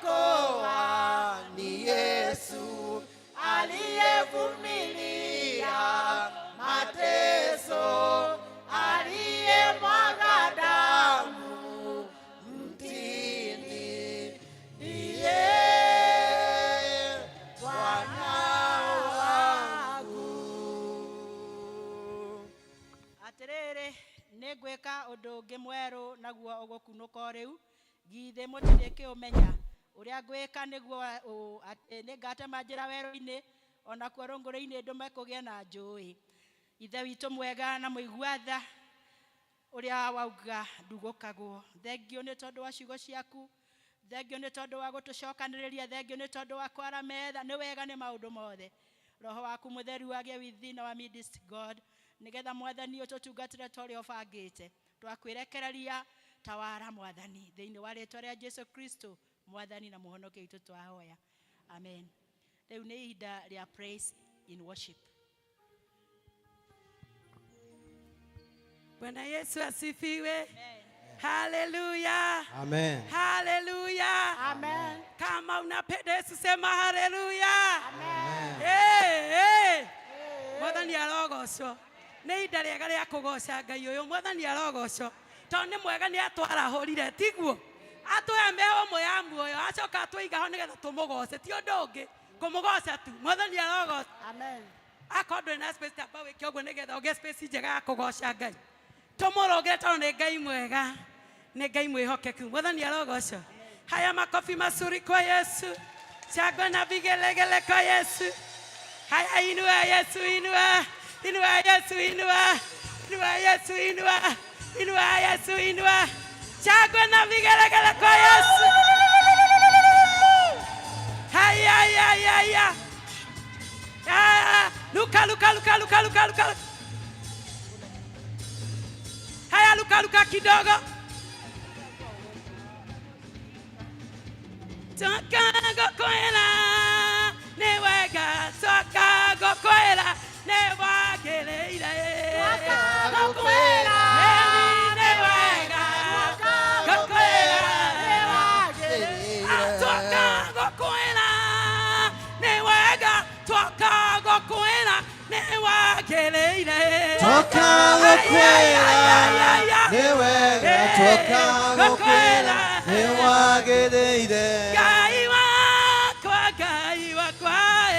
Aliyeniokoa ni Yesu, aliyevumilia mateso, aliyemwaga damu mtini, ndiye Bwana wangu. Atĩrĩrĩ, nĩ ngwĩka ũndũ ũngĩ mwerũ naguo ũgũkunũka o rĩu, githĩ mũtirĩkĩũmenya. Ũrĩa ngwĩka nĩguo ũũ, atĩ nĩngatema njĩra werũ-inĩ, o nakuo rũng'ũrĩ-inĩ ndũme kũgĩe na njũĩ. Ithe witũ mwega na mũigua tha, ũrĩa wauga ndugũkagwo, thengio nĩ tondũ wa ciugo ciaku, thengio nĩ tondũ wa gũtũcokanĩrĩria, thengio nĩ tondũ wa kwara metha, nĩ wega nĩ maũndũ mothe. Roho waku mũtheru agĩe within our midst, God, nĩgetha Mwathani ũtũtungatĩre ta ũrĩa ũbangĩte. Twakwĩrekereria tawara Mwathani, thĩinĩ wa rĩtwa rĩa Jesu Kristo Mwathani na mũhonokia witũ twahoya, amen. Rĩu nĩ ihinda rĩa praise in worship. Bwana Yesu asifiwe. Haleluya. Amen. Haleluya. Amen. Kama unapenda Yesu sema haleluya. Amen. Hey, hey. Mwathani arogocwo. Nĩ ihinda rĩega rĩa kũgoca Ngai ũyũ. Mwathani arogocwo. Tondũ nĩ mwega, nĩ atwarahũrire, tiguo? Atũhe mĩhũmũ ya muoyo, acoka atũiga ho nĩgetha tũmũgoce, ti ũndũ ũngĩ, kũmũgoca tu. Mwathani arogocwo. Amen. Akorwo ndũrĩ na space, tamba wĩke ũguo nĩgetha ũgĩe space njega ya kũgoca Ngai. Tũmũrũngĩre tondũ nĩ Ngai mwega, nĩ Ngai mwĩhokeku. Mwathani arogocwo. Haya, makofi mazuri kwa Yesu, shangwe na vigelegele kwa Yesu. Haya, inua Yesu, inua, inua Yesu, inua, inua Yesu, inua, inua Yesu, inua. Shangwe na vigelegele kwa Yesu. Haya, haya, haya. Ah, luka, luka, luka, luka, luka, luka. Haya, luka, luka kidogo. Toka gokwela nĩ wega, toka gokwela nĩ wagĩrĩire. Toka gũkwĩra. Nĩ wega, gokwela nĩ wagĩrĩire. Toka gokwela nĩ wega, toka gokwela nĩ wagĩrĩire. Toka gũkwĩra nĩ wega, toka gũkwĩra nĩ wagĩrĩire. Ngai wakwa, Ngai wakwa, eh.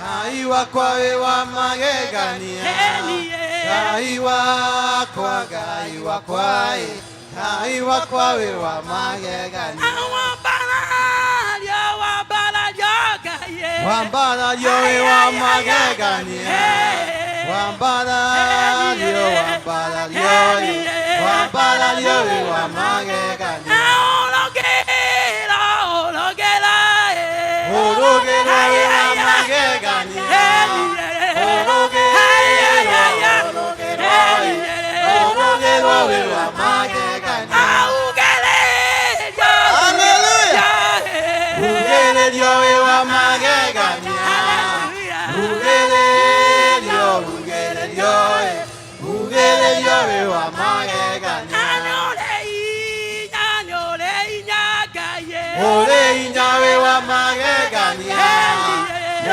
Ngai wakwa wĩ wa magegania. Enie. Ngai wakwa, Ngai wakwa, ĩ. Ngai wakwa wĩ wa magegania. Wambarario, wambarario, Ngai, eh. Wambarario wĩ wa magegania. Wambarario, wambarario, ĩ. Wambarario wĩ wa magegania. Ũrũgĩra, ũrũgĩra, eh. Ũrũgĩra wĩ wa magegania. Ũrũgĩra, ũrũgĩra, ĩ. Ũrũgĩra wĩ wa magegania. Augĩrĩrio. Hallelujah. Rugĩrĩrio wĩ wa magegania. Hallelujah. Rugĩrĩrio, rugĩrĩrio, ĩ. Rugĩrĩrio wĩ wa magegania. Nĩ inya, nĩ inya, Ngai, eh. Ũrĩ inya wĩ wa magegania.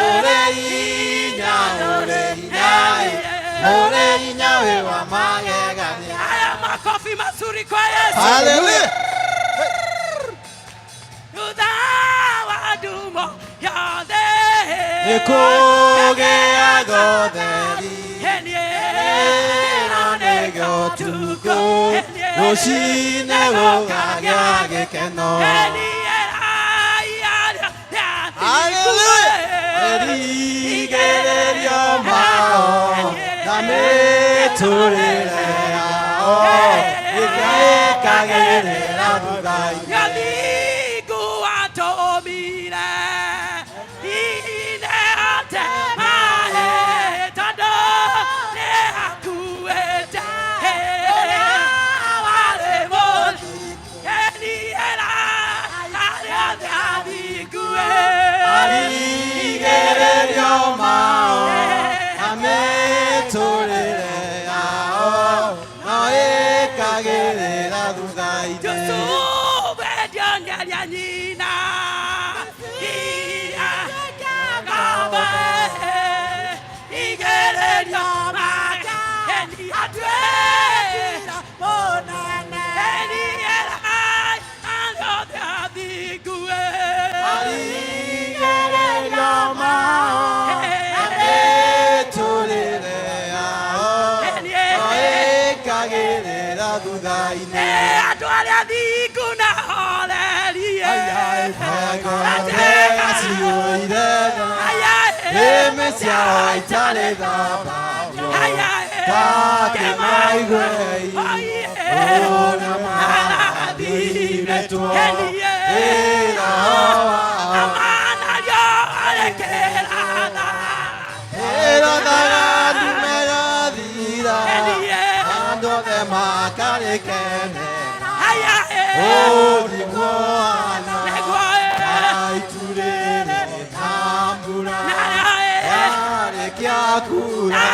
Ũrĩ inya, ũrĩ inya, ĩ. Ũrĩ inya wĩ wa magegania. Haya, makofi mazuri kwa Yesu. Hallelujah. Thutha wa ndumo yothe Nĩkũgĩaga ũtheri. Enie. Ĩno nĩguo ũtukũ, rũcinĩ gũkagĩa gĩkeno. Hallelujah. Erigĩrĩrio mao na mĩtũrĩre yao ĩrĩa ĩkagĩrĩra thutha-inĩ. Ngathingu watũmire ine ate maĩ tondũ nĩ akuĩte warĩ mũthi eniera arĩa othe athingu. Arigĩrĩrio mao na mĩtũrĩre yao no ĩkagĩrĩra thutha-inĩ. Jusufu endio nĩ Ria nyina iria ngombo igĩrĩrio mageni atuĩra Mũnene. Eni erai andũ othe athingu Marigĩrĩrio mao na mĩtũrĩre yao no ĩkagĩrĩra thutha-inĩ. Andũ arĩa athingu na horerie Ngorega ciũire nĩmĩ ciao itarĩ thambagio ndakĩmaiguei ũrĩa marathimĩtwo wĩra wao. Ĩrothaga ndume yathira andũ othe makarĩkenera ũthingu wana aiturĩrĩ na mbura yarĩkia kura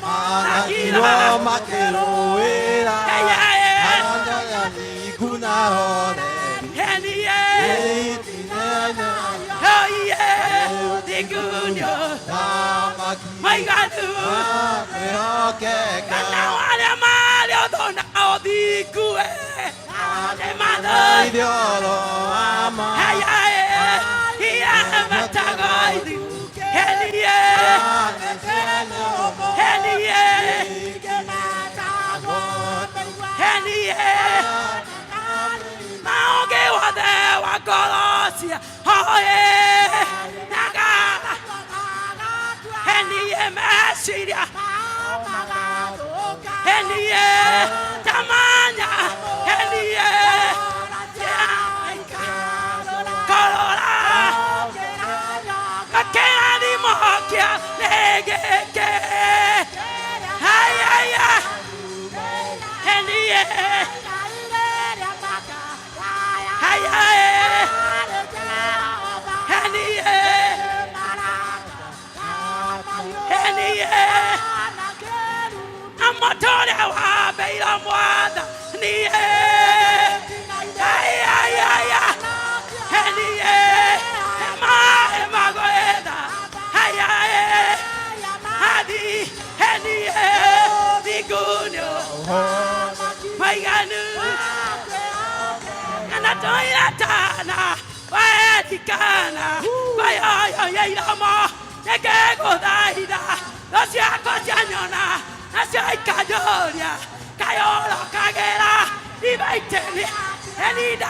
managirwo makĩrũĩra andũ arĩa athingu na horeri ĩtinene thamaki Maiganu akwĩhokeka kana arĩa marĩ ũthũ na ũthingu nĩmathũ ithioro wa ma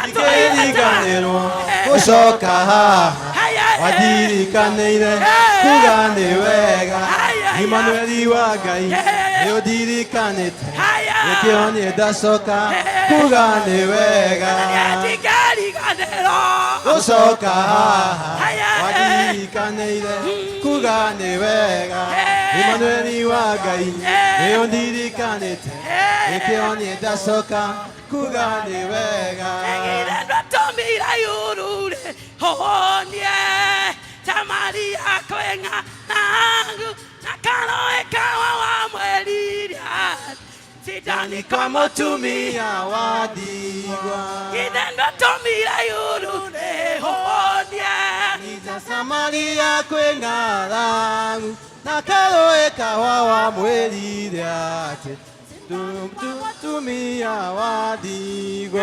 Ikĩriganĩrwo gũcoka haha wandirikanĩire kuga nĩ wega Imanueli wa Ngai nĩ ũndirikanĩte nĩkĩo niĩ ndacoka kuga nĩ wega gũcoka haha wandirikanĩire kuga nĩ wega Imanueli wa Ngai nĩ ũndirikanĩte nĩkĩo niĩ ndacoka kuga nĩ wega. Kwa mũtumia wa ndigwa Nija Samaria kwĩ ng'aragu na karũĩ kawa wamwĩrire atĩ mũtumia wa ndigwa.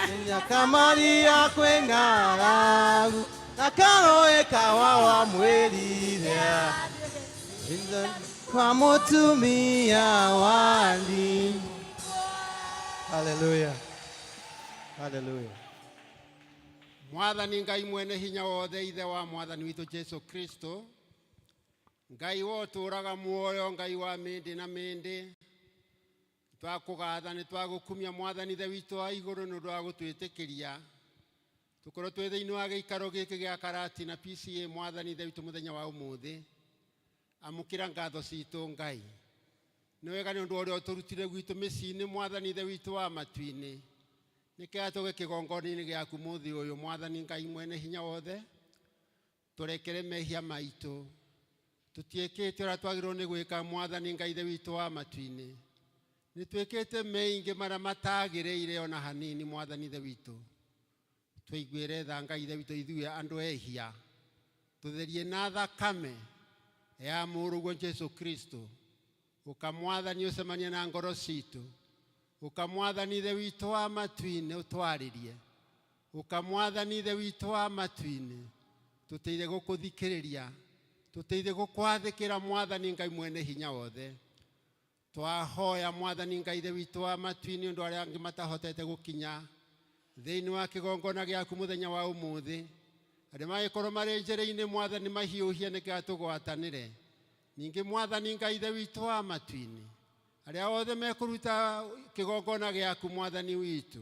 Nija Samaria kwĩ ng'aragu na karũĩ kawa wamwĩrire atĩ kwa mũtumia wa ndigwa. Hallelujah. Hallelujah. Mwathani Ngai mwene hinya wothe ithe wa mwathani witũ Jesu Kristo Ngai wo ũtũũraga muoyo Ngai wa mĩndĩ na mĩndĩ twakũgatha nĩ twagũkumia mwathani ithe witũ wa igũrũ nĩ ũndũ wa gũtwĩtĩkĩria tũkorwo twĩ thĩinĩ wa gĩikaro gĩkĩ gĩa Karati na PCA mwathani ithe witũ mũthenya wa ũmũthĩ amũkĩra ngatho citũ Ngai nĩ wega nĩ ũndũ wa ũrĩa ũtũrutire gwitũ mĩciĩ-inĩ mwathani ithe witũ wa matu-inĩ nĩkĩo tũge kĩgongona-inĩ gĩaku mũthĩ ũyũ mwathani Ngai mwene hinya wothe tũrekere mehia maitũ Tutiĩkĩte ũrĩa twagĩrĩirwo nĩ gwĩka mwathani Ngai Ithe witũ wa matu-inĩ. Nĩ twĩkĩte maingĩ marĩa matagĩrĩire ona hanini mwathani Ithe witũ. Tũiguĩre tha Ngai Ithe witũ ithuĩ andũ ehia. Tũtherie na thakame ya mũrũguo Jesu Kristo. Ũka mwathani ũcemanie na ngoro citũ. Ũka mwathani Ithe witũ wa matu-inĩ ũtwarĩrie. Ũka mwathani Ithe witũ wa matu-inĩ tũteithie gũkũthikĩrĩria, tũteithie gũkwathĩkĩra mwathani Ngai mwene hinya wothe. Twahoya mwathani Ngai Ithe witũ wa matu-inĩ ũndũ arĩa angĩ matahotete gũkinya thĩinĩ wa kĩgongona gĩaku mũthenya wa ũmũthĩ. Arĩa magĩkorwo marĩ njĩra-inĩ mwathani mahiũhie nĩgetha tũgwatanĩre. Ningĩ mwathani Ngai Ithe witũ wa matu-inĩ, arĩa othe mekũruta kĩgongona gĩaku mwathani witũ,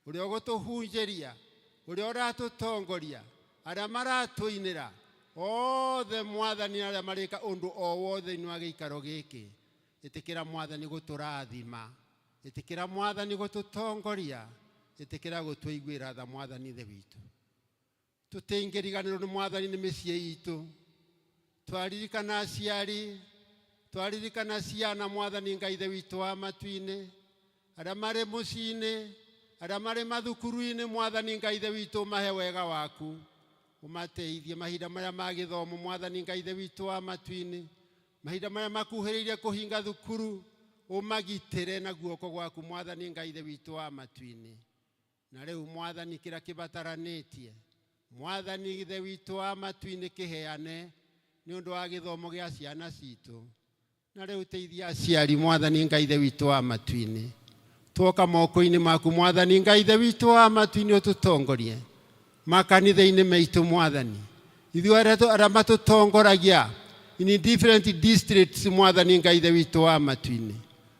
ũrĩa ũgũtũhunjĩria, ũrĩa ũratũtongoria, arĩa maratũinĩra, othe mwathani arĩa marĩka ũndũ o wothe thĩinĩ wa gĩikaro gĩkĩ. Ĩtĩkĩra mwathani gũtũrathima, ĩtĩkĩra mwathani gũtũtongoria, ĩtĩkĩra gũtũiguĩra tha mwathani Ithe witũ. Tũtingĩriganĩrwo nĩ mwathani nĩ mĩciĩ itũ. Twaririkana aciari, twaririkana ciana mwathani Ngai Ithe witũ wa matu-inĩ, arĩa marĩ mũciĩ-inĩ, arĩa marĩ mathukuru-inĩ mwathani Ngai Ithe witũ mahe wega waku. Ũmateithie mahinda marĩa ma gĩthomo mwathani Ngai Ithe witũ wa matu-inĩ, mahinda marĩa makuhĩrĩirie kũhinga thukuru, ũmagitĩre na guoko gwaku mwathani Ngai Ithe witũ wa matu-inĩ. Na rĩu mwathani kĩrĩa kĩbataranĩtie mwathani Ithe witũ wa matu-inĩ kĩheane nĩ ũndũ wa gĩthomo gĩa ciana citũ. Na rĩu teithia aciari mwathani Ngai Ithe witũ wa matu-inĩ. Twoka moko-inĩ maku mwathani Ngai Ithe witũ wa matu-inĩ ũtũtongorie makanitha-inĩ maitũ mwathani. Ithuĩ arĩa matũtongoragia in different districts mwathani Ngai Ithe witũ wa matu-inĩ,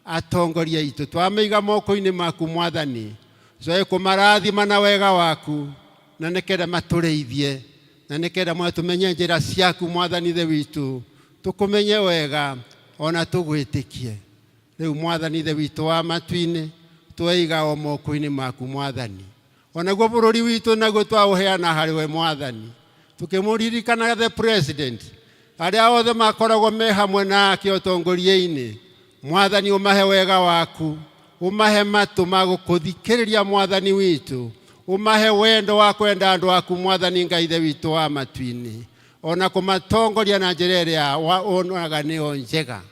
atongoria aitũ twamaiga moko-inĩ maku mwathani, coe kũmarathima na wega waku, na nĩkenda matũrĩithie, na nĩkenda mwa tũmenye njĩra ciaku mwathani Ithe witũ, tũkũmenye wega ona tũgwĩtĩkie. Rĩu mwathani Ithe witũ wa matu-inĩ, tweiga o moko-inĩ maku mwathani. Onaguo bũrũri witũ naguo twaũheana harĩ we mwathani, tukĩmũririkana the president, arĩa othe makoragwo me hamwe nake ũtongoria-inĩ, mwathani ũmahe wega waku, ũmahe matũ ma gũkũthikĩrĩria mwathani witũ, ũmahe wendo wa kwenda andũ aku mwathani Ngai Ithe witũ wa matu-inĩ, ona kũmatongoria na njĩra ĩrĩa wonaga nĩyo njega.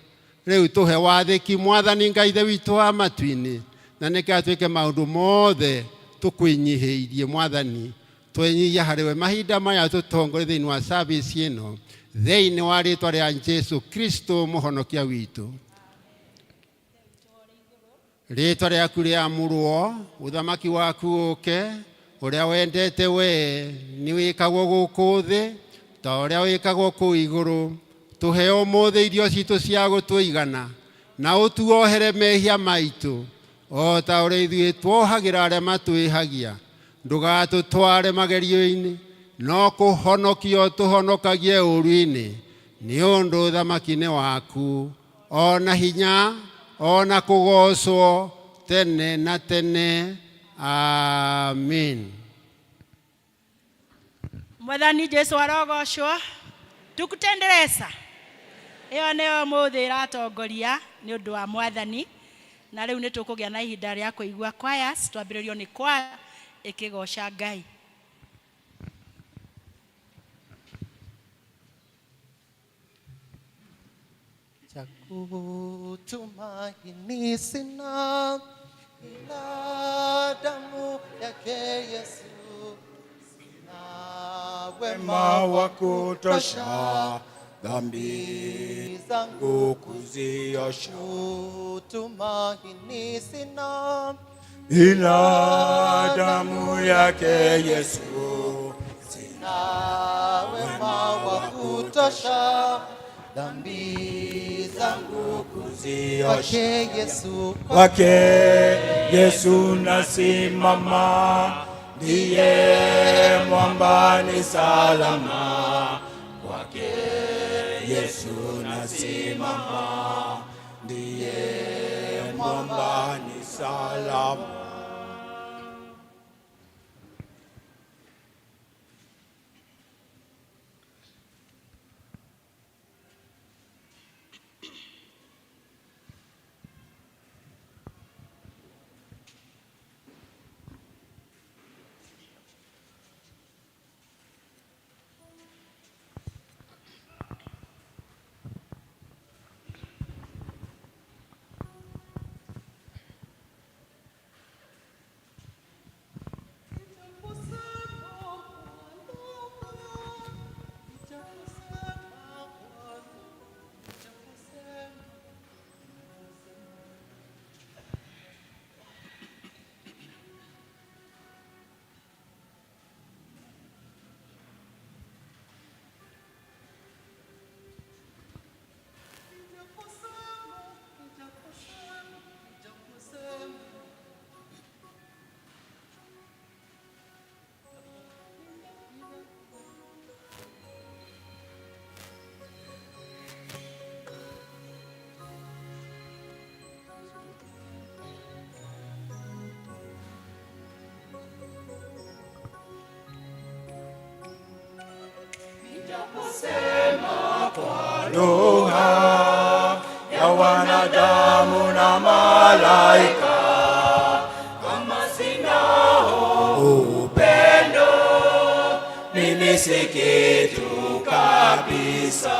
Rĩu tũhe wathĩki mwathani Ngai Ithe witũ wa matu-inĩ, na nĩkĩo twĩke maũndũ mothe tũkwĩnyihĩirie mwathani, twenyihia harĩ we mahinda maya tũtongorie thĩinĩ wa service ĩno, thĩinĩ wa rĩtwa rĩa Jesu Kristo mũhonokia witũ. Rĩtwa rĩaku rĩamũrwo, ũthamaki waku ũke, ũrĩa wendete we nĩ wĩkagwo gũkũ thĩ ta ũrĩa wĩkagwo kũu igũrũ. Tũhe ũmũthĩ irio citũ cia gũtũigana, na ũtuohere mehia maitũ o ta ũrĩa ithuĩ tuohagĩra arĩa matwĩhagia. Ndũgatũtware magerio-inĩ, no kũhonokio tũhonokagie ũũru-inĩ, nĩ ũndũ ũthamaki nĩ waku, ona hinya, ona kũgocwo tene na tene. Amen. Mwathani Jesu arogocwo. Tukutenderesa ĩyo nĩyo mũthĩ ĩratongoria nĩ ũndũ wa mwathani. Na rĩu nĩ tũkũgĩa na ihinda rĩa kũigua choirs, twambĩrĩrio nĩ choir ĩkĩgoca Ngai. Cha kutumaini sina ila damu yake Yesu, sina wema wa kutosha dhambi zangu kuziosha. Kutumaini sina ila damu yake Yesu, sina wema wa kutosha dhambi zangu kuziosha. Kwake Yesu, kwake Yesu nasimama, ndiye mwamba ni salama. Kwake Yesu nasimama, ndiye mwamba ni salama. lugha ya wanadamu na malaika, kama sina upendo, mimi si kitu kabisa.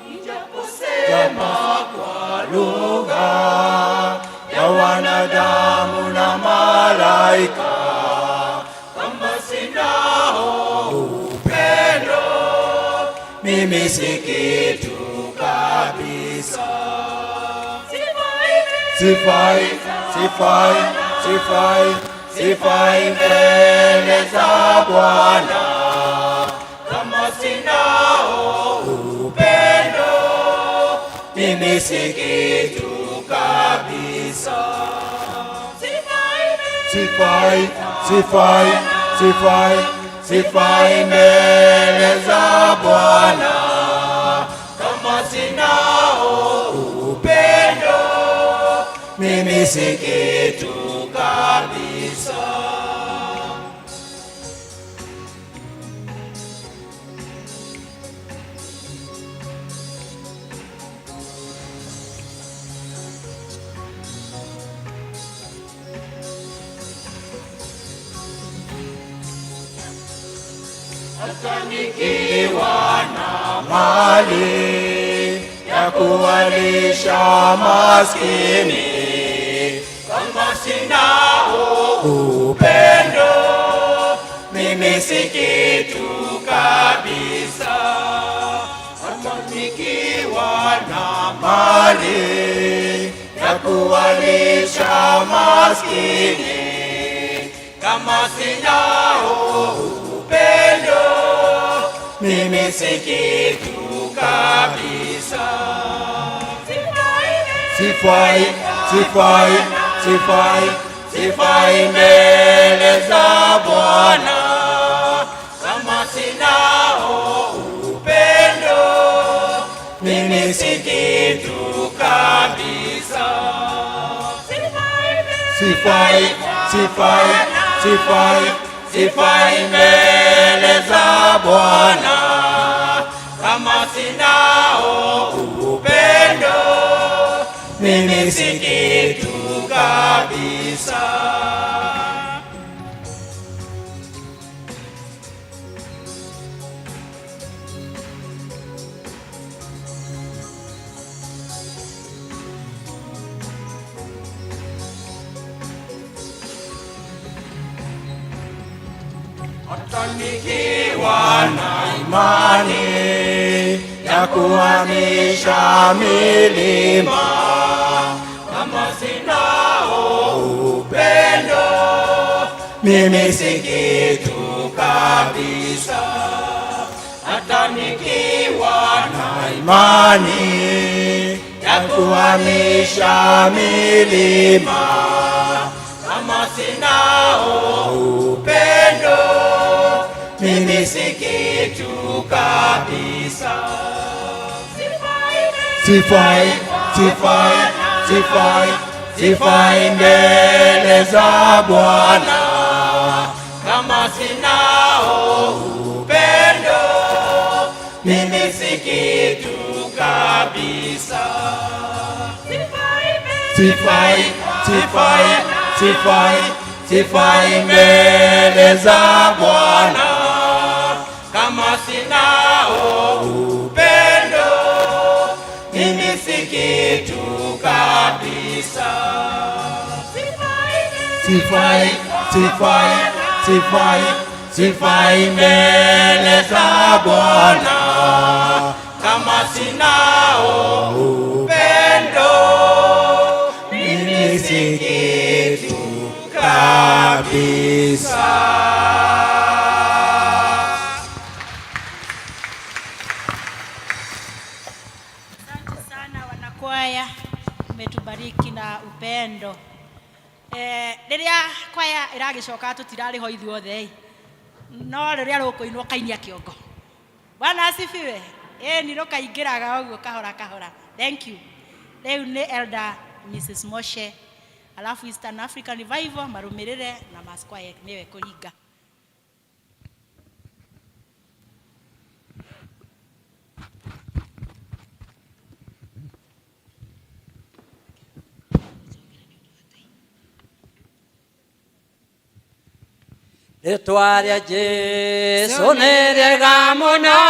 Nijaposema kwa lugha ya wanadamu na malaika, kama sina upendo, mimi si kitu kabisa. Sifai, sifai, sifai, sifai mbele za Bwana kama sina upendo, mimi si kitu kabisa. Sifai, sifai, sifai, sifai mbele za Bwana kama sina upendo, mimi si kitu kabisa. Hata nikiwa na mali ya kuwalisha maskini, kama sina upendo, mimi si kitu kabisa. Hata nikiwa na mali ya kuwalisha maskini, kama sina upendo, mimi si kitu kabisa. Sifai, sifai, sifai, sifai mbele za Bwana kama sina upendo, mimi si kitu kabisa. Sifai, sifai, sifai, sifai mbele za Bwana kama sina upendo, mimi si kitu kabisa. Hata nikiwa na imani ya kuhamisha milima, kama sina upendo, mimi si kitu kabisa. Hata nikiwa na imani ya kuhamisha milima, kama sina upendo, mimi si kitu kabisa. Sifai, sifai, sifai, sifai mbele za Bwana kama sina upendo, mimi si kitu kabisa. Sifai, sifai, sifai, sifai mbele za Bwana kama sina upendo, mimi si kitu kabisa. Sifai, sifai, sifai, sifai mbele za Bwana kama sina upendo, mimi si kitu kabisa. Asante sana wanakwaya, mmetubariki na upendo. Rĩrĩa kwaya ĩragĩcoka tũtirarĩ ho ithuothe ĩ, no rĩrĩa rũkũinwo kainia kĩongo. Bwana asifiwe. Ĩni rũkaingĩraga ũguo kahora kahora. Thank you. Rĩu nĩ Elder Mrs. Moshe, alafu Eastern African Revival marũmĩrĩre na Mass Choir nĩwe kũringa. Rĩtwa rĩa Jesũ nĩ rĩega mũno,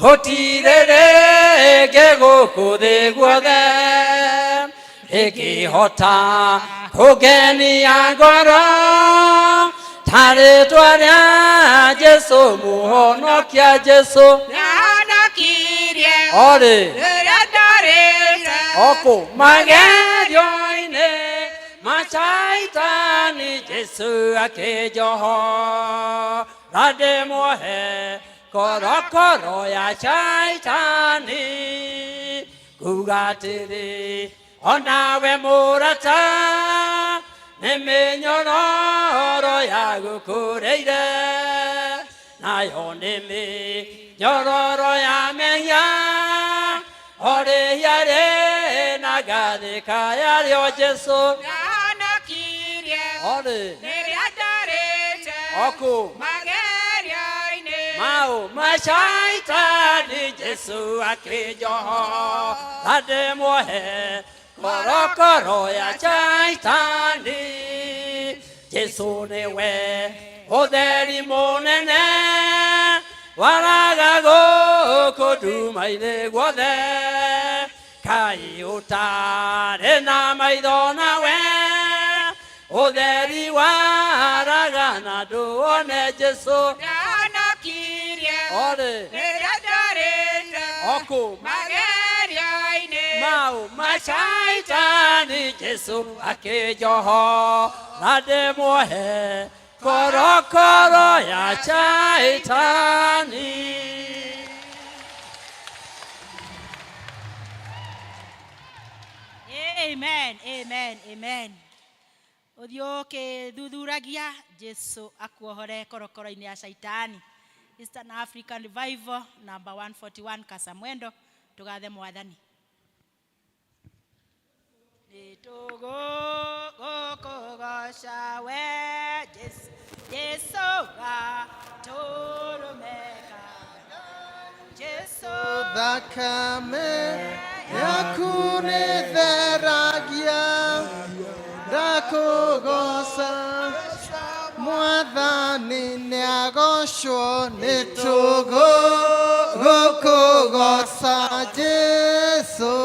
gũtirĩ rĩngĩ gũkũ thĩ guothe rĩngĩhota kũngenia ngoro ta rĩtwa rĩa Jesũ mũhonokia Jesũ. Nĩahonokirie Orĩ rĩrĩa ndarĩte okũ magerio-inĩ ma Shaitani Jesũ akĩnjohora ndĩmuohe korokoro ya Shaitani kuga atĩrĩ onawe mũrata nĩ mĩnyororo yagũkũrĩire nayo nĩ mĩnyororo ya mehia orĩhia rĩ na ngathĩka yarĩo Jesũ. Nĩahonokirie Orĩ rĩrĩa ndarĩte okũ magerio-inĩ mau mashaitani Jesũ akĩnjohora ndĩmuohe korokoro ya Shaitani. Jesũ nĩwe ũtheri mũnene waraga gũkũ nduma-inĩ guothe kai ũtarĩ na maitho nawe ũtheri waraga na ndũone Jesũ. Nĩahonokirie Orĩ rĩrĩa ndarĩte okũ magerio-inĩ mau mashaitani Jesũ akĩnjohora ndĩmuohe korokoro ya Shaitani. Amen, amen, amen. Ũthiũ ũkĩthuthuragia Jesu akuohore korokoro-inĩ ya Shaitani. Eastern African Revival number 141 Kasamwendo, tugathe mwathani. Nĩtũgũkũgoca we Jesu, Jesu gatũrũmeka. Jesu Thakame yaku nĩ theragia ndakũgoca mwathani nĩagocwo nĩ tũgũkũgoca Jesũ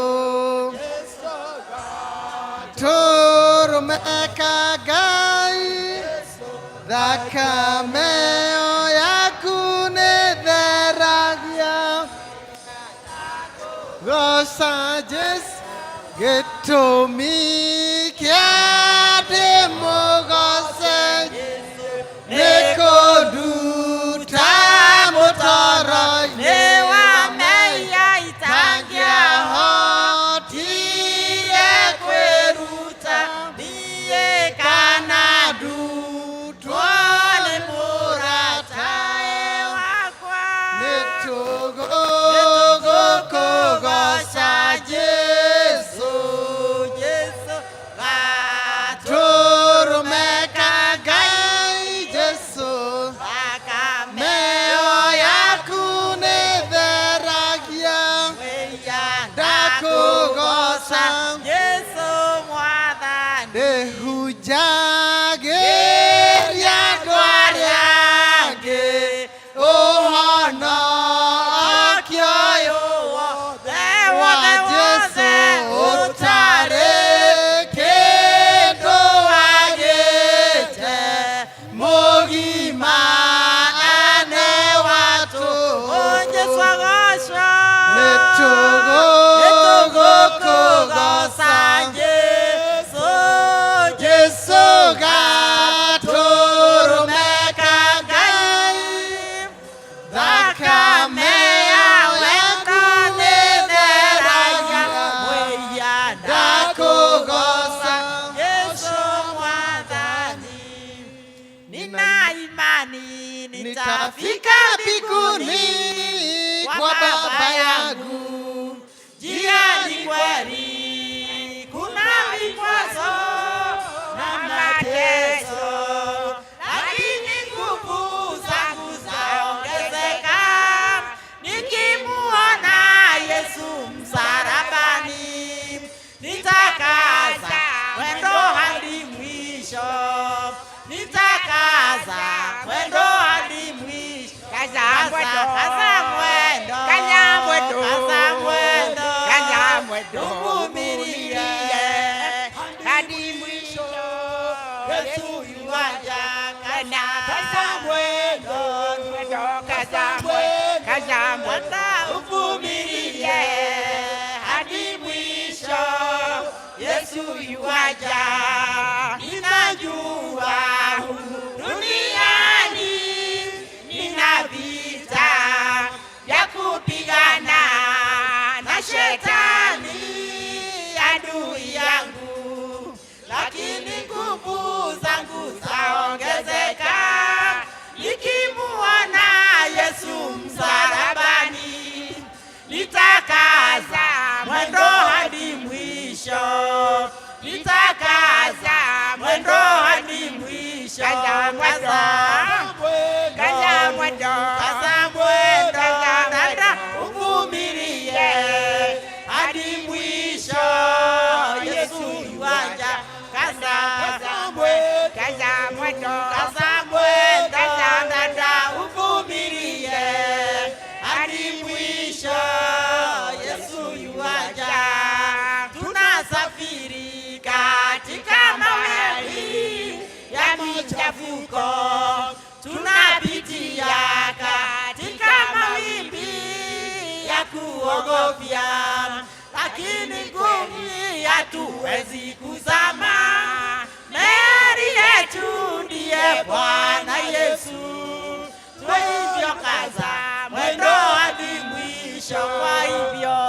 tũrũmeka Ngai thakame ĩyo yaku nĩ theragia goca Jesũ gĩtũmi kĩa ndĩmũgoce nĩ kũnduta mũtoro-inĩ wa mehia itangĩahotire kwĩruta thiĩ kana ndutwo nĩ mũrata wakwa nĩ tũgũkũgoca Jesũ Jesũ tũrũmeka Ngai Jesũ thakame meo yaku nĩ lakini nguvu zangu zaongezeka nikimuona Yesu msalabani. Nitakaza mwendo hadi mwisho, nitakaza mwendo hadi mwisho. Kaza mwendo, kaza mwendo, kaza mwendo, dada, uvumilie hadi mwisho. Yesu yuaja. Kaza mwendo, kaza mwendo, kaza mwendo, dada, uvumilie hadi mwisho. Yesu yuaja. Tunasafiri katika mawimbi ya michafuko, tunapitia katika mawimbi ya kuogofya, lakini ngumi hatuwezi kuzama. Meli yetu ndiye Bwana Yesu. Kwa hivyo kaza mwendo hadi mwisho,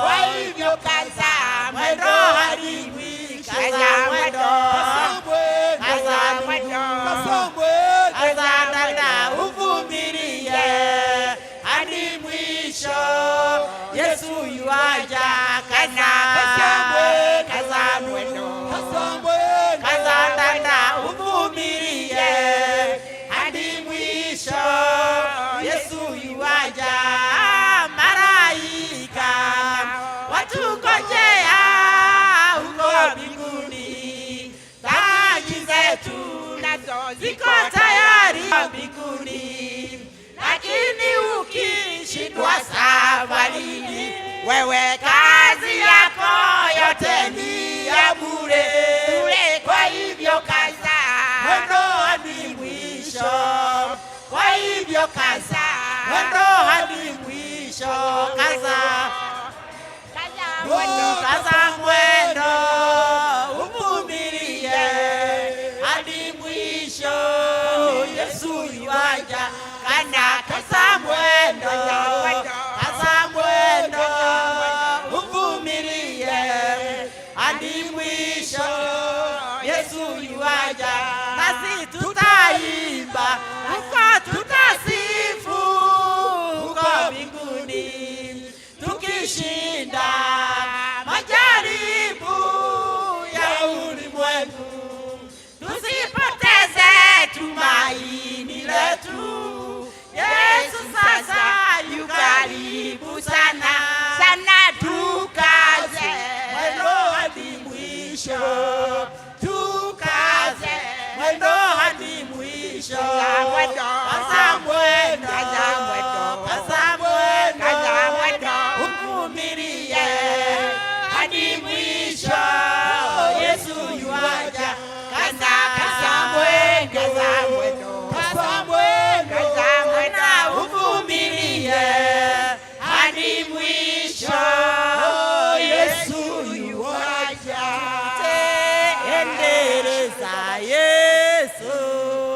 kwa hivyo kaza mwendo hadi mwisho, kaza mwendo, kaza mwendo, kaza dada, uvumilie hadi mwisho. Yesu yuaja. Kaza, kaza mwendo, kaza dada, uvumilie hadi mwisho. Yesu yuaja. Malaika watungojea huko mbinguni, taji zetu nazo ziko tayari mbinguni, lakini ukishindwa safarini, wewe kazi yako yote ni ya bure bure. Kwa hivyo kaza mwendo hadi mwisho, kwa hivyo kaza mwendo hadi mwisho, kaza kaza mwendo, uvumilie hadi mwisho. Yesu yuaja. Kana kaza mwendo, kaza mwendo, uvumilie hadi mwisho. Yesu yuaja, nasi tutaimba huko, tutasifu huko mbinguni, tukishinda majaribu ya ulimwengu, tusipoteze tumaini letu. Yesu sasa yu karibu sana sana, tukaze mwendo hadi mwisho, tukaze mwendo hadi mwisho, kaza mwendo, kaza mwendo, uvumilie hadi mwisho. Yesu yuaja. Kaza, kaza mwendo, kaza mwendo, uvumilie hadi mwisho. Yesu yuaja. Endeleza Yesu,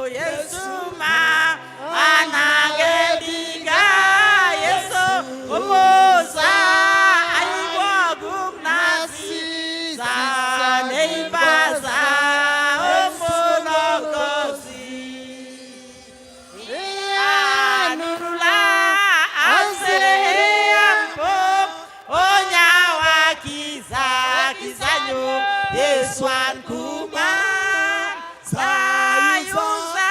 Yesu ma anagediga Yesu umusa aiwagumnasi saneibasa omulokosi anurula aseampo onyawakiza kizanyo Yesu ankuma sayusa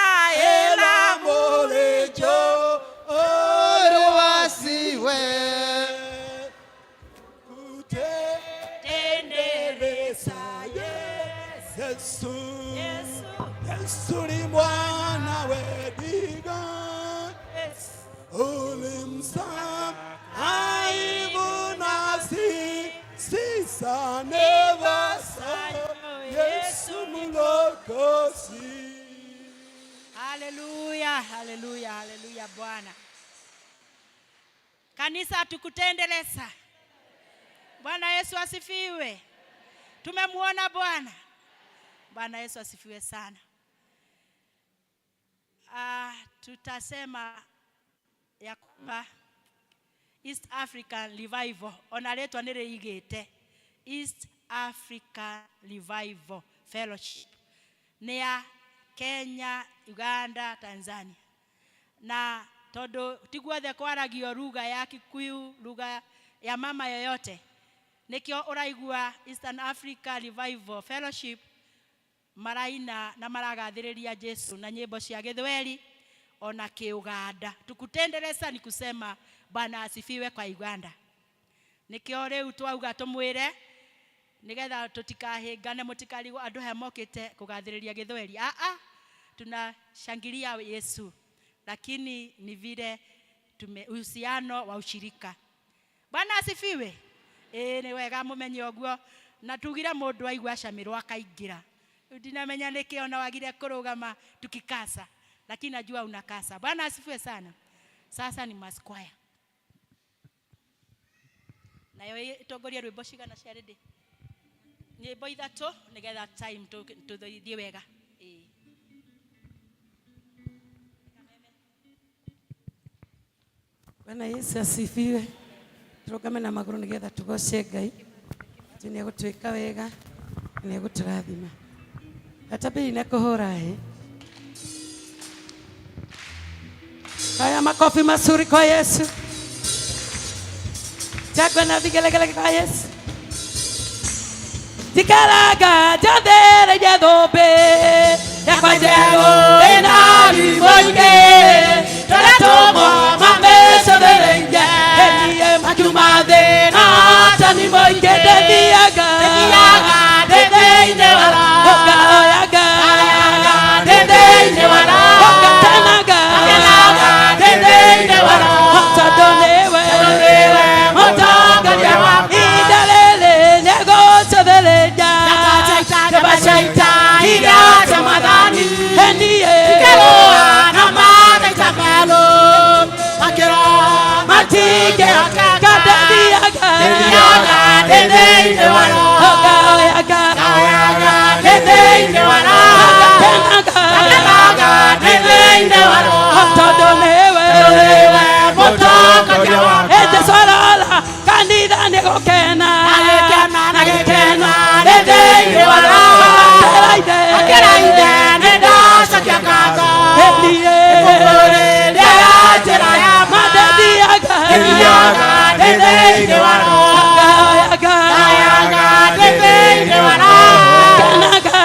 elamolejo. Olúwasiwe. Kutendereza Yesu, Yesu ni mwana wediga ulimsa aibu nasi sisanevasa Yesu mulokosi. Haleluya, haleluya, haleluya. Bwana kanisa, tukutendelesa. Bwana Yesu asifiwe. Tumemwona Bwana. Bwana Yesu asifiwe sana. Tutasema ya kwamba East African Revival ona rĩtwa nĩ rĩigĩte East African Revival Fellowship. Nĩ ya Kenya, Uganda, Tanzania. Na tondu ti guothe kwaragio lugha ya Kikuyu, lugha ya mama yoyote, nikio uraigua Eastern Africa Revival Fellowship maraina na maragathĩrĩria Jesu na nyĩmbo cia Gĩthweri ona Kiuganda. Tukutenderesa ni kusema Bwana asifiwe kwa Uganda. Nikio rĩu twauga tũmwĩre nigetha tutikahĩngane mũtikarigwo andũ aya mokĩte kũgathĩrĩria Gĩthweri. A a, tunashangilia Yesu, lakini ni vile tume uhusiano wa ushirika. Bwana asifiwe. Ĩĩ nĩ wega mũmenye ũguo, na tugire mũndũ aigua acamirwo akaingĩra. Ndinamenya nĩkĩ ona wagire kũrũgama tukikasa, lakini najua unakasa. Bwana asifiwe sana. Sasa ni masquire nayo ĩtongorie rwĩmbo cigana cia rĩndĩ? Nyĩmbo ithatũ nĩgetha time tũthiĩ wega. Ĩĩ. Bwana Yesu asifiwe. Turugame na maguru nigetha tugoce Ngai. Atĩ nĩ egũtwĩka wega, nĩ egũtũrathima. Atabiri na kuhũra hĩ. Haya, makofi mazuri kwa Yesu. Chagwa na vigelegele kwa Yesu. Tikaraga jathere jathobe yakwa njerũ ĩna mũingĩ tũratũmwo mamĩcũthĩrĩirie ĩniĩ makiuma thĩna tani mũingĩ ndĩthiaga ndĩ thĩinĩ wa roho ngahoyaga ndĩ thĩinĩ wa roho ngakenaga ndĩ thĩinĩ wa roho tondũ nĩwe mũtongoria ihinda rĩrĩ nĩegũcũthĩrĩria nyũmba cia ita iria cia Mwathani ĩniĩ matingĩhota ndathiaga ndĩ thĩinĩ wa roho ngahoyaga ndĩ thĩinĩ wa roho ngakenaga ndĩ thĩinĩ wa roho tondũ nĩwe mũtongoria wakwa. Ĩ Jesũ arora kanitha nĩ gũkena na gĩkeno ndĩ thĩinĩ wa roho akĩra ithe nĩ ndacokia ngatho ĩniĩ njĩra ya ma ndĩthiaga ndĩ thĩinĩ wa roho ngahoyaga ndĩ thĩinĩ wa roho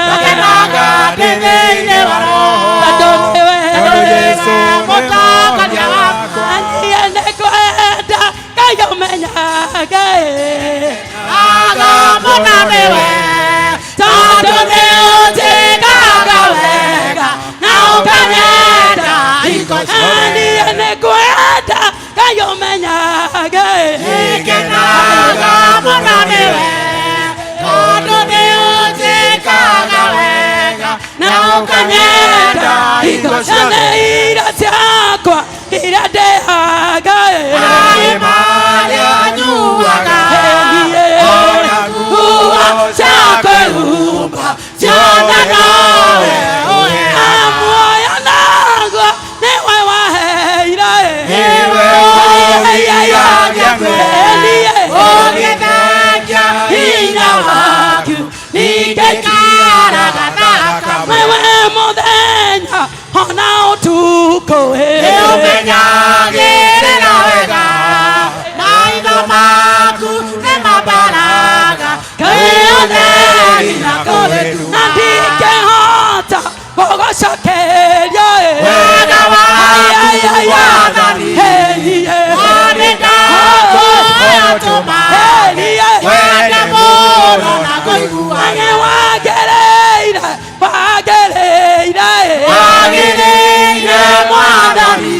ngakenaga ndĩ thĩinĩ wa roho tondũ nĩwe mũtongoria wakwa. Niĩ nĩngwenda Ngai ũmenyage aga mũno nĩwe tondũ nĩ ũnjĩkaga wega na ũkanyenda hingo ciothe. Niĩ nĩngwenda Ngai ũmenyage nĩngenaga mũno nĩwe tondũ nĩ ũnjĩkaga wega na ũkanyenda hingo ciothe. Irio ciakwa iria ndĩaga maĩ marĩa nyuaga ona nguo cia kwĩhumba ciothe nowe ũheaga. Muoyo naguo nĩwe waheire ũgĩthengia hinya waku ningĩikaraga thakame wewe mũthenya ona ũtukũ nĩũmenyagĩrĩra wega maitho maku nĩ mabaraga kwĩ ũtheri na kũrĩ na ndingĩhota gũgũcokeria wega waku Mwathani nĩ ndakũhoya wende mũno na kũigua wagĩrĩire wagĩrĩire wagĩrĩire Mwathani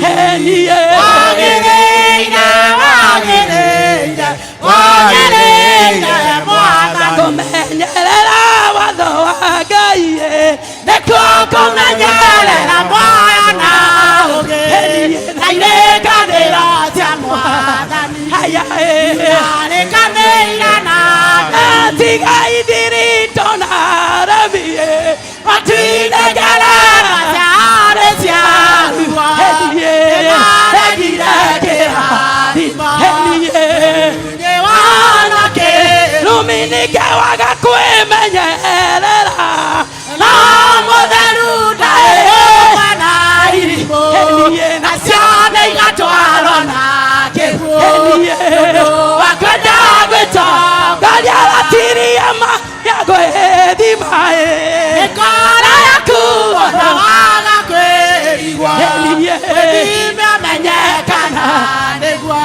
wagĩrĩire wagĩrĩire wagĩrĩire Mwathani kũmenyerera watho wa Ngai nĩkuo kũmenyerera muoyo na ũũgĩ na irĩkanĩro cia Mwathani irarĩkanĩire na tiga ithiritũ na aremi matinengerera ciarĩ cia ruo nĩmaregire kĩrathimo nĩwanake rumi ningĩ waga kwĩmenyerera no mũthenya Wakwenda gwĩtongoria watiria ma ya gwĩthima Mĩkora yaku ona waga kwĩigua Wĩthime ũmenye kana nĩguo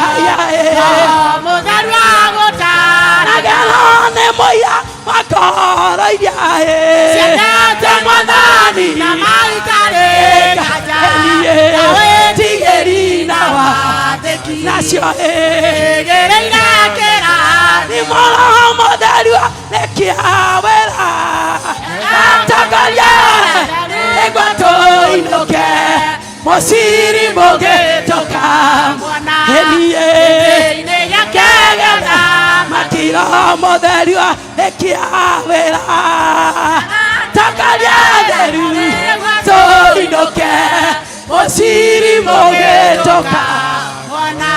Roho Mũtheru agũtaara Nagero nĩ mũira wa ngoro iria Ciendete Mwathani na maitarĩ nganja Na wĩtigĩri na wathĩki nacio Ĩgĩrĩire nĩ kĩrathimo Roho Mũtheru nĩkĩa wĩra atongoria nĩguo tũinũke mũciri mũgĩtũka henie Mĩtĩ-inĩ yake kegera makiro mũtheru nĩkĩa wĩra tongoria theru tũinũke mũciri mũgĩtũka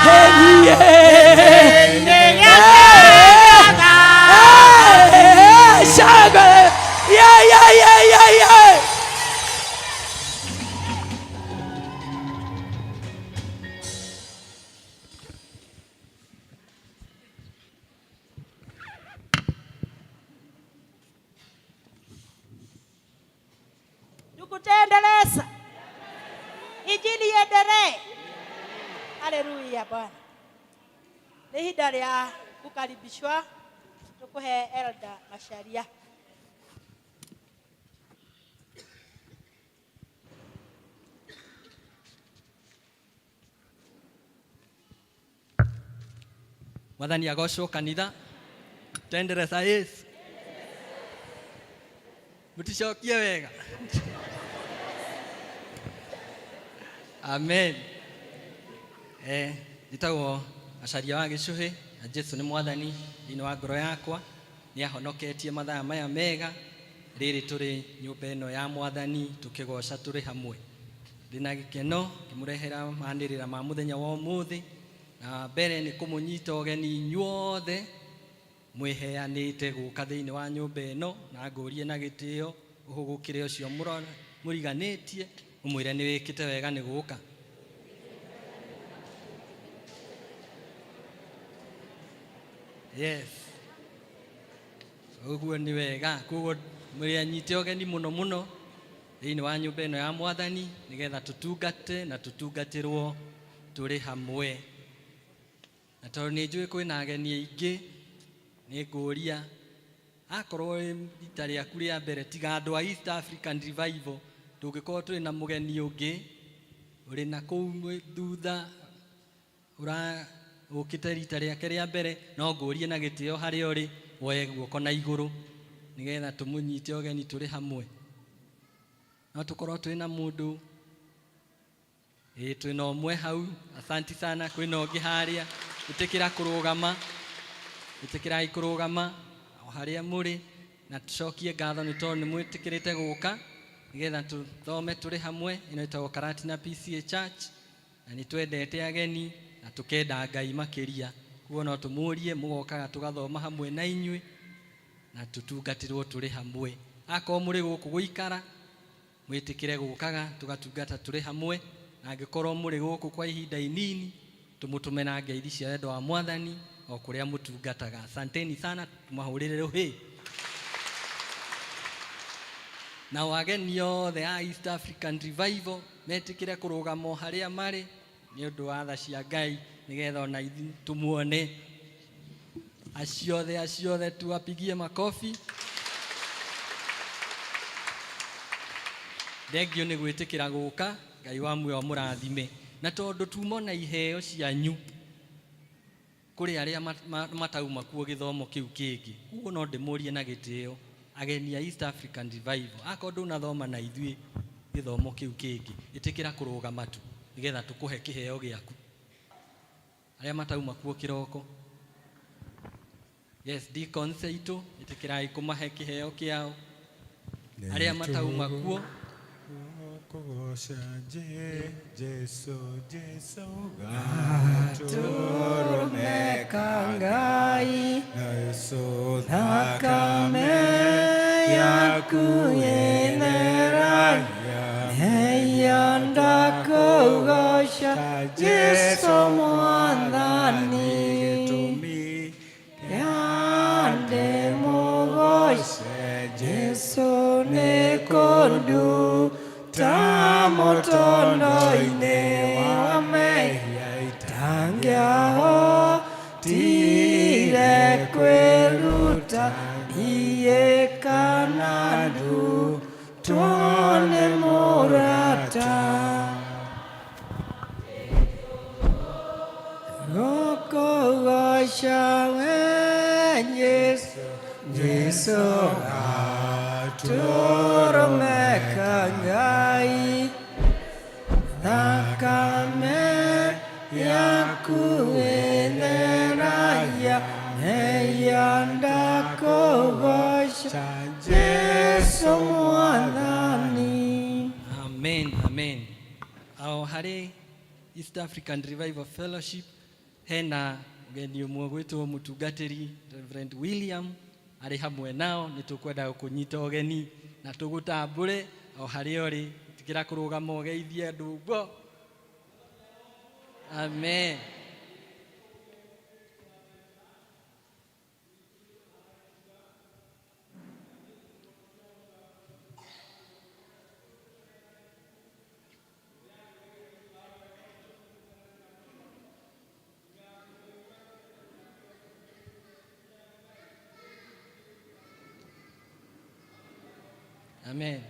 henie Mĩtĩ-inĩ yake shangwe yeah yeah yeah yeah yeah. Tukutendeleza injili iendelee. Haleluya Bwana. Nĩ ihinda rĩa kukaribishwa tukuhe Elder Macharia. Mwathani agocwo kanitha tendereza Yesu muticokie wega amen. Njĩtagwo Macharia wa Gĩcũhĩ na Jesu nĩ mwathani thĩinĩ wa ngoro yakwa nĩ ahonoketie mathaa maya mega rĩrĩ tũrĩ nyũmba ĩno ya mwathani tũkĩgoca tũrĩ hamwe. Ndĩna gĩkeno ngĩmũrehera manĩrĩra ma mũthenya wa ũmũthĩ na mbere nĩ kũmũnyita ũgeni inyuothe mwĩheanĩte gũka thĩinĩ wa nyũmba ĩno na ngũrie na gĩtĩo ũhũgũkĩre ũcio mũriganĩtie ũmwĩre nĩ wĩkĩte wega nĩ gũka. Yes, ũguo nĩ wega koguo mũrĩanyite ũgeni mũno mũno thĩinĩ wa nyũmba ĩno ya mwathani nĩgetha tũtungate na tũtungatĩrwo tũrĩ hamwe. Na tondũ nĩ njũĩ kwĩna ageni aingĩ nĩ ngũria akorwo rita rĩaku rĩa mbere tiga andũ a East African Revival ndũngĩkorwo tũrĩ na mũgeni ũngĩ ũrĩ na kũu thutha ũkĩte rita rĩake rĩa mbere no ngũrie na gĩtĩo harĩa ũrĩ woe guoko na igũrũ nĩgetha tũmũnyite ũgeni tũrĩ hamwe. No tũkorwo twĩ na mũndũ ĩĩ twĩna ũmwe hau asanti sana kwĩna ũngĩ harĩa ĩtĩkĩra kũrũgama ĩtĩkĩrai kũrũgama o harĩa mũrĩ na tũcokie ngatho nĩ tondũ nĩ mwĩtĩkĩrĩte gũka nĩgetha tũthome tũrĩ hamwe. Ĩno ĩtagwo Karatina PCA Church na nĩ twendete ageni na tũkenda Ngai makĩria koguo no tũmũrie mũgokaga tũgathoma hamwe na inyuĩ na tũtungatĩrwo tũrĩ hamwe. Akorwo mũrĩ gũkũ gũikara mwĩtĩkĩre gũkaga tũgatungata tũrĩ hamwe na angĩkorwo mũrĩ gũkũ kwa ihinda inini tũmũtũme na ngeithi cia wendo wa mwathani o kũrĩa mũtungataga. Asanteni sana tũmahũrĩre rũhĩ. Nao ageni othe a East African Revival metĩkĩre kũrũgama o harĩa marĩ nĩ ũndũ wa tha cia Ngai nĩgetha ona ithuĩ tũmuone. Acio othe tuwapigie makofi. Thengio nĩ gwĩtĩkĩra gũka Ngai wa muoyo mũrathime. Na tondũ tuma na iheo cianyu kũrĩ arĩa matauma kuo gĩthomo kĩu kĩngĩ koguo no ndĩmũrie na gĩtĩo ageni a East African Revival akorwo ndũnathoma na ithuĩ gĩthomo kĩu kĩngĩ ĩtĩkĩra kũrũgama tu nĩgetha tũkũhe kĩheo gĩaku. Arĩa matauma kuo kĩroko yes deacons aitũ ĩtĩkĩrai kũmahe kĩheo kĩao. Arĩa matauma kuo Kũgoca Jesu Jesu gatũrũme ka Ngai Yesu thakame yaku ĩtheragia Neyo ndakũgoca Jesu mwathani. Kũnduta mũtondo-inĩ wa mehia itangĩahotire kwĩruta niĩ kana ndutwo nĩ mũrata. Gũkũgoca we Jesũ, Jesũ gatũrũme ka Ngai, thakame yaku ĩtheragia mehia, ndakũgoca Jesũ Mwathani. Amen, amen. O harĩ East African Revival Fellowship hena mũgeni ũmwe gwĩtwo mũtungatĩri Reverend William arĩ hamwe nao. Nĩ tũkwenda kũnyita ũgeni na tũgũtambũre o harĩa ũrĩ. Tigĩra kũrũgama ũgeithie andũ ũguo. Amen. Amen.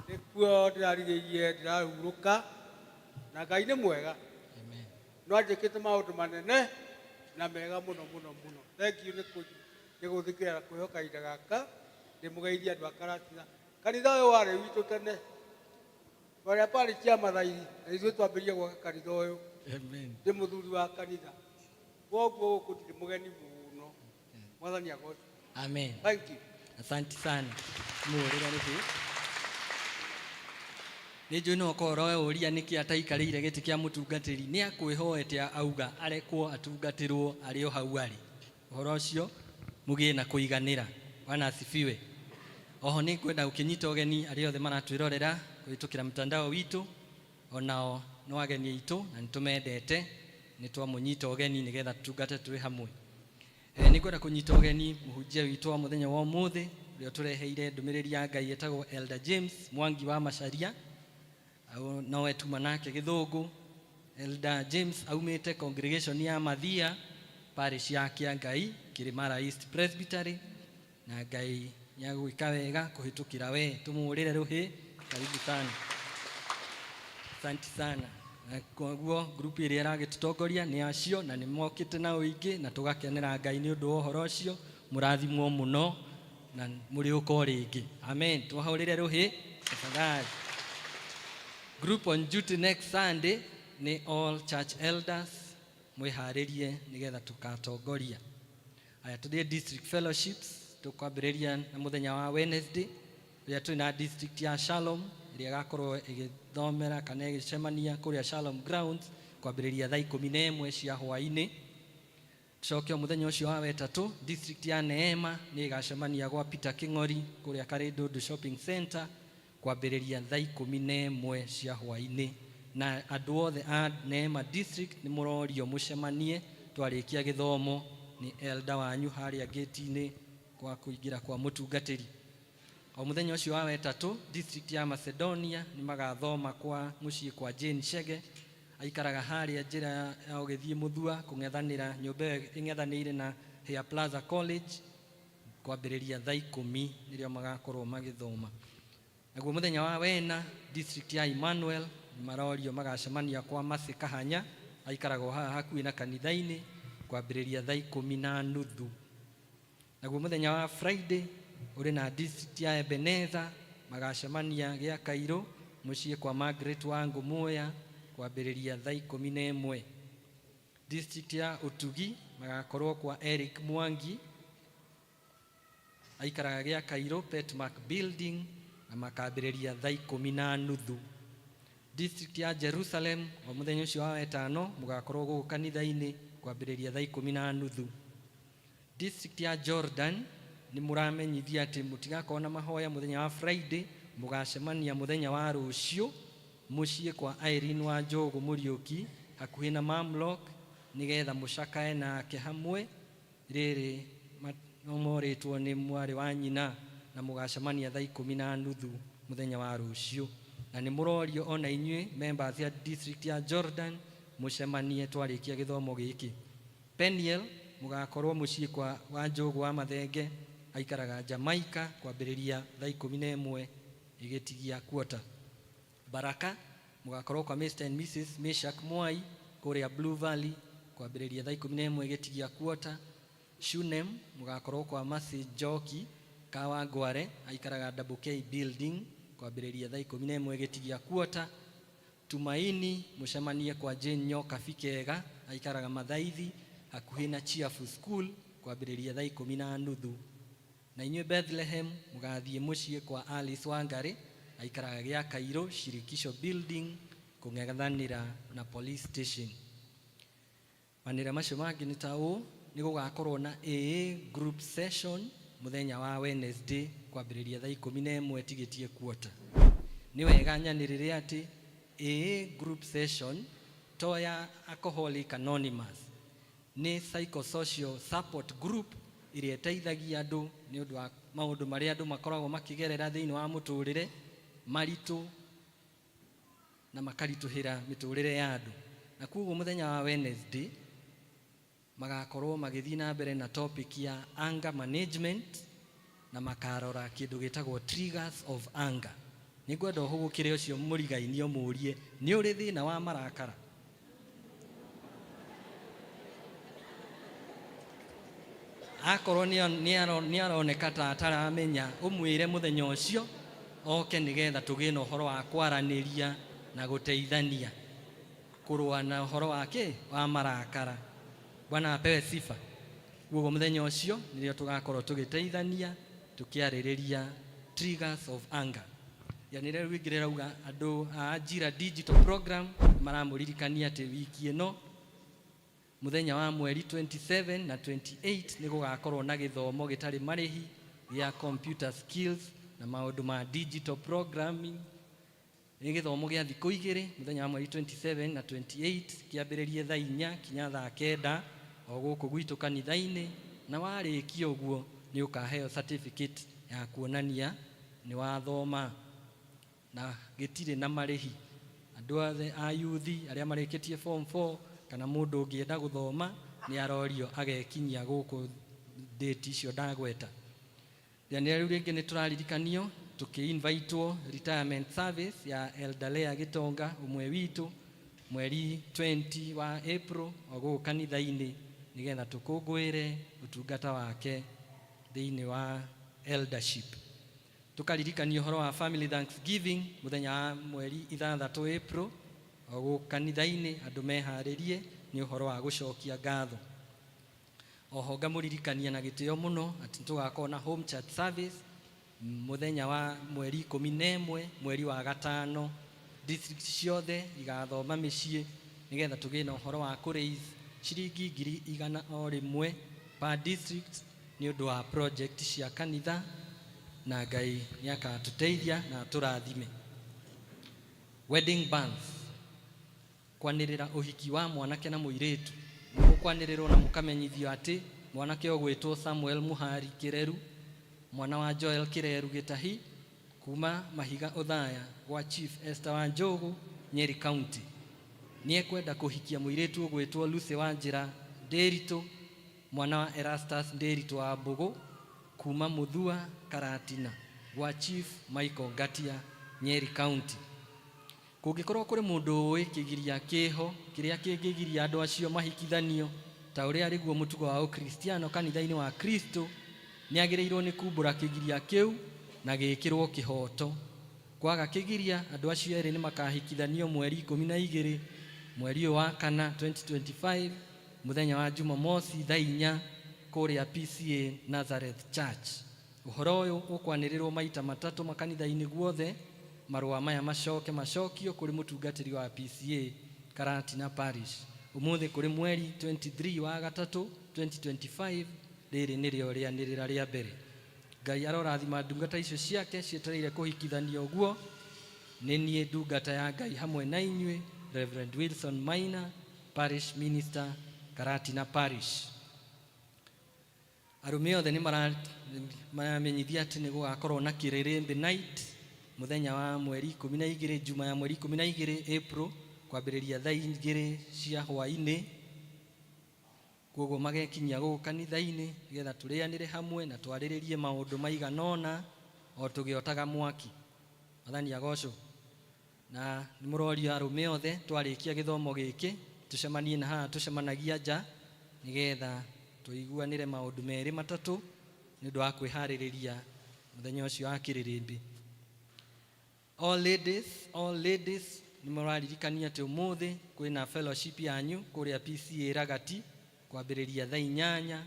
Nĩkuo ndĩrarigĩirie ndĩrahurũka na Ngai nĩ mwega no anjĩkĩte maũndũ manene na mega mũno mũno mũno. Thank you nĩ gũthikĩrĩria na kwĩhoka kahinda gaka ndĩmũgeithie andũ a Karatina. Kanitha ũyũ warĩ witũ tene twarĩa parĩ cia Mathairi na ithuĩ twambĩrĩrie gwaka kanitha ũyũ. Amen. Ndĩ mũthuri wa kanitha, koguo gũkũ ndirĩ mũgeni mũno. Mwathani agocwo. Amen. Thank you. Asante sana. Mũhũrĩre rũhĩ. Nĩ njũĩ no ũkorwo ũroria nĩkĩ ataikarĩire gĩtĩ kĩa mũtungatĩri. Nĩ akwĩhoete auga arekwo atungatĩrwo arĩ o hau arĩ. Ũhoro ũcio mũgĩe na kũiganĩra. Bwana asifiwe. Oho nĩ ngwenda gũkĩnyita ũgeni arĩa othe maratwĩrorera kũhĩtũkĩra mtandao witũ, onao no ageni aitũ na nĩ tũmendete, nĩ twamũnyita ũgeni nĩgetha tũtungate twĩ hamwe. Nĩ ngwenda kũnyita ũgeni mũhunjia witũ wa mũthenya wa ũmũthĩ ũrĩa ũtũreheire ndũmĩrĩri ya Ngai etagwo Elder James Mwangi wa Macharia, nowe tuma nake gĩthũngũ. Elder James aumĩte congregation ya Mathia, parish ya Kĩangai, Kĩrĩmara East Presbytery, na Ngai nĩagwĩka wega kũhĩtũkĩra we. Tũmũhũrĩre rũhĩ. Karibu sana. Asante sana. Na koguo group ĩrĩa ĩragĩtũtongoria nĩ acio na nĩ mokĩte na ũingĩ na tũgakenera Ngai nĩ ũndũ wa ũhoro ũcio. Mũrathimwo mũno na mũrĩ ũka rĩngĩ. Amen. Tũhũrĩre rũhĩ tafadhali. Group on duty next Sunday nĩ all church elders, mwĩharĩrie nĩgetha tũkatongoria. Aya, tũthiĩ district fellowships. Tũkwambĩrĩria na mũthenya wa Wednesday ũrĩa twĩ na district ya Shalom ĩrĩa ĩgakorwo ĩgĩthomera kana ĩgĩcemania kũrĩa Shalom Grounds kwambĩrĩria thaa 11 cia hwaĩ-inĩ. Tucoke o mũthenya ũcio wa wetatũ, district ya Neema nĩ ĩgacemania gwa Peter King'ori kũrĩa Karĩndũndũ Shopping Center kwambĩrĩria thaa 11 cia hwaĩ-inĩ. Na andũ othe a Neema district nĩ mũrorio mũcemanie twarĩkia gĩthomo nĩ elder wanyu harĩa gate-inĩ kwa kũingĩra kwa mũtungatĩri. O mũthenya ũcio wa wetatũ, district ya Macedonia nĩ magathoma kwa mũciĩ kwa Jane Chege, aikaraga harĩa njĩra ya ũgĩthiĩ Mũthua kũng'ethanĩra nyũmba ĩyo ĩng'ethanĩire na Hair Plaza College kwambĩrĩria thaa 10 nĩrĩo magakorwo magĩthoma. Naguo mũthenya wa wena, district ya Emmanuel marorio magacemania kwa Mercy Kahanya, aikaragwo haha hakuhĩ na kanitha-inĩ kwambĩrĩria thaa 10:30. Naguo mũthenya wa Friday ũrĩ na district ya Ebenezer magacemania gĩa Kairũ mũciĩ kwa Margaret wa Ngũmũya kwambĩrĩria thaa 11. District ya Ũtugi magakorwo kwa Eric Mwangi, aikaraga gĩa Kairũ Petmark Building na makambĩrĩria thaa 10:30. District ya Jerusalem, o mũthenya ũcio wa wetano mũgakorwo gũkũ kanitha-inĩ kwambĩrĩria thaa 10:30. District ya Jordan nĩ mũramenyithia atĩ mũtigakorwo na mahoya mũthenya wa Friday, mũgacemania mũthenya wa rũciũ mũciĩ kwa Irene wa Njogu Mũriũki hakuhĩ na Mamlok, nĩgetha mũcakae nake hamwe rĩrĩ morĩtwo nĩ mwarĩ wa nyina, na mũgacemania thaa 10:30 mũthenya wa rũciũ. Na nĩ mũrorio ona inyuĩ members ya district ya Jordan mũcemanie twarĩkia gĩthomo gĩkĩ. Peniel mũgakorwo mũciĩ kwa wa Njogu wa Mathenge, aikaraga Jamaica, kwambĩrĩria thaa 11 ĩgĩtigia quarter. Baraka mũgakorwo kwa Mr and Mrs Meshak Mwai kũrĩa Blue Valley kwambĩrĩria thaa 11 ĩgĩtigia quarter. Shunem mũgakorwo kwa Mercy Njoki Kawangware, aikaraga Double K building kwambĩrĩria thaa 11 ĩgĩtigia quarter. Tumaini mũcemanie kwa Jane Nyoka Bikega, aikaraga Mathaithi hakuhĩ na Chiafu School kwambĩrĩria thaa 10:30. Na inyuĩ Bethlehem mũgathiĩ mũciĩ kwa Alice Wangari, aikaraga gĩa Kairũ Shirikisho building kũng'ethanĩra na police station. Manĩra macio mangĩ nĩ ta ũũ, nĩ gũgakorwo na AA group session mũthenya wa Wednesday kwambĩrĩria thaa 11 tigĩtie quarter. Nĩ wega nyanĩrĩre atĩ AA group session to ya Alcoholic Anonymous, nĩ psychosocial support group ĩrĩa ĩteithagia andũ nĩ ũndũ wa maũndũ marĩa andũ makoragwo makĩgerera thĩinĩ wa mũtũrĩre maritũ na makaritũhĩra mĩtũrĩre ya andũ. Na koguo mũthenya wa Wednesday magakorwo magĩthiĩ na mbere na topic ya anger management na makarora kĩndũ gĩtagwo triggers of anger. Nĩngwenda ũhũgũkĩre ũcio mũrigaini ũmũrie, nĩ ũrĩ thĩna wa marakara? Akorwo nĩ aroneka ta ataramenya, ũmwĩre mũthenya ũcio oke nĩgetha tũgĩe na ũhoro wa kwaranĩria na gũteithania kũrũa na ũhoro wa kĩ wa marakara. Bwana apewe sifa. Koguo mũthenya ũcio nĩrĩo tũgakorwo tũgĩteithania tũkĩarĩrĩria triggers of anger. Yanĩrĩra rĩu ingĩ rĩrauga andũ a Ajira Digital Program maramũririkania atĩ wiki ĩno mũthenya wa mweri 27 na 28 nĩ gũgakorwo na gĩthomo gĩtarĩ marĩhi gĩa computer skills na maũndũ ma digital programming. Nĩ gĩthomo gĩa thikũ igĩrĩ, mũthenya wa mweri 27 na 28, kĩambĩrĩrie thaa 4 kinya thaa 9 o gũkũ gwitũ kanitha-inĩ, na warĩkia ũguo nĩ ũkaheo certificate ya kuonania nĩ wathoma, na gĩtirĩ na marĩhi. Andũ othe a yuthi arĩa marĩkĩtie form 4 kana mũndũ ũngĩenda gũthoma nĩ arorio agekinyia gũkũ date icio ndagweta. Rĩanĩrĩra rĩu rĩngĩ nĩ tũraririkanio tũkĩ-invitwo retirement service ya Elder Lea Gĩtonga ũmwe witũ mweri 20 wa April o gũkũ kanitha-inĩ nĩgetha tũkũngũĩre ũtungata wake thĩinĩ wa eldership. Tũkaririkanio ũhoro wa family thanksgiving mũthenya wa mweri 6 April o gũkũ kanitha-inĩ, andũ meharĩrie nĩ ũhoro wa gũcokia ngatho. Oho ngamũririkania na gĩtĩo mũno atĩ tũgakorwo na home church service mũthenya wa mweri 11 mweri wa gatano. District ciothe igathoma mĩciĩ nĩgetha tũgĩe na ũhoro wa kũ raise ciringi 100,000 per district nĩ ũndũ wa project cia kanitha, na Ngai nĩ akatũteithia na atũrathime. Wedding bands, kwanĩrĩra ũhiki wa mwanake na mũirĩtu. Mũkwanĩrĩrwo na mũkamenyithio atĩ mwanake ũgwĩtwo Samuel Muhari Kĩreru, mwana wa Joel Kĩreru Gĩtahi, kuma Mahiga Othaya gwa Chief Esther wa Njogu, Nyeri County, nĩ ekwenda kũhikia mũirĩtu ũgwĩtwo Lucy Wanjĩra Ndĩritũ, mwana wa Erastus Ndĩritũ wa Mbũgũ, kuma Mũthua Karatina gwa Chief Michael Ngatia, Nyeri County. Kũngĩkorwo kũrĩ mũndũ ũĩ kĩgiria kĩho kĩrĩa kĩngĩgiria andũ acio mahikithanio ta ũrĩa arĩguo mũtugo wa Ũkristiano kanitha-inĩ wa Kristo, nĩ agĩrĩirwo nĩ kumbũra kĩgiria kĩu na gĩkĩrwo kĩhoto. Kwaga kĩgiria, andũ acio erĩ nĩ makahikithanio mweri 12 mweri ũyũ wa kana 2025 mũthenya wa Jumamosi thaa 4 kũrĩa PCA Nazareth Church. Ũhoro ũyũ ũkwanĩrĩrwo maita matatũ makanitha-inĩ guothe. Marũa maya macoke macokio kũrĩ mũtungatĩri wa PCA Karatina Parish. Ũmũthĩ kũrĩ mweri 23 wa gatatũ 2025, rĩrĩ nĩrĩo rĩanĩrĩra rĩa mbere. Ngai arorathima ndungata icio ciake cietereire kũhikithanio ũguo. Nĩ niĩ ndungata ya Ngai hamwe na inyuĩ, Reverend Wilson Maina, Parish Minister, Karatina Parish. Arũme othe nĩ maramenyithia atĩ nĩ gũgakorwo na kĩrĩrĩmbĩ night mũthenya wa mweri 12, Juma ya mweri 12 April, kwambĩrĩria thaa 2 cia hwaĩ-inĩ. Koguo magekinyia gũkũ kanitha-inĩ nĩgetha tũrĩanĩre hamwe na twarĩrĩrie maũndũ maigana ũna o tũgĩotaga mwaki. Mwathani agocwo. Na nĩ mũrorio arũme othe twarĩkia gĩthomo gĩkĩ tũcemanie na haha tũcemanagia nja nĩgetha tũiguanĩre maũndũ merĩ matatũ nĩ ũndũ wa kwĩharĩrĩria mũthenya ũcio wa kĩrĩrĩmbĩ. All ladies, all ladies, nĩ mũraririkania atĩ ũmũthĩ kwĩna fellowship yanyu kũrĩa PCA Ragati kwambĩrĩria thaa 8.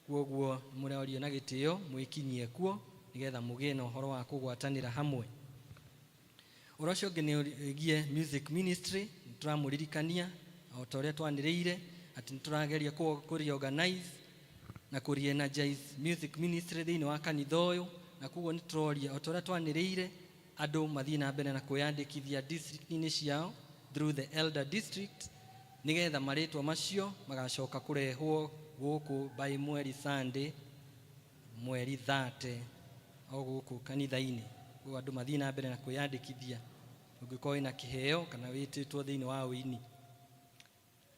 Kwoguo nĩ mũrorio na gĩtĩo mwĩkinyie kuo nĩgetha mũgĩe na ũhoro wa kũgwatanĩra hamwe. Ũhoro ũcio ũngĩ nĩ wĩgiĩ music ministry. Nĩ tũramũririkania o ta ũrĩa twanĩrĩire atĩ nĩ tũrageria kũ reorganize na kũ re-energize music ministry thĩinĩ wa kanitha ũyũ, na koguo nĩ tũroria o ta ũrĩa twanĩrĩire andũ mathiĩ na mbere na kwĩyandĩkithia district-inĩ ciao through the elder district, nĩgetha marĩtwa macio magacoka kũrehwo gũkũ by mweri Sunday mweri 30 o gũkũ kanitha-inĩ. Koguo andũ mathiĩ na mbere na kwĩyandĩkithia ũngĩkorwo wĩna kĩheo kana wĩtĩtwo thĩinĩ wa ũini.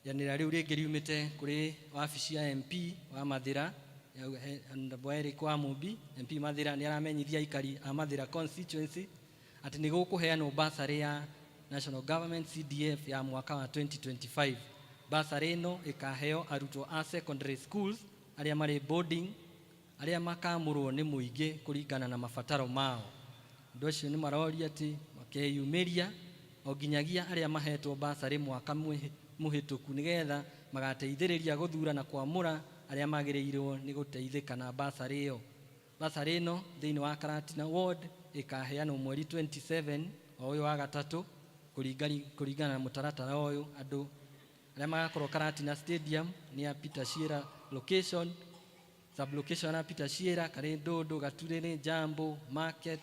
Rĩanĩrĩra rĩu rĩngĩ riumĩte kũrĩ wabici ya MP wa Mathĩra, Honorable Eric wa Mumbi. MP Mathĩra nĩ aramenyithia aikari a Mathĩra constituency atĩ nĩ gũkũheanwo bursary ya National Government CDF ya mwaka wa 2025. Bursary ĩno ĩkaheo arutwo a secondary schools arĩa marĩ boarding, arĩa makamũrwo nĩ mũingĩ kũringana na mabataro mao. Andũ acio nĩ maroria atĩ makeyumĩria o nginyagia arĩa mahetwo bursary mwaka mũhĩtũku, nĩgetha magateithĩrĩria gũthura na kwamũra arĩa magĩrĩirwo nĩ gũteithĩka na bursary ĩyo. Bursary ĩno thĩinĩ wa Karatina Ward ĩkaheanwo mweri 27 o ũyũ wa gatatũ kũringana na mũtaratara ũyũ. Andũ arĩa magakorwo Karatina Stadium nĩ a Peter Shearer location, sublocation ya Peter Shearer, Karĩ Ndũndũ, Gaturĩrĩ, Jambo, Market,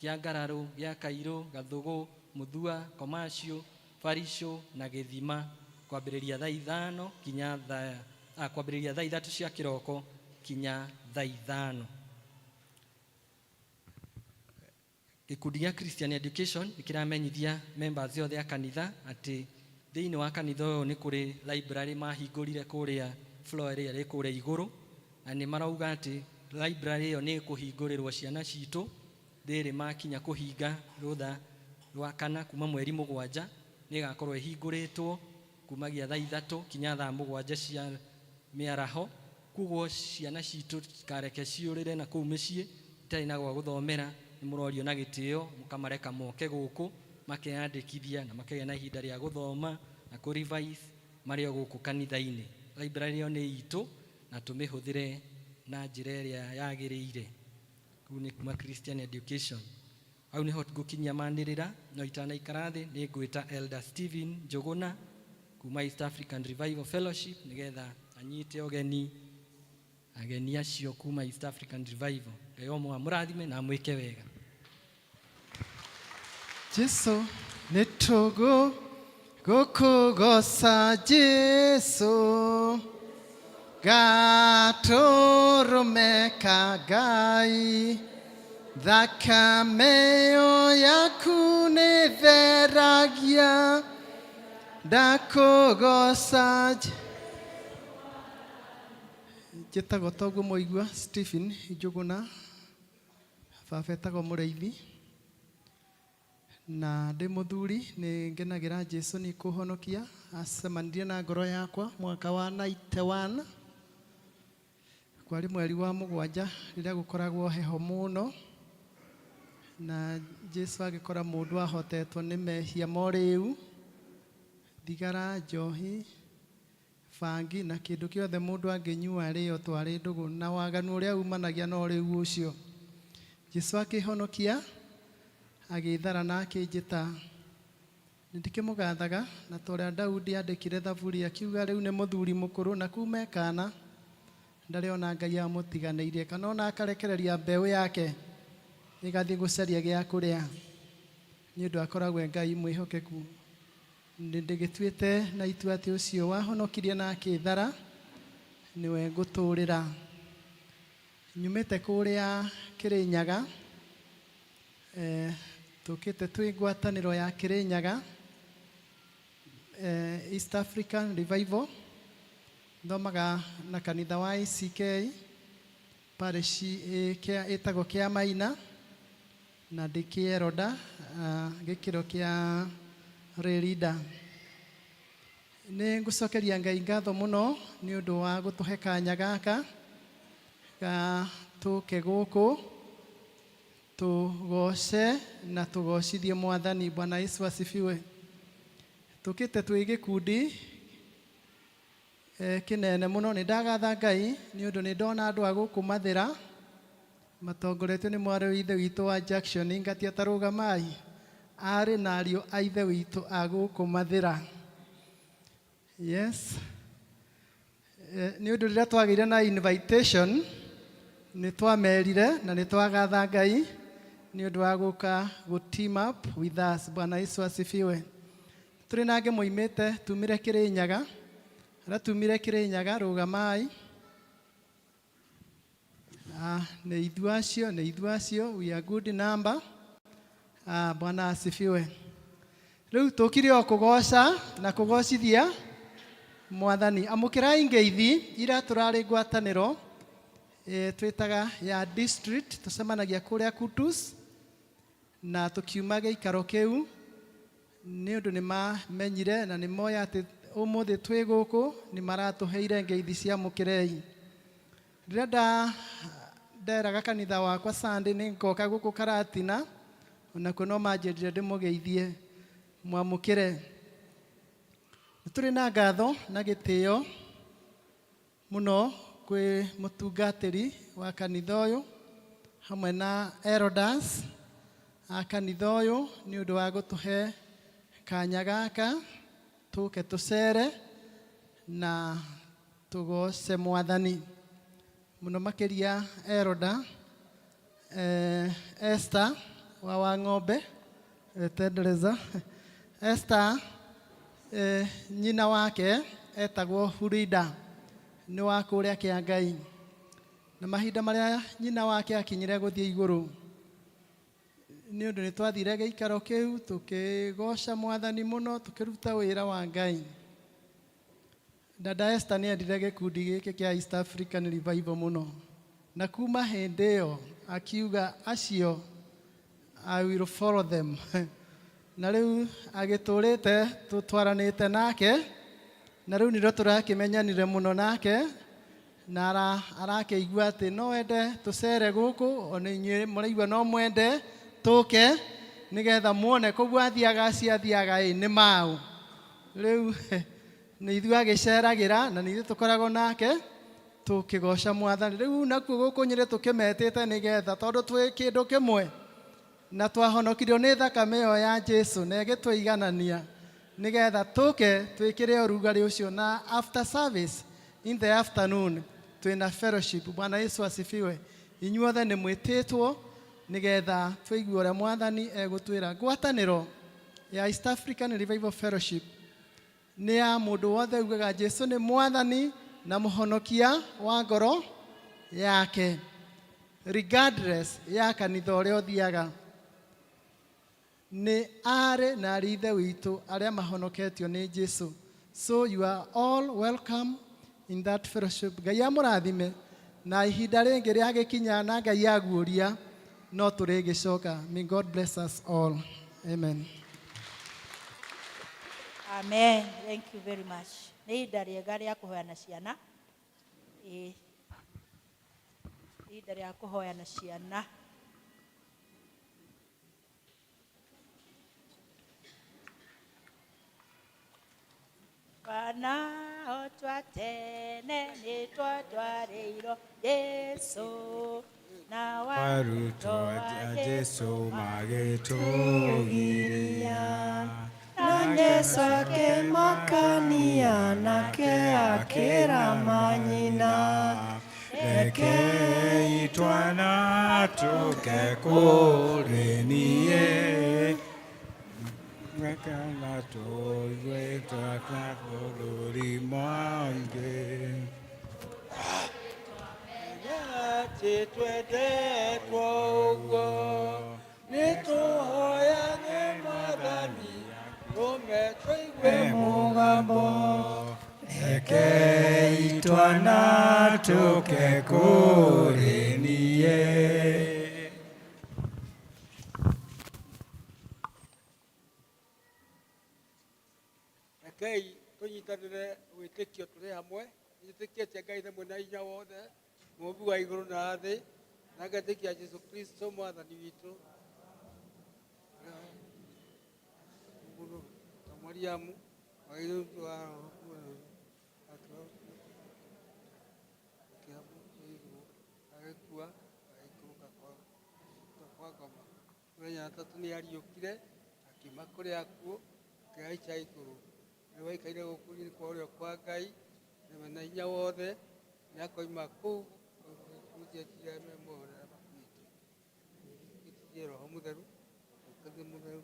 Kĩangararũ, Gĩa Kairũ, Gathũgũ, Mũthua, Commercial, Barisho na Gĩthima, kwambĩrĩria thaa 5 kinya thaa kwambĩrĩria thaa 3 cia kĩroko kinya thaa 5. Gĩkundi gĩa Christian Education nĩ kĩramenyithia members othe a kanitha atĩ thĩinĩ wa kanitha ũyũ nĩ kũrĩ library mahingũrire kũrĩa floor ĩrĩa ĩrĩ kũrĩa igũrũ, na nĩ marauga atĩ library ĩyo nĩ ĩkũhingũrĩrwo ciana citũ rĩrĩ makinya kũhinga rũtha rwa kana kuma mweri 7. Nĩ ĩgakorwo ĩhingũrĩtwo kumagia thaa 3 kinya thaa 7 cia mĩaraho. Koguo ciana citũ citikareke ciũrĩre na kũu mĩciĩ itarĩ na gwa gũthomera. Nĩ mũrorio na gĩtĩo mũkamareka moke gũkũ makeyandĩkithia na makagĩa na ihinda rĩa gũthoma na kũ revise marĩ o gũkũ kanitha-inĩ. Library ĩyo nĩ itũ na tũmĩhũthĩre na njĩra ĩrĩa yagĩrĩire. Kũu nĩ kuma Christian Education. Hau nĩho ngũkinyia manĩrĩra, no itanaikara thĩ nĩ ngwĩta Elder Stephen Njũgũna kuma East African Revival Fellowship nĩgetha anyite ũgeni ageni acio kuma East African Revival. Ngai o amũrathime na amwĩke wega. Jesu nĩ tũgũ gũkũgoca, Jesu gatũrũme ka Ngai, thakame ĩyo yaku nĩ theragia, ndakũgoca. Njĩtagwo toguo mwaigua, Stephen Njũgũna. Baba etagwo Mũrĩithi na ndĩ mũthuri. Nĩ ngenagĩra Jesu nĩ kũhonokia. Acemanirie na ngoro yakwa mwaka wa 91, kwarĩ mweri wa 7 rĩrĩa gũkoragwo heho mũno, na Jesu agĩkora mũndũ ahotetwo nĩ mehia ma ũrĩu, thigara, njohi, bangi na kĩndũ kĩothe mũndũ angĩnyua arĩo twarĩ ndũgũ na waganu ũrĩa umanagia na ũrĩu ũcio. Jesu akĩhonokia. Agĩthara na akĩnjĩta. Nĩ ndĩkĩmũgathaga na ta ũrĩa Daudi andĩkire thaburi akiuga rĩu nĩ mũthuri mũkũrũ na kuma e kaana ndarĩ ona Ngai amũtiganĩirie kana ona akarekereria mbeũ yake ĩgathiĩ gũcaria gĩa kũrĩa nĩ ũndũ akoragwo e Ngai mwĩhokeku. Nĩ ndĩgĩtuĩte na itua atĩ ũcio wahonokirie na akĩthara nĩwe ngũtũrĩra. Nyumĩte kũrĩa Kĩrĩnyaga, tũkĩte twĩ ngwatanĩro ya Kĩrĩnyaga, East African Revival. Thomaga na kanitha wa ACK parish ĩtagwo Kĩamaina na ndĩ kĩeroda gĩkĩro kĩa lay leader. Nĩ ngũcokeria Ngai ngatho mũno nĩ ũndũ wa gũtũhe kanya gaka ga tũke gũkũ tũgoce na tũgocithie Mwathani. Bwana Yesu asifiwe. Tũkĩte twĩ gĩkundi kĩnene mũno. Nĩ ndagatha Ngai nĩ ũndũ nĩ ndona andũ a gũkũ Mathĩra matongoretio nĩ mwarĩ wa ithe witũ wa Jackson Ngatia tarũgamai arĩ na ariũ a ithe witũ a gũkũ Mathĩra. Yes. Nĩ ũndũ rĩrĩa twagĩire na invitation nĩ twamerire na nĩ twagatha Ngai nĩ ũndũ wa gũka gũ team up with us. Bwana Yesu asifiwe. Tũrĩ na angĩ moimĩte tumire Kĩrĩnyaga, arĩa tumire Kĩrĩnyaga rũgamai. Nĩ ithuĩ acio, nĩ ithuĩ acio, we are good number. Bwana asifiwe. Rĩu tũkire o kũgoca na kũgocithia Mwathani. Amũkĩrai ngeithi ira tũrarĩ ngwatanĩro twĩtaga ya district, tũcemanagia kũrĩa Kutus na tũkiuma gĩikaro kĩu nĩ ũndũ nĩ mamenyire na nĩ moĩ atĩ ũmũthĩ twĩ gũkũ nĩ maratũheire ngeithi cia mũkĩrei. Rĩrĩa nderaga kanitha wakwa Sunday nĩ ngoka gũkũ Karatina, onakuo no manjĩrire ndĩmũgeithie mwamũkĩre. Nĩ tũrĩ na ngatho na gĩtĩo mũno kwĩ mũtungatĩri wa kanitha ũyũ hamwe na elders a kanitha ũyũ nĩ ũndũ wa gũtũhe kanya gaka tũke tũcere na tũgoce Mwathani. Mũno makĩria elder Esther wa Wang'ombe Tendereza. Esther nyina wake etagwo Hurida nĩ wa kũrĩa Kĩangai, na mahinda marĩa nyina wake akinyire gũthiĩ igũrũ nĩ ũndũ nĩ twathire gĩikaro kĩu tũkĩgoca Mwathani mũno tũkĩruta wĩra wa Ngai. Dada Esther nĩ endire gĩkundi gĩkĩ kĩa East African Revival mũno, na kuma hĩndĩ ĩyo akiuga acio I will follow them. Na rĩu agĩtũrĩte tũtwaranĩte nake, na rĩu nĩrĩo tũrakĩmenyanire mũno nake, na arakĩigua atĩ no ende tũcere gũkũ, ona inyuĩ mũraigua no mwende tũke nĩgetha muone koguo athiaga acio athiaga ĩ nĩ mau. Rĩu nĩ ithuĩ agĩceragĩra na nĩ ithuĩ tũkoragwo nake tũkĩgoca Mwathani. Rĩu nakuo gũkũ Nyĩrĩ tũkĩmetĩte nĩgetha tondũ twĩ kĩndũ kĩmwe na twahonokirio nĩ thakame ĩyo ya Jesu na ĩgĩtũiganania nĩgetha tũke twĩkĩre ũrugarĩ ũcio, na after service in the afternoon twĩna fellowship. Bwana Yesu asifiwe. Inyuothe nĩ mwĩtĩtwo nĩgetha tũigue ũrĩa Mwathani egũtwĩra. Ngwatanĩro ya East African Revival Fellowship nĩ ya mũndũ wothe ugaga Jesu nĩ Mwathani na mũhonokia wa ngoro yake, regardless ya kanitha ũrĩa ũthiaga. Nĩ arĩ na arĩ ithe witũ arĩa mahonoketio nĩ Jesu. So you are all welcome in that fellowship. Ngai amũrathime, na ihinda rĩngĩ rĩagĩkinya na Ngai aguũria no tũrĩgĩcoka. May God bless us all. Amen. Amen. Thank you very much. Nĩ ihinda rĩega rĩa kũhoya na ciana. Ĩĩ. Ihinda rĩa kũhoya na ciana. Twana o twa tene nĩ twatwarĩirwo Jesũ. Na Arutwo a Jesu magĩtũgiria. Na Jesu akĩmakania nake akĩra manyina Rekei twana tũke kũrĩ niĩ Rekana tũigue twana bũrũri mangĩ. Atĩ twendetwo ũguo nĩtũhoyage Mwathani tũme tũigue mũgambo Rekei twana tũke kũrĩ niĩ. Rekei tũnyitanĩre wĩtĩkio tũrĩ hamwe njĩtĩkĩtie Ngai Ithe mwene hinya wothe mũũmbi wa igũrũ na thĩ na ngetĩkia Jesũ Kristo mwathani witũ mũndũ ta Mariamu wagĩrĩirwo wa Roho Mũtheru, akĩamũkĩrwo agĩkua agĩikũrũka kwa ngoma mũthenya wa gatatũ nĩariũkire akiuma kũrĩ akuũ akĩhaica igũrũ nĩwe waikaire guoko-inĩ kwa ũrĩo kwa Ngai nĩwe na hinya wothe nĩakoima kũu kũrutia ciira me muoyo na arĩa makuĩte. Nĩnjĩtĩkĩtie Roho Mũtheru Ũkathĩ Mũtheru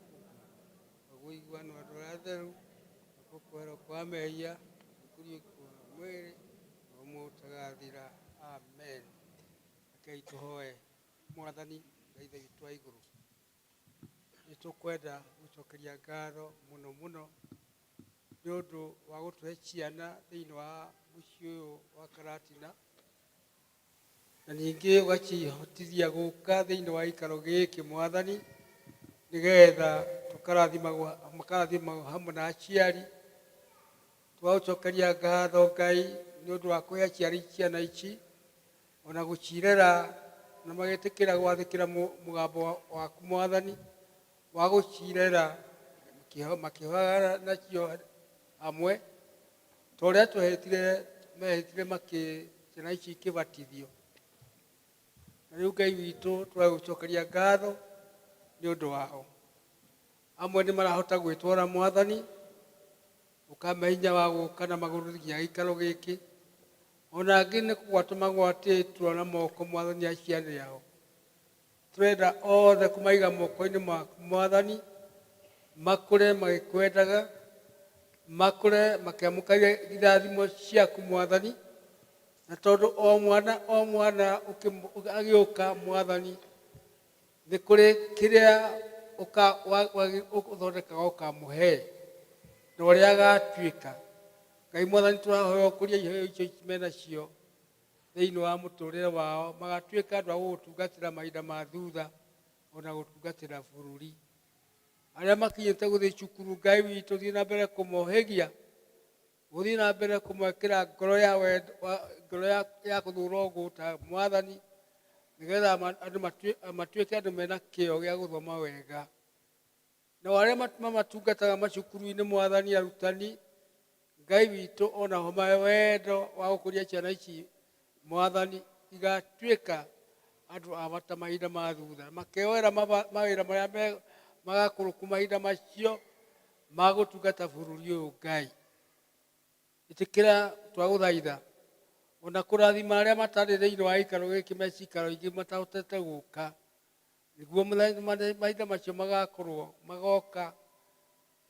ũguiguano andũ arĩa atheru kũherwo kwa mehia kũriũkio kwa mwĩrĩ ũmwe ũtagathira amen. Rekei tũhoe Mwathani Ngai Ithe witũ wa igũrũ nĩtũkwenda gũcokeria ngatho mũno mũno nĩ ũndũ wa gũtũhe ciana thĩinĩ wa mũciĩ ũyũ wa Karatina na ningĩ ũgacihotithia gũka thĩinĩ wa gĩikaro gĩkĩ Mwathani nĩgetha tũkarathimagwo makarathimagwo hamwe na aciari twagũcokeria ngatho Ngai nĩ ũndũ wa kũhe aciari ciana ici ona gũcirera na magĩtĩkĩra gwathĩkĩra mũgambo waku Mwathani wa gũcirera makĩhoyaga nacio hamwe ta ũrĩa twehĩtire mehĩtire makĩ ciana ici ikĩbatithio na rĩu Ngai witũ twagũcokeria ngatho nĩ ũndũ wao amwe nĩ marahota gwĩtwara Mwathani ũkamahe hinya wa gũka na magũrũ nginya gĩikaro gĩkĩ ona angĩ nĩ kũgwatwo magwatĩtwo na moko Mwathani aciari ao tũrenda othe kũmaiga moko-inĩ maku Mwathani makũre magĩkwendaga makũre makĩamũkagĩra irathimo ciaku Mwathani na tondũ o mwana agĩũka Mwathani nĩ kũrĩ kĩrĩa ũthondekaga ũkamũhe na ũrĩa agatuĩka Ngai Mwathani tũrahoya ũkũrie iheo icio menacio thĩinĩ wa mũtũrĩre wao magatuĩka andũ a gũgũtungatĩra mahinda ma thutha ona gũtungatĩra bũrũri arĩa makinyĩte gũthiĩ cukuru Ngai witũ thiĩ na mbere kũmohĩgia gũthiĩ na mbere kũmekĩra ngoro ya wendo ngoro ya kũthũra ũgũta Mwathani nĩgetha andũ matuĩke andũ mena kĩo gĩa gũthoma wega na arĩa mamatungataga macukuru-inĩ Mwathani arutani Ngai witũ onaho mahe wendo wa gũkũria ciana ici Mwathani igatuĩka andũ a bata mahinda ma thutha makeoera mawĩra marĩa magakũrũku mahinda macio ma gũtungata bũrũri ũyũ Ngai ĩtĩkĩra twagũthaitha ona kũrathima arĩa matarĩ thĩinĩ wa gĩikaro gĩkĩ me cikaro ingĩ matahotete gũka nĩguo mahinda macio magakorwo magoka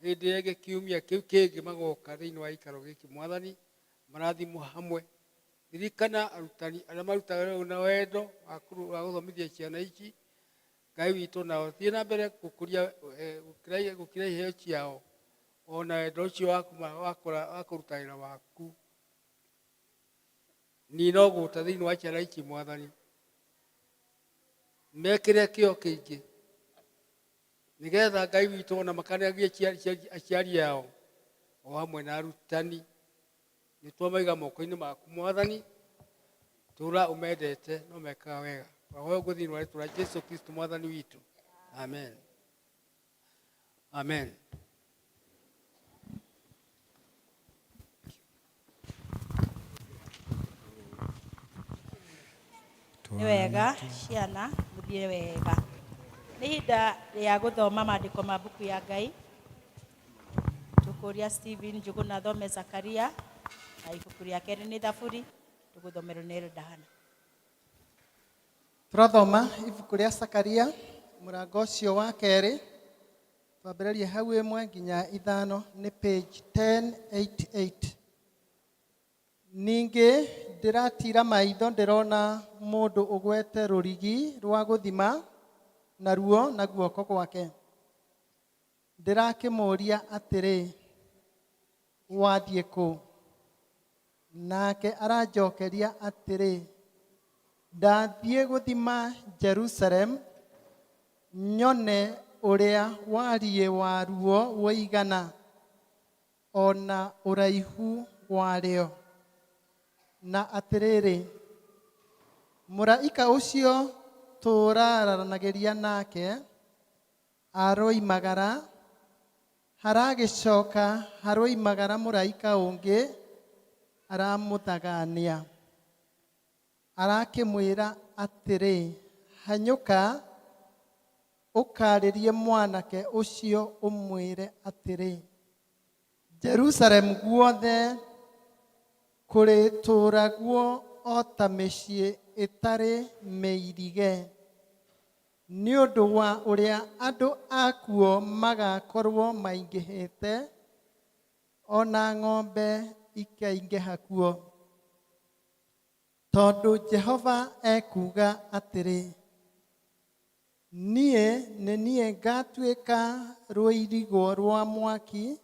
hĩndĩ ĩngĩ kiumia kĩu kĩngĩ magoka thĩinĩ wa gĩikaro gĩkĩ Mwathani marathimwo hamwe ririkana arutani arĩa marutaga wĩra na wendo wa gũthomithia ciana ici Ngai witũ nao thiĩ na mbere gũkũria gũkĩra iheo ciao ona wendo ũcio wa kũruta wĩra waku nina ũgũta thĩinĩ wa ciana ici Mwathani mekĩre kĩo kĩingĩ nĩgetha Ngai witũ ona makanagie aciari ao o hamwe na arutani nĩ twamaiga moko-inĩ maku Mwathani tũra ũmendete no mekaga wega twahoya ũguo thĩinĩ wa rĩtwa rĩa Jesũ Kristo Mwathani witũ amen amen. Nĩ wega ciana mũthiĩ wega. Nĩ ihinda rĩa gũthoma maandĩko ma mbuku ya Ngai. Tũkũria Stephen Njuguna athome Zakaria na ibuku rĩa kerĩ nĩ Thaburi, tũgũthomerwo nĩ Elda Hannah. Tũrathoma ibuku rĩa Sakaria mũrango ũcio wa kerĩ, twambĩrĩrie hau 1 nginya 5, nĩ page 1088. Ningĩ ndĩratira maitho ndĩrona mũndũ ũgwete rũrigi rwa gũthima naruo na guoko gwake. Ndĩrakĩmũũria atĩrĩ, wathiĩ kũ? Nake aranjokeria atĩrĩ, ndathiĩ gũthima Jerusalem nyone ũrĩa wariĩ waruo ũigana, ona ũraihu warĩo. Na atĩrĩrĩ, mũraika ũcio tũraranagĩria nake aroimagara, haragĩcoka haroimagara mũraika ũngĩ aramũthagania. Arakĩmwĩra atĩrĩ, hanyũka ũkarĩrie mwanake ũcio ũmwĩre atĩrĩ, Jerusalem guothe kũrĩtũũragwo o ta mĩciĩ ĩtarĩ mĩirige, nĩ ũndũ wa ũrĩa andũ akuo magakorwo maingĩhĩte, ona ng'ombe ikaingĩha kuo. Tondũ Jehova ekuuga atĩrĩ, niĩ nĩ niĩ ngatuĩka rũirigo rwa mwaki,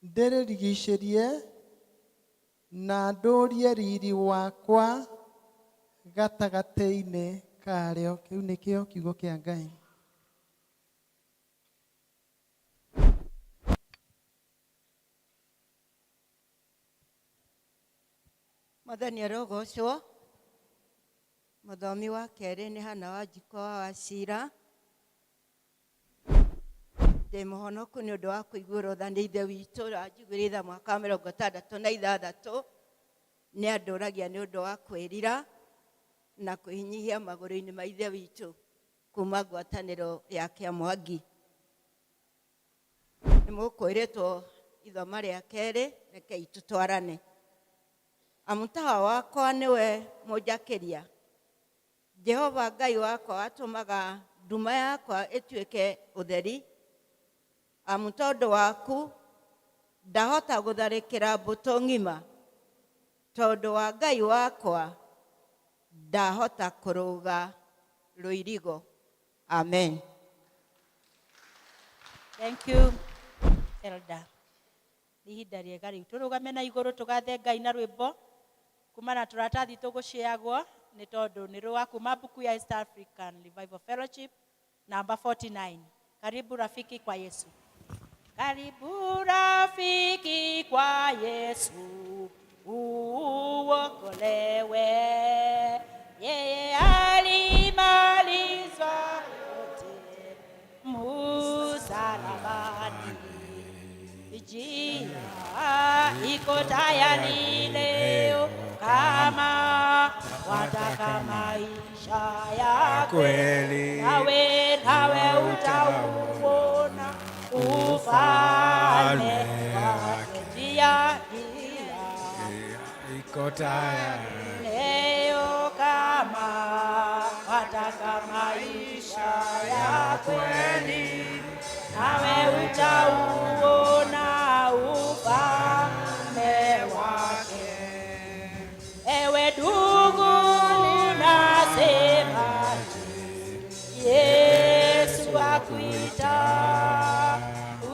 ndĩrĩrigicĩrie na ndũrie riri wakwa gatagatĩ-inĩ karĩo. Kĩu nĩkĩo kiugo kĩa Ngai. Mwathani arogocwo. Mũthomi wa kerĩ nĩ Hannah Wanjikũ wa Wachira. Ndĩ mũhonoku nĩ ũndũ wa kũiguĩrwo tha nĩ Ithe witũ ũranjiguĩrĩire tha mwaka wa 66. Nĩ andũragia nĩ ũndũ wa kwĩrira na kwĩnyihia magũrũ-inĩ ma Ithe witũ kuma ngwatanĩro ya Kĩamwangi. Nĩ mũkwĩrĩtwo ithoma rĩa kerĩ, rekei tũtwarane. Amu tawa wakwa nĩwe mũnjakĩria. Jehova Ngai wakwa atũmaga nduma yakwa ĩtuĩke ũtheri. Amu tondũ waku ndahota gũtharĩkĩra mbũtũ ng'ima. Tondũ wa Ngai wakwa ndahota kũrũga rũirigo. Amen. Thank you, Elder. Nĩ ihinda rĩega rĩu tũrũgame na igũrũ tũgathe Ngai na rwĩmbo kuma na tũratathi tũgũciagwo nĩ tondũ nĩ rwa kuma mbuku ya East African Revival Fellowship namba 49. Karibu rafiki kwa Yesu. Karibu rafiki kwa Yesu uokolewe. Yeye alimaliza yote msalabani. Njia iko tayari leo kama wataka maisha ya kweli, nawe nawe utauona ufalme wake. Njia iko tayari leo kama wataka maisha ya kweli, nawe utauona ufalme wake. Ewe ndugu, nasema Yesu akuita,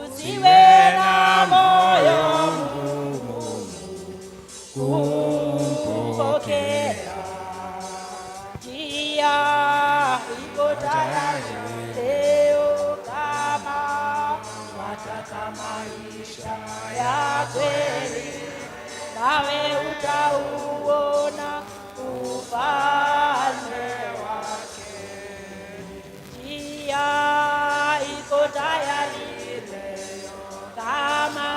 usiwe na moyo mgumu kumpokea. Njia iko tayari leo kama wataka maisha ya kweli, nawe utauona ufalme wake. Njia iko tayari leo kama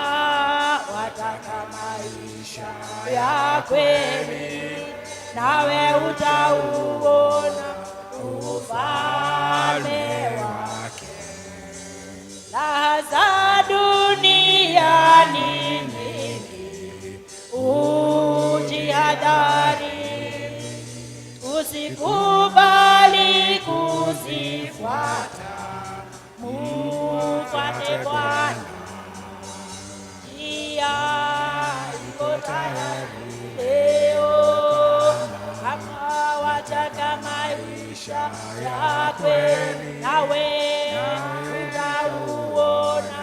wataka maisha ya kweli, nawe utauona ufalme wake. Raha za dunia ni nyingi, ujihadhari, usikubali kuzifuata, mufuate Bwana. Njia iko tayari leo, kama wataka maisha ya kweli, nawe utauona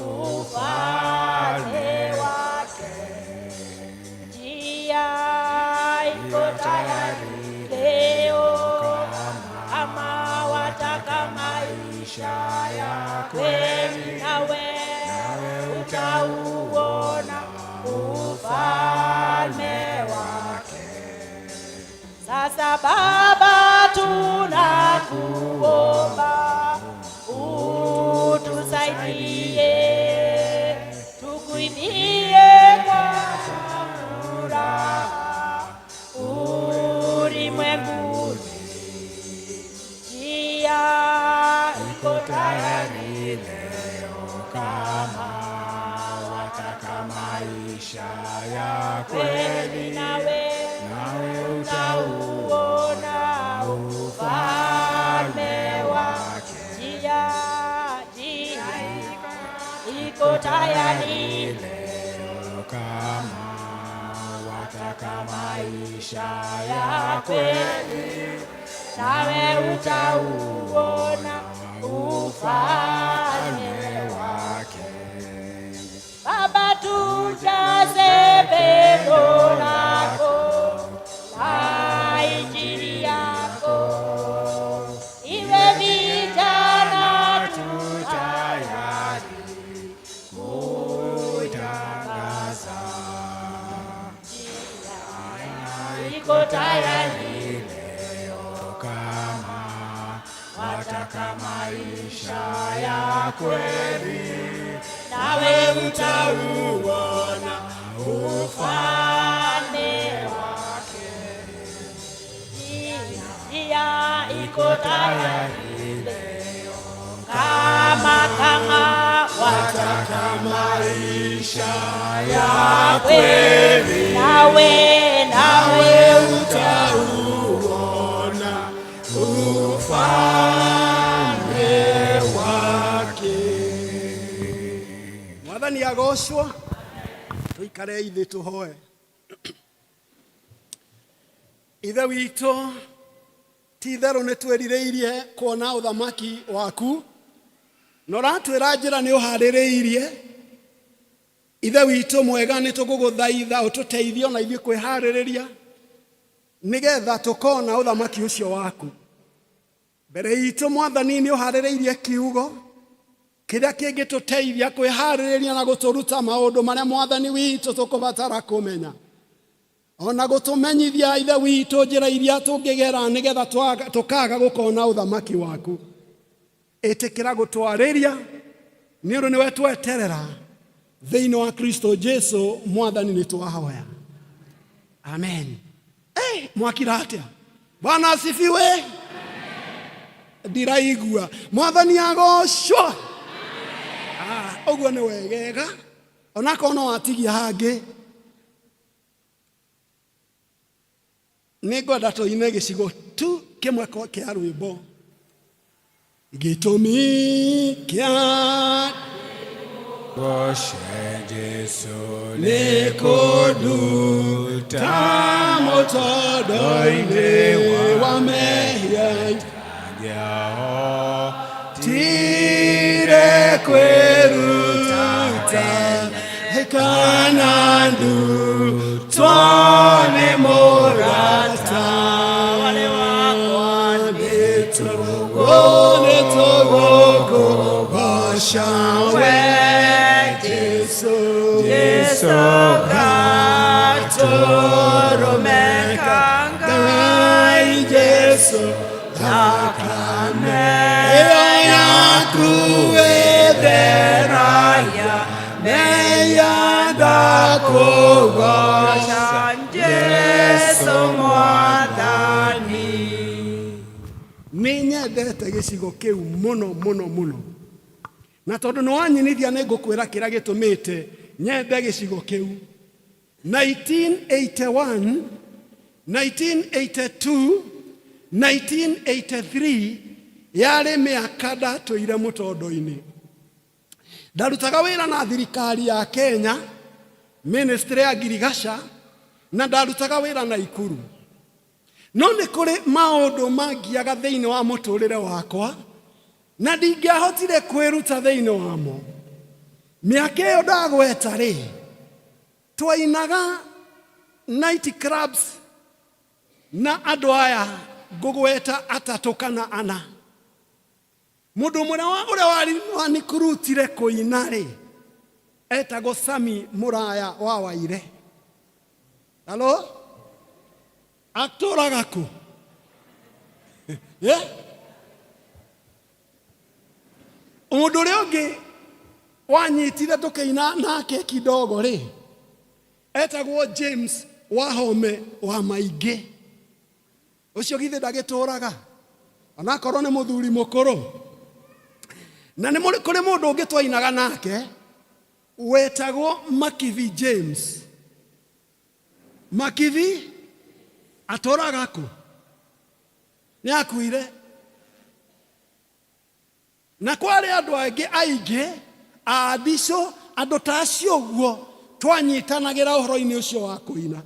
ufalme wake. Njia iko tayari leo, kama wataka maisha ya kweli, nawe utauona ufalme wake. Sasa Baba, tunakuomba utusaidie, tukuimbie kwa furaha ulimwenguni. Njia iko tayari leo, kama wataka maisha ya kweli, kweli, nawe nawe utauona ufalme wake. Njia, njia iko tayari leo, kama wataka maisha ya ya kweli, kweli, nawe utauona ufalme wake. Baba, tujaze pendo lako na injili yako, iwe vijana Tayari kuitangaza iko tayari leo, kama wataka maisha ya kweli, nawe utauona ufalme wake. Njia iko tayari leo, kama kama wataka maisha ya kweli, kweli, nawe nawe utauona ufalme wake. Mwathani agocwo. Tuikare ithe tuhoe. Ithe witũ, ti itherũ nĩ twĩrirĩirie kuona ũthamaki waku, na ũratwĩra njĩra nĩ ũharĩrĩirie. Ithe witũ mwega, nĩ tũgũgũthaitha ũtũteithie ona ithuĩ kwĩharĩrĩria nĩgetha tũkona ũthamaki ũcio waku. Mbere itũ, Mwathani, nĩ ũharĩrĩirie kiugo kĩrĩa kĩngĩtũteithia kwĩharĩrĩria na gũtũruta maũndũ marĩa, Mwathani witũ, tũkũbatara kũmenya, ona gũtũmenyithia, Ithe witũ, njĩra iria tũngĩgera nĩgetha tũkaga gũkona ũthamaki waku. Ĩtĩkĩra gũtwarĩria, nĩ ũndũ nĩwe tweterera. Thĩinĩ wa Kristo Jesu Mwathani nĩ twahoya, amen. Hey, mwakira atĩa? Bwana asifiwe. Ndiraigua. Mwathani agocwo. Ah, ũguo nĩ wegega, onakorwo no watigia hangĩ. Nĩ ngwenda tũine gĩcigo tu kĩmwe kĩa rwĩmbo, gĩtũmi kĩa Goce Jesu nĩ kũnduta mũtondo-inĩ wa mehia, tire kwĩruta kana ndutwo nĩ mũrata. Nĩ tũgũkũgoca we Jesu, Jesu gatũrũme ka Ngai, Jesu thakame ĩyo yaku ĩtheragia mehia, ndakũgoca Jesu. Nyendete gĩcigo kĩu mũno mũno mũno, na tondũ nĩ wanyinithia nĩ ngũkwĩra kĩrĩa gĩtũmĩte nyende gĩcigo kĩu. 1981, 1982, 1983 yarĩ mĩaka ndatũire mũtondo-inĩ. Ndarutaga wĩra na thirikari ya Kenya, ministry ya ngirigaca, na ndarutaga wĩra na Ikuru. No nĩ kũrĩ maũndũ mangiaga thĩinĩ wa mũtũrĩre wakwa na ndingĩahotire kwĩruta thĩinĩ wamo. Mĩaka ĩyo ndagweta rĩ, twainaga night clubs na andũ aya ngũgweta atatũ kana ana. Mũndũ ũmwe ũrĩa wanikurutire kũina rĩ, etagwo Sami Mũraya wa Waire. Halo? Atũraga kũ? Yeah? Mũndũ ũrĩa ũngĩ wanyitire tũkĩina nake kidogo rĩ, etagwo James Wahome wa Maingĩ. Ũcio githĩ ndagĩtũraga onakorwo nĩ mũthuri mũkũrũ. Na nĩ kũrĩ mũndũ ũngĩ twainaga nake wetagwo Makithi James. Makithi atũraga kũ? Nĩ akuire. Na kwarĩ andũ angĩ aingĩ andicũ, andũ ta acio ũguo twanyitanagĩra ũhoro-inĩ ũcio wa kũina.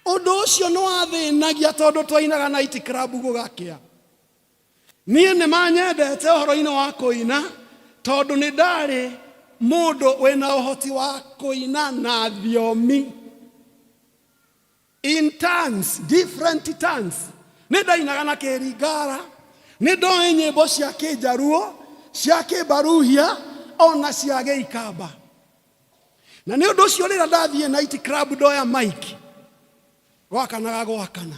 Ũndũ ũcio nĩ wathĩnagia tondũ twainaga night club gũgakĩa. Niĩ nĩ manyendete ũhoro-inĩ wa kũina tondũ nĩ ndarĩ mũndũ wĩna ũhoti wa kũina na thiomi in tongues, different tongues. Nĩ ndainaga na Kĩringara, nĩ ndoĩ nyĩmbo cia Kĩnjaruo, cia Kĩmbaruhia ona cia Gĩikamba. Na nĩ ũndũ ũcio rĩrĩa ndathiĩ night club ndoya mic, gwakanaga gwakana.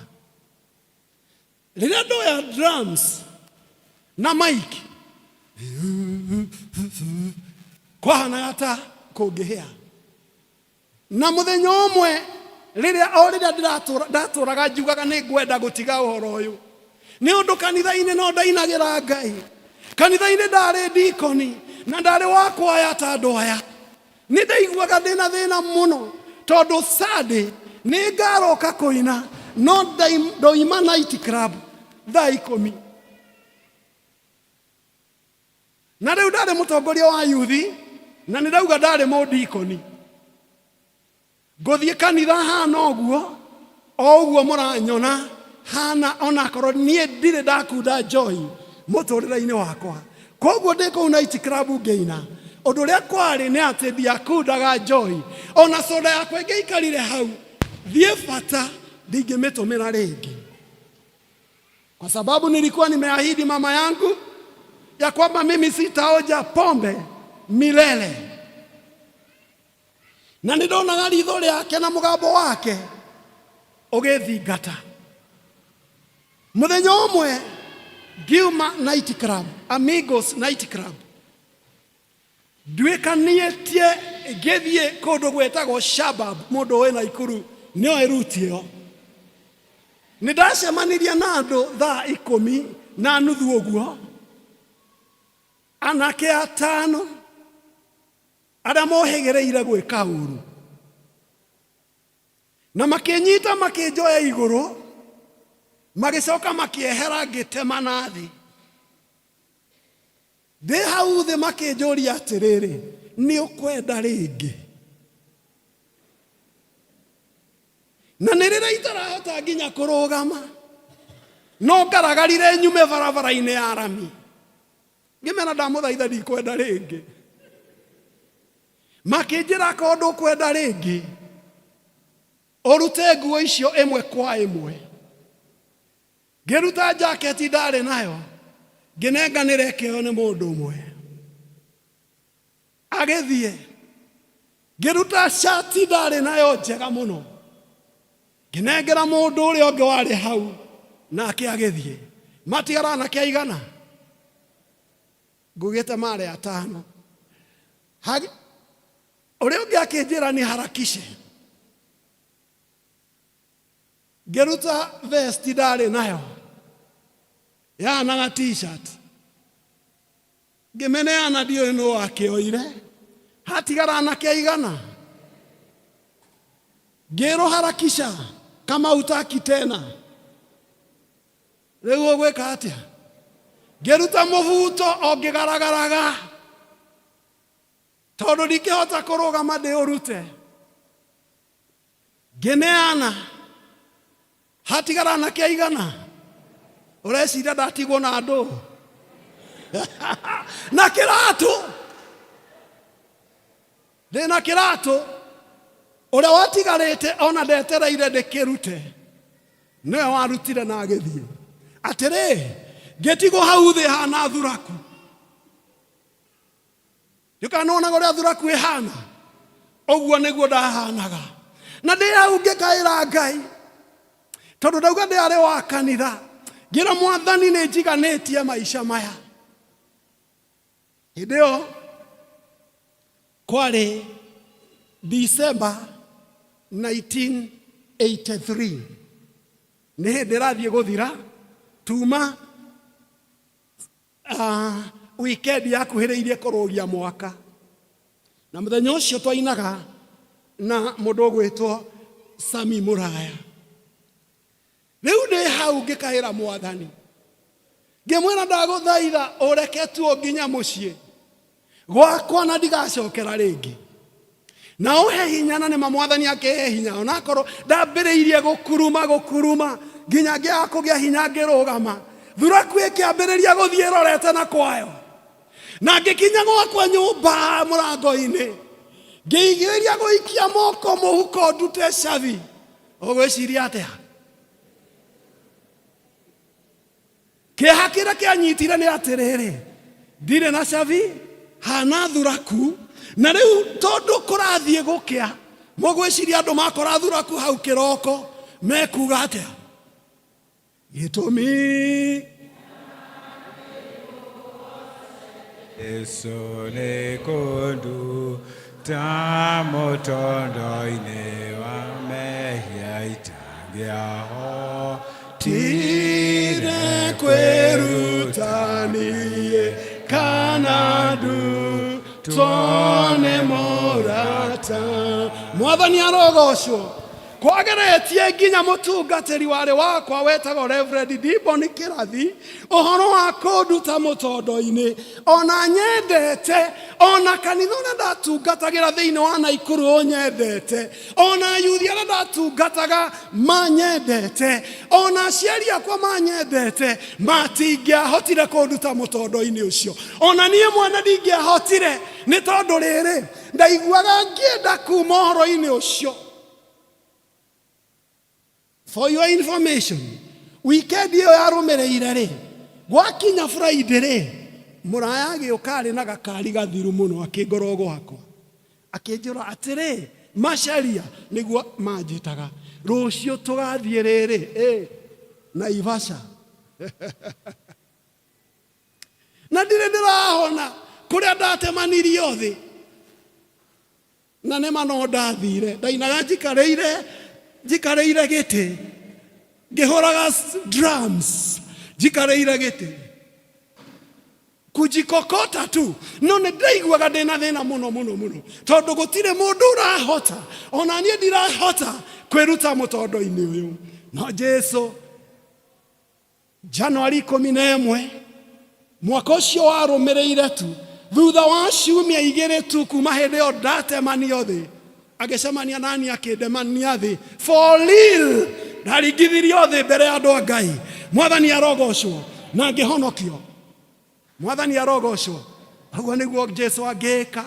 Rĩrĩa ndoya drums na mic, kwahanaga ta kũngĩhĩa. Na mũthenya ũmwe rĩrĩa o rĩrĩa ndatũraga njugaga nĩ ngwenda gũtiga ũhoro ũyũ, nĩ ũndũ kanitha-inĩ no ndainagĩra Ngai. Kanitha-inĩ ndarĩ ndikoni na ndarĩ wa kwaya ta andũ aya. Nĩ ndaiguaga ndĩna thĩna mũno tondũ Sunday nĩ ngaroka kũina no ndoima night club thaa 10. Na rĩu ndarĩ mũtongoria wa yuthi na nĩ ndauga ndarĩ mũndikoni. Ngũthiĩ kanitha hana ũguo o ũguo mũranyona hana, onakorwo niĩ ndirĩ ndakunda joy mũtũrĩre-inĩ wakwa. Koguo ndĩ kũu night club ngĩina, ũndũ ũrĩa kwarĩ nĩ atĩ ndiakundaga joy. Ona soda yakwa ĩngĩaikarire hau thiĩ bata ndingĩmĩtũmĩra rĩngĩ. Kwa sababu nilikuwa nimeahidi mama yangu ya kwamba mimi sitaoja pombe milele. Na nĩ ndonaga ritho rĩake na mũgambo wake ũgĩthingata. Mũthenya ũmwe ngiuma night club, Amigos night club, nduĩkanĩtie ngĩthiĩ kũndũ gwĩtagwo Shabab, mũndũ wĩ Naikuru nĩoĩ ruti ĩyo. Nĩ ndacemanirie na andũ thaa 10:30 ũguo, anake atano arĩa mohĩgĩrĩire gwĩka ũru, na makĩnyita makĩnjoya igũrũ, magĩcoka makĩehera ngĩtema na thĩ. Ndĩ hau thĩ makĩnjũria atĩrĩrĩ, nĩ ũkwenda rĩngĩ? Na nĩ rĩrĩa itarahota nginya kũrũgama, no ngaragarire nyume barabara-inĩ ya rami, ngĩmera ndamũthaitha ndikwenda rĩngĩ. Makĩnjĩra akorwo ndũkwenda rĩngĩ, ũrute nguo icio ĩmwe kwa ĩmwe. Ngĩruta jaketi ndarĩ nayo, ngĩnenganĩra ĩkĩoywo nĩ mũndũ ũmwe agĩthiĩ. Ngĩruta cati ndarĩ nayo njega mũno, ngĩnengera mũndũ ũrĩa ũngĩ warĩ hau, nake agĩthiĩ. Matigara anake aigana? Ngugĩte marĩ atano. Ũrĩa ũngĩ akĩnjĩra nĩ harakishe. Ngĩruta vesti ndarĩ nayo Yahanaga t-shirt. Ngĩmĩneana ndiũĩ nũ wakĩoire. Hatigara anake aigana. Ngĩrwo harakisha kama hutaki tena. Rĩu ũgwĩka atĩa? Ngĩruta mũbuto o ngĩgaragaraga tondũ ndingĩhota kũrũgama ndĩũrute. Ngĩneana hatigara anake aigana. Ũreciria ndatigwo na andũ na kĩratũ ndĩna kĩratũ ũrĩa watigarĩte ona ndetereire ndĩkĩrute nĩwe warutire na agĩthiĩ atĩrĩ ngĩtigwo hau thĩ hana thuraku ndikanonaga ũrĩa thuraku ĩhana ũguo nĩguo ndahanaga na ndĩ hau ngĩkaĩra ngai tondũ ndauga ndĩ arĩ wa kanitha ngĩra mwathani nĩ njiganĩtie maica maya hĩndĩ ĩyo kwarĩ December 1983 nĩ hĩndĩ ĩrathiĩ gũthira tuma weekend yakuhĩrĩirie kũrũgia mwaka na mũthenya ũcio twainaga na mũndũ ũgwĩtwo Sami Mũraya rĩu ndĩ hau ngĩkaĩra mwathani ngĩmwĩra ndagũthaitha ũreke tuo nginya mũciĩ gwakwa na ndigacokera rĩngĩ na ũhe hinya na nĩma mwathani akĩhe hinya onakorwo ndambĩrĩirie gũkuruma gũkuruma nginya ngĩaga kũgĩa hinya ngĩrũgama thuraku ĩkĩambĩrĩria gũthiĩ ĩrorete na kwayo na ngĩkinya gwakwa nyũmba mũrango-inĩ ngĩigĩrĩria gũikia moko mũhuko ndute cabi ũgwĩciria atĩa kĩeha kĩrĩa kĩanyitire nĩ atĩrĩrĩ ndirĩ na cabi hana thuraku na rĩu tondũ kũrathiĩ gũkĩa mũgwĩciria andũ makora thuraku hau kĩroko mekuga atĩa gĩtũmi Yesu nĩ kũnduta mũtondo-inĩ wa mehia itangĩahotire kwĩruta niĩ kana ndutwo nĩ mũrata mwathani arogocwo kwageretie nginya mũtungatĩri warĩ wakwa wetagwo Reverend Dibon Kĩrathi ũhoro wa kũnduta mũtondo-inĩ ona nyendete ona kanitha ũrĩa ndatungatagĩra thĩinĩ wa Naikuru ũnyendete ona yuthi arĩa ndatungataga manyendete ona aciari akwa manyendete matingĩahotire kũnduta mũtondo-inĩ ũcio ona niĩ mwene ndingĩahotire nĩ tondũ rĩrĩ ndaiguaga ngĩenda kuma ũhoro-inĩ ũcio. For your information, weekend ĩyo yarũmĩrĩire rĩ, gwakinya Friday rĩ, mũraya agĩũka arĩ na gakari gathiru mũno akĩngora gwakwa akĩnjĩra atĩrĩ Macharia nĩguo manjĩtaga rũciũ tũgathiĩ rĩrĩ ĩ Naivasha na ndirĩ ndĩrahona kũrĩa ndatemanirio thĩ na nĩma no ndathire ndainaga njikarĩire njikarĩire gĩtĩ ngĩhũraga drums njikarĩire gĩtĩ kujikokota tu no nĩ ndaiguaga ndĩna thĩna mũno mũno mũno tondũ gũtirĩ mũndũ ũrahota ona niĩ ndirahota kwĩruta mũtondo-inĩ ũyũ no Jesu Januari 11 mwaka ũcio warũmĩrĩire tu thutha wa ciumia igĩrĩ tu kuma hĩndĩ ĩyo ndatemanio thĩ agĩcemania nani akĩndemania thĩ for real ndaringithirio thĩ mbere ya andũ a Ngai mwathani arogocwo na ngĩhonokio mwathani arogocwo ũguo nĩguo Jesu angĩka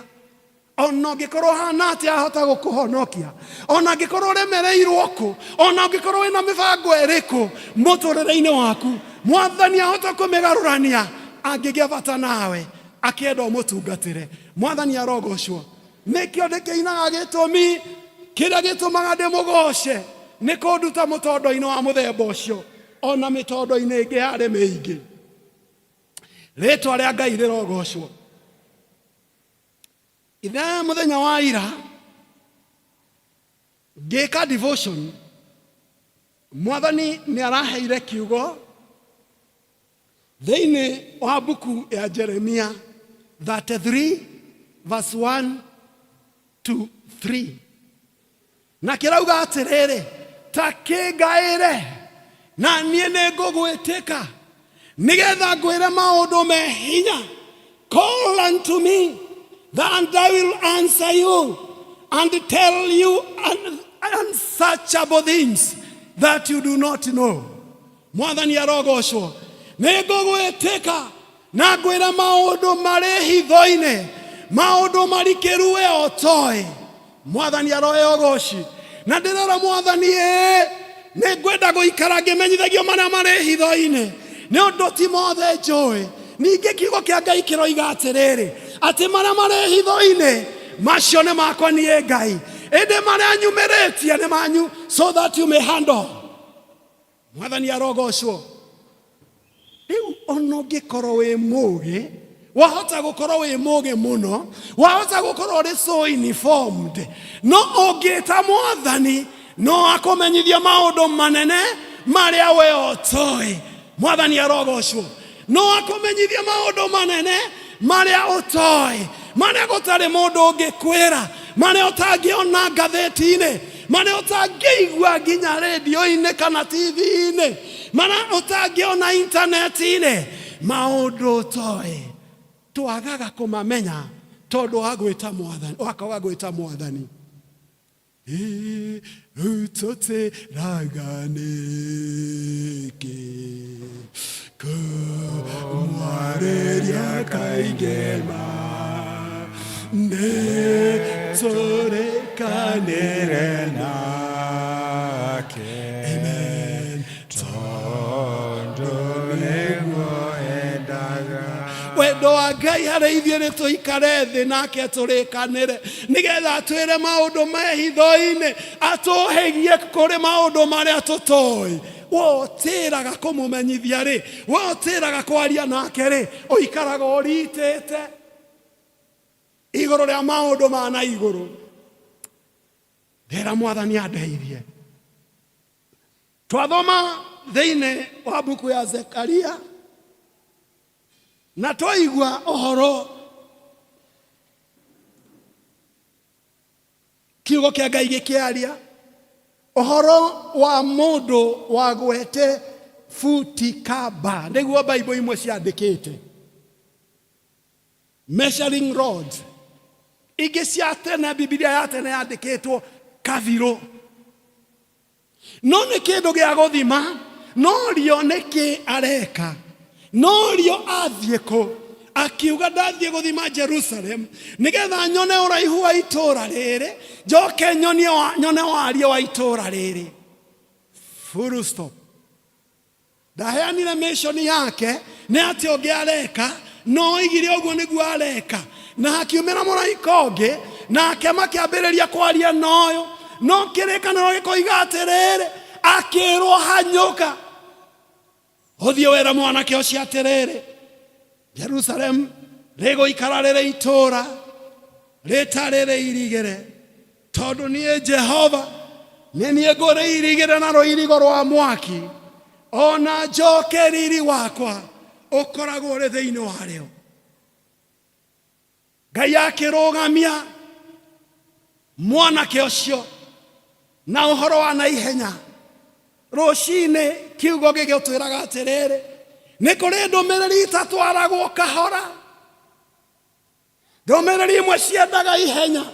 ona ũngĩkorwo hana atĩa ahota gũkũhonokia ona angĩkorwo ũremereirwo kũ ona ũngĩkorwo wĩna mĩbango ĩrĩkũ mũtũrĩre-inĩ waku mwathani ahota kũmĩgarũrania angĩgĩa bata nawe akĩenda ũmũtungatĩre mwathani arogocwo nĩkĩo ndĩkĩinaga gĩtũmi kĩrĩa gĩtũmaga ndĩmũgoce nĩ kũnduta mũtondo-inĩ wa mũthemba ũcio ona mĩtondo-inĩ ĩngĩ yarĩ mĩingĩ rĩtwa rĩa Ngai rĩrogocwo ithe mũthenya wa ira ngĩka devotion mwathani nĩ araheire kiugo Thĩinĩ wa mbuku ya Jeremia 33 verse 1 to 3 na kĩrauga atĩrĩrĩ, ta kĩngaĩre na niĩ nĩ ngũgwĩtĩka, nĩgetha ngwĩre maũndũ me hinya. Call unto me, and I will answer you and tell you unsearchable things that you do not know. Mwathani arogocwo. Nĩ ngũgwĩtĩka na ngwĩre maũndũ marĩ hitho-inĩ, maũndũ marikĩru we ũtoĩ. Mwathani aroe ũgoci. Na ndĩrera Mwathani, ĩĩ nĩ ngwenda gũikara ngĩmenyithagio marĩa marĩ hitho-inĩ, nĩ ũndũ ti mothe njũĩ. Ningĩ kiugo kĩa Ngai kĩroiga atĩrĩrĩ, atĩ marĩa marĩ hitho-inĩ macio nĩ makwa niĩ Ngai, ĩndĩ marĩa nyumĩrĩtie nĩ manyu, so that you may handle. Mwathani arogocwo. Rĩu ona ũngĩkorwo wĩ mũgĩ, wahota gũkorwo wĩ mũgĩ mũno, wahota gũkorwo ũrĩ so informed, no ũngĩta Mwathani no akũmenyithia maũndũ manene marĩa we ũtoĩ. Mwathani arogocwo. No akũmenyithia maũndũ manene marĩa ũtoĩ, marĩa gũtarĩ mũndũ ũngĩkwĩra, marĩa ũtangĩona ngathĩti-inĩ, marĩa ũtangĩigua nginya rĩndiũ-inĩ kana TV-inĩ, marĩa ũtangĩona intaneti-inĩ, maũndũ ũtoĩ twagaga kũmamenya tondũ wa gwĩta Mwathani, wa kwaga gwĩta Mwathani. Ũtũtĩraga nĩkĩ kũmwarĩria kaingĩ ma nĩ tũrĩkanĩre nake? Amen. Tondũ nĩguo endaga. Wendo wa Ngai harĩ ithuĩ nĩ tũikare thĩ nake tũrĩkanĩre, nĩgetha atwĩre maũndũ me hitho-inĩ, atũhĩgie kũrĩ maũndũ marĩa tũtoĩ. We ũtĩraga kũmũmenyithia rĩ, we ũtĩraga kwaria nake rĩ, ũikaraga ũritĩte igũrũ rĩa maũndũ ma na igũrũ. Ndĩra Mwathani andeithie. Twathoma thĩinĩ wa mbuku ya Zekaria na twaigua ũhoro kiugo kĩa Ngai gĩkĩaria ũhoro wa mũndũ wagwete futi kamba, nĩguo Bible imwe ciandĩkĩte measuring rod, ingĩ cia tene, Bibilia ya tene yandĩkĩtwo kabirũ, no nĩ kĩndũ gĩa gũthima. No rio nĩkĩ areka, no rio athiĩ kũ? Akiuga, ndathiĩ gũthima Jerusalem nĩgetha nyone ũraihu wa itũũra rĩrĩ, njoke nyone wariĩ wa itũũra rĩrĩ. Full stop. Ndaheanire mission yake nĩ atĩ ũngĩ areka, no oigire ũguo nĩguo areka. Na hakiumĩra mũraika ũngĩ, nake makĩambĩrĩria kwaria na ũyũ, no kĩrĩkanĩro gĩkoiga atĩrĩrĩ, akĩrwo hanyũka ũthiĩ wĩre mwanake ũcio atĩrĩrĩ, Jerusalem rĩgũikara rĩrĩ itũũra rĩtarĩ rĩirigĩre, tondũ niĩ Jehova nĩ niĩ ngũrĩirigĩra na rũirigo rwa mwaki, o na njoke riri wakwa ũkoragwo ũrĩ thĩinĩ warĩo. Ngai akĩrũgamia mwanake ũcio na ũhoro wa na ihenya. Rũcinĩ kiugo gĩgĩtwĩraga atĩrĩrĩ, nĩ kũrĩ ndũmĩrĩri itatwaragwo kahora, ndũmĩrĩri imwe ciendaga ihenya,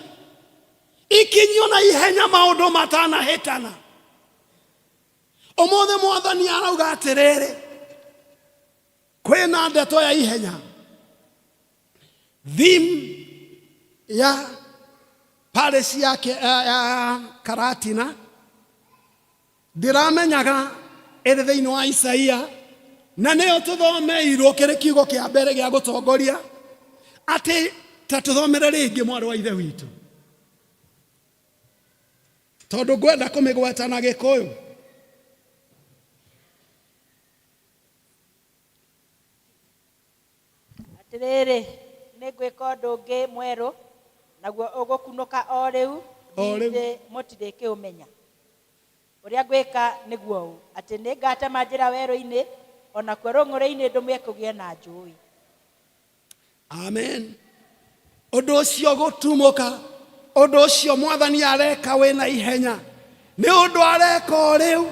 ikinyio na ihenya maũndũ matanahĩtana. Ũmũthĩ Mwathani arauga atĩrĩrĩ, kwĩna ndeto ya ihenya. Theme ya parish ya Karatina ndĩramenyaga ĩrĩ thĩinĩ wa Isaia, na nĩyo tũthomeirwo kĩrĩ kiugo kĩa mbere gĩa gũtongoria, atĩ ta tũthomere rĩngĩ, mwarĩ wa ithe witũ, tondũ ngwenda kũmĩgweta na Gĩkũyũ. Atĩrĩrĩ, nĩngwĩka ũndũ ũngĩ mwerũ, naguo ũgũkunũka o rĩu, O rĩu. githĩ mũtirĩkĩũmenya? Ũrĩa ngwĩka nĩguo ũũ, atĩ nĩngatema njĩra werũ-inĩ O nakuo rũng'ũrĩ-inĩ ndũme kũgĩe na njũũĩ. Amen. Ũndũ ũcio gũtumũka, ũndũ ũcio Mwathani areka wĩna ihenya, nĩ ũndũ areka o rĩu,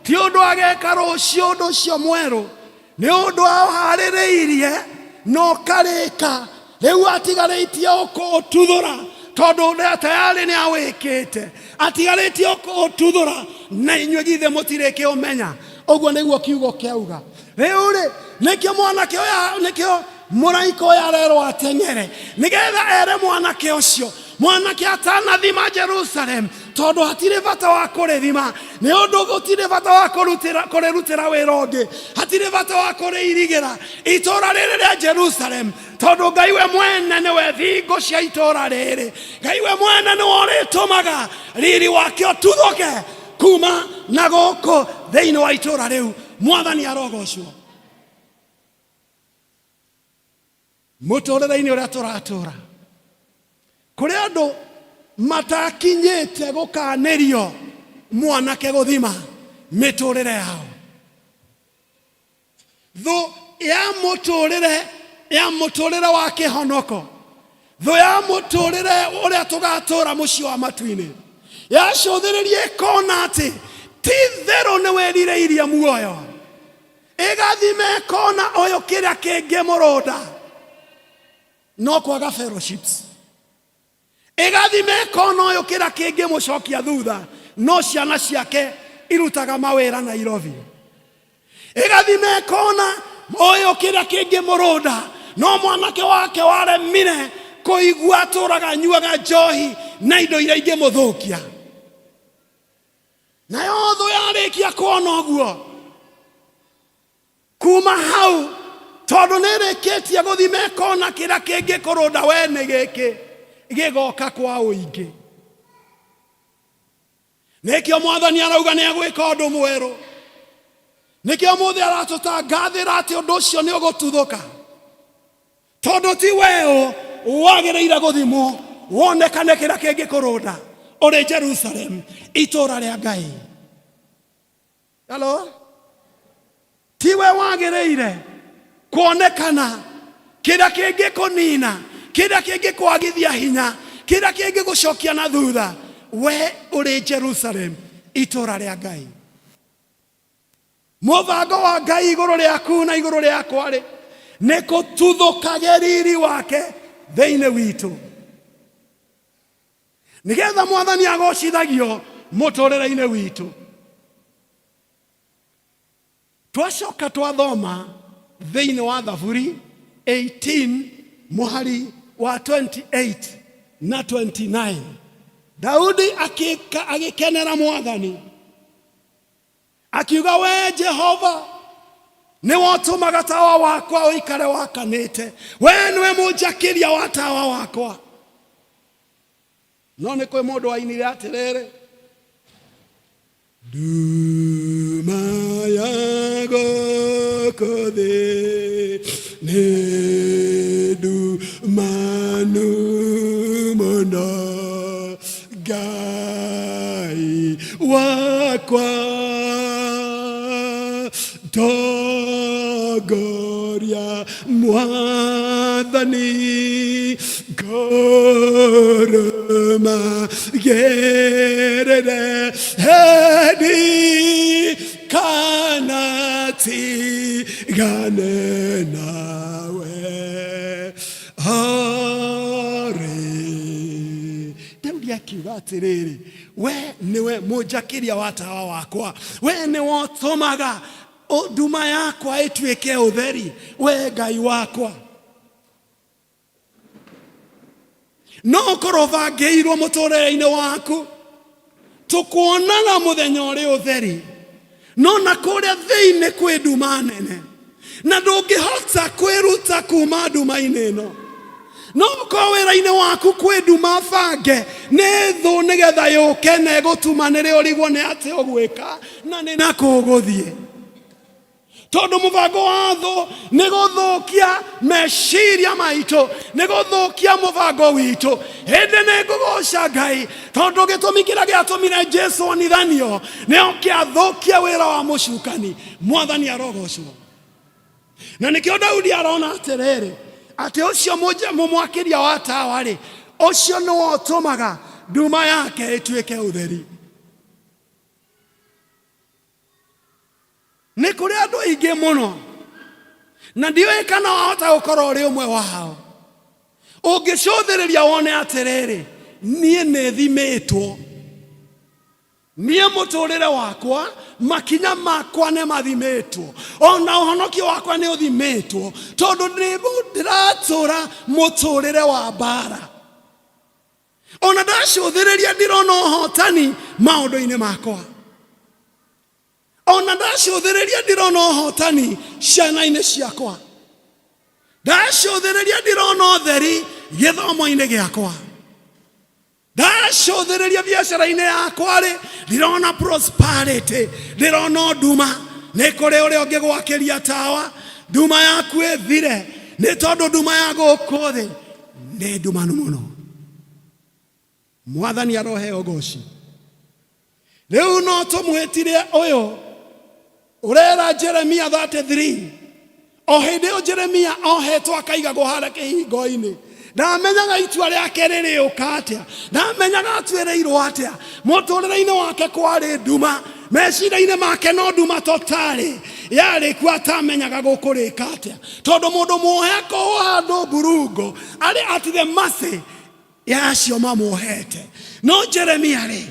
ti ũndũ ageka rũciũ. Ũndũ ũcio mwerũ nĩ ũndũ aũharĩrĩirie na ũkarĩka, rĩu atigarĩtie ũkũũtuthũra, tondũ ũrĩa tayarĩ nĩ awĩkĩte, atigarĩtie ũkũũtuthũra, na inyuĩ githĩ mũtirĩkĩũmenya. Ũguo nĩguo kiugo kĩauga. Rĩu rĩ, nĩkĩo mwanake ũyũ, nĩkĩo mũraika ũyũ arerwo ateng'ere, nĩgetha ere mwanake ũcio, mwanake atanathima Jerusalem, tondũ hatirĩ bata wa kũrĩthima, nĩ ũndũ gũtirĩ bata wa kũrĩrutĩra wĩra ũngĩ, hatirĩ bata wa kũrĩirigĩra itũũra rĩrĩ rĩa Jerusalem, tondũ Ngai we mwene nĩwe thingo cia itũũra rĩrĩ. Ngai we mwene nĩwe ũrĩtũmaga riri wake ũtuthũke kuma na gũkũ thĩinĩ wa itũũra rĩu. Mwathani arogocwo. Mũtũrĩre-inĩ ũrĩa tũratũra, kũrĩ andũ matakinyĩte gũkanĩrio mwanake gũthima mĩtũrĩre yao. Thũ ya mũtũrĩre, ya mũtũrĩre wa kĩhonoko, thũ ya mũtũrĩre ũrĩa tũgatũra mũciĩ wa matu-inĩ, yacũthĩrĩria ĩkona atĩ ti therũ nĩ wĩrirĩirie muoyo, ĩgathima ĩkona ũyũ kĩrĩa kĩngĩmũrũnda no kwaga fellowships, ĩgathima ĩkona ũyũ kĩrĩa kĩngĩmũcokia thutha no ciana ciake irutaga mawĩra Nairobi, ĩgathima ĩkona ũyũ kĩrĩa kĩngĩmũrũnda no mwanake wake waremire kũigua atũraga anyuaga njohi na indo iria ingĩmũthũkia. Nayo thũ yarĩkia kuona ũguo, kuma hau tondũ nĩ ĩrĩkĩtie gũthima ĩkona kĩrĩa kĩngĩkũrũnda we nĩ gĩkĩ, gĩgoka kwa ũingĩ. Nĩkĩo Mwathani arauga nĩ agwĩka ũndũ mwerũ. Nĩkĩo mũthĩ aratũtangathĩra atĩ ũndũ ũcio nĩ ũgũtuthũka, tondũ ti weũ wagĩrĩire gũthimwo wonekane kĩrĩa kĩngĩkũrũnda ũrĩ Jerusalem, itũũra rĩa Ngai. Hello? Tiwe wagĩrĩire kuonekana kĩrĩa kĩngĩkũnina, kĩrĩa kĩngĩkwagithia hinya, kĩrĩa kĩngĩgũcokia na thutha, we ũrĩ Jerusalem, itũũra rĩa Ngai. Mũbango wa Ngai igũrũ rĩaku na igũrũ rĩakwa rĩ, nĩ kũtuthũkage riri wake thĩinĩ witũ, nĩgetha Mwathani agocithagio mũtũrĩre-inĩ witũ. Twacoka twathoma thĩinĩ wa Thaburi 18 mũhari wa 28 na 29, Daudi agĩkenera Mwathani, akiuga, we Jehova nĩwe ũtũmaga tawa wakwa ũikare wakanĩte, we nĩwe mũnjakĩria wa tawa wakwa. No nĩ kwĩ mũndũ wainire atĩrĩrĩ, nduma ya gũkũ thĩ nĩ ndumanu mũno, Ngai wakwa tongoria Mwathani ngũrũmagĩrĩre heni kana tigane nawe arĩ. Daudi akiuga atĩrĩrĩ, we nĩwe mũnjakĩria wa tawa wakwa, we nĩwe ũtũmaga nduma yakwa ĩtuĩke ũtheri, we Ngai wakwa. No ũkorwo ũbangĩirwo mũtũrĩre-inĩ waku, tũkuonaga mũthenya ũrĩ ũtheri, no na kũrĩa thĩinĩ kwĩ nduma nene, na ndũngĩhota kwĩruta kuma nduma-inĩ ĩno. No ũkorwo wĩra-inĩ waku kwĩ nduma bange nĩ thũ, nĩgetha yũke na ĩgũtumanĩre ũrigwo nĩ atĩ ũgwĩka na nĩ nakũ ũgũthiĩ, tondũ mũbango wa thũ nĩ gũthũkia meciria maitũ, nĩ gũthũkia mũbango witũ. Hĩndĩ nĩ ngũgoca Ngai, tondũ gĩtũmi kĩrĩa gĩatũmire Jesu onithanio nĩ oke athũkie wĩra wa mũcukani. Mwathani arogocwo. Na nĩkĩo Daudi arona atĩrĩrĩ, atĩ ũcio mũmwakĩria wa tawa rĩ, ũcio nĩwe ũtũmaga nduma yake ĩtuĩke ũtheri. Nĩ kũrĩ andũ aingĩ mũno, na ndiũĩ kana wahota gũkorwo ũrĩ ũmwe wao. Ũngĩcũthĩrĩria wone atĩrĩrĩ, niĩ nĩ thimĩtwo, niĩ mũtũrĩre wakwa, makinya makwa nĩ mathimĩtwo, ona ũhonokio wakwa nĩ ũthimĩtwo, tondũ ndĩratũra mũtũrĩre wa mbara. Ona ndacũthĩrĩria ndirona ũhotani maũndũ-inĩ makwa. Ona ndacũthĩrĩria ndirona ũhotani ciana-inĩ ciakwa. Ndacũthĩrĩria ndirona ũtheri gĩthomo-inĩ gĩakwa. Ndacũthĩrĩria biacara-inĩ yakwa-rĩ, ndirona prosperity, ndĩrona nduma. Nĩ kũrĩ ũrĩa ũngĩgwakĩria tawa, nduma yaku ĩthire, nĩ tondũ nduma ya gũkũ thĩ nĩ ndumanu mũno. Mwathani aroheo goci. Rĩu no tũmwĩtire ũyũ ũrera Jeremia 33. O hĩndĩ ĩyo Jeremia ohetwo akaigagwo harĩa kĩhingo-inĩ, ndamenyaga itua rĩake rĩrĩũka atĩa, ndamenyaga atuĩrĩirwo atĩa. Mũtũrĩre-inĩ wake kwarĩ nduma, meciria-inĩ make no nduma totarĩ yarĩ kuo, atamenyaga gũkũrĩka atĩa, tondũ mũndũ muohe akohwo handũ mburungo arĩ at the mercy ya acio mamuohete. No Jeremia rĩ,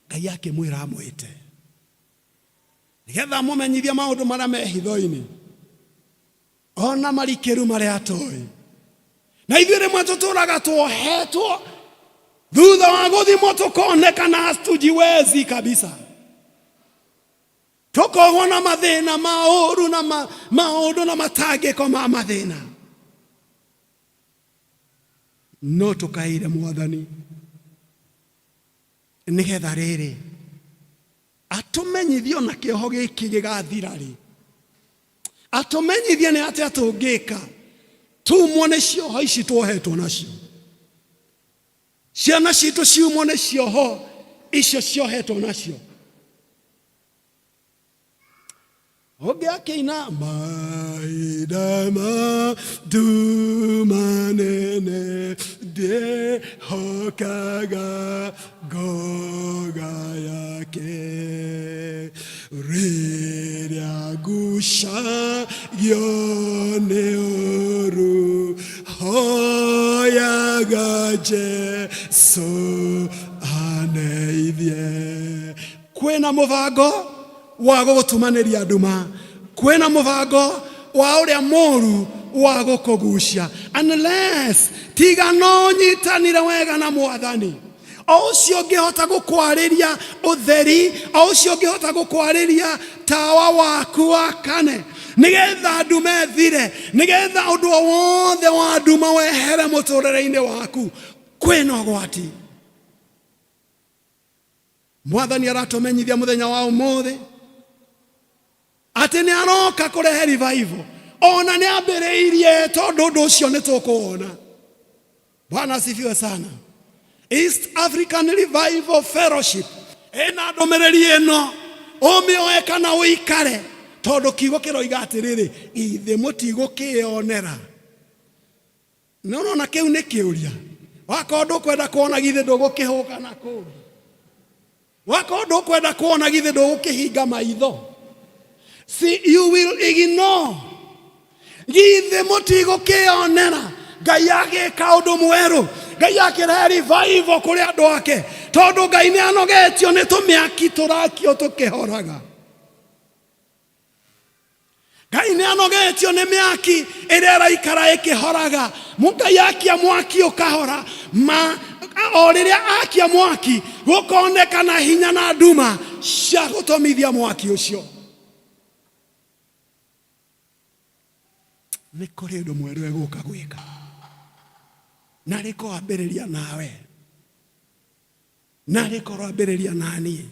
Ngai akĩmwĩra amwĩte nĩgetha amũmenyithie maũndũ marĩa me hitho-inĩ ona marikĩru marĩa atoĩ. Na ithuĩ rĩmwe tũtũraga tuohetwo thutha wa gũthimwo tũkonekana hatujiwezi kabisa, tũkohwo na mathĩna ma ũru na maũndũ na matangĩko ma mathĩna. No tũkaĩre Mwathani nĩgetha rĩrĩ atũmenyithie ona kĩoho gĩkĩ gĩgathira rĩ, atũmenyithie nĩ atĩa tũngĩka tumwo nĩ cioho ici tuohetwo nacio, ciana citũ ciumwo nĩ cioho icio ciohetwo nacio. Ũngĩ akĩina mahinda ma nduma nene ndĩhokaga ngoga yake, rĩrĩa ngucagio nĩ ũru hoyaga Jesũ aneithie. Kwĩna mũbango wa gũgũtumanĩria nduma, kwĩna mũbango wa ũrĩa mũru wa gũkũgucia, unless tiga no ũnyitanire wega na Mwathani, o ũcio ũngĩhota gũkwarĩria ũtheri, o ũcio ũngĩhota gũkwarĩria tawa waku wakane, nĩgetha nduma ĩthire, nĩgetha ũndũ o wothe wa nduma wehere mũtũrĩre-inĩ waku. Kwĩna ũgwati. Mwathani aratũmenyithia mũthenya wa ũmũthĩ atĩ nĩ aroka kũrehe revival, ona nĩ ambĩrĩirie, tondũ ũndũ ũcio nĩ tũkũwona. Bwana asifiwe sana. East African Revival Fellowship ĩna ndũmĩrĩri ĩno, ũmĩoe kana ũikare, tondũ kiugo kĩroiga atĩrĩrĩ, ithe mũtigũkĩyonera. Nĩ ũrona kĩu nĩ kĩũria. Wakorwo ndũkwenda kuona githĩ ndũgũkĩhũga na kũngĩ. Wakorwo ndũkwenda kuona githĩ ndũgũkĩhinga maitho. See, you will ignore. Githĩ mũtigũkĩonera Ngai agĩka ũndũ mwerũ, Ngai akĩrehe revival kũrĩ andũ ake, tondũ Ngai nĩ anogetio nĩ tũmĩaki tũrakio tũkĩhoraga. Ngai nĩ anogetio nĩ mĩaki ĩrĩa ĩraikara ĩkĩhoraga. Ngai akia mwaki ũkahora, ma o rĩrĩa akia mwaki gũkonekana hinya na nduma cia gũtũmithia mwaki ũcio. Nĩ kũrĩ ũndũ mwerũ egũka gwĩka, na rĩkoambĩrĩria nawe, na rĩkorambĩrĩria naniĩ.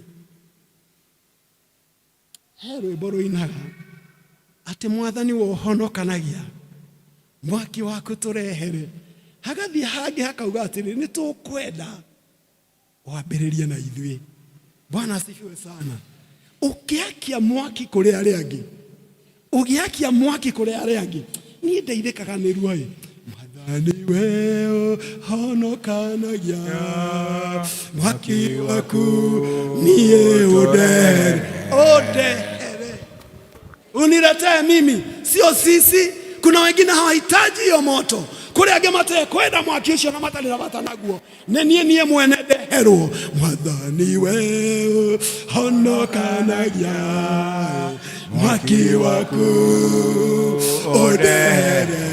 He rwĩmbo rũinaga atĩ Mwathani wohonokanagia mwaki waku tũrehere, hagathiĩ hangĩ hakauga atĩrĩ, nĩ tũkwenda wambĩrĩrie na ithuĩ. Bwana asifiwe sana. Ũkĩakia mwaki kũrĩ arĩa angĩ, Ũgĩakia mwaki kũrĩ arĩa angĩ, niĩ ndeithĩkaga nĩ ruo ĩ. Mwathani we ũhonokanagia, mwaki waku niĩ ũndehere, ũndehere, uniletee mimi, sio sisi. Kuna wengine hawahitaji hiyo moto, kũrĩ angĩ matekwenda mwaki ũcio na matarĩ na bata naguo. Nĩ niĩ niĩ mwene ndeherwo. Mwathani we ũhonokanagia, mwaki waku ũndehere,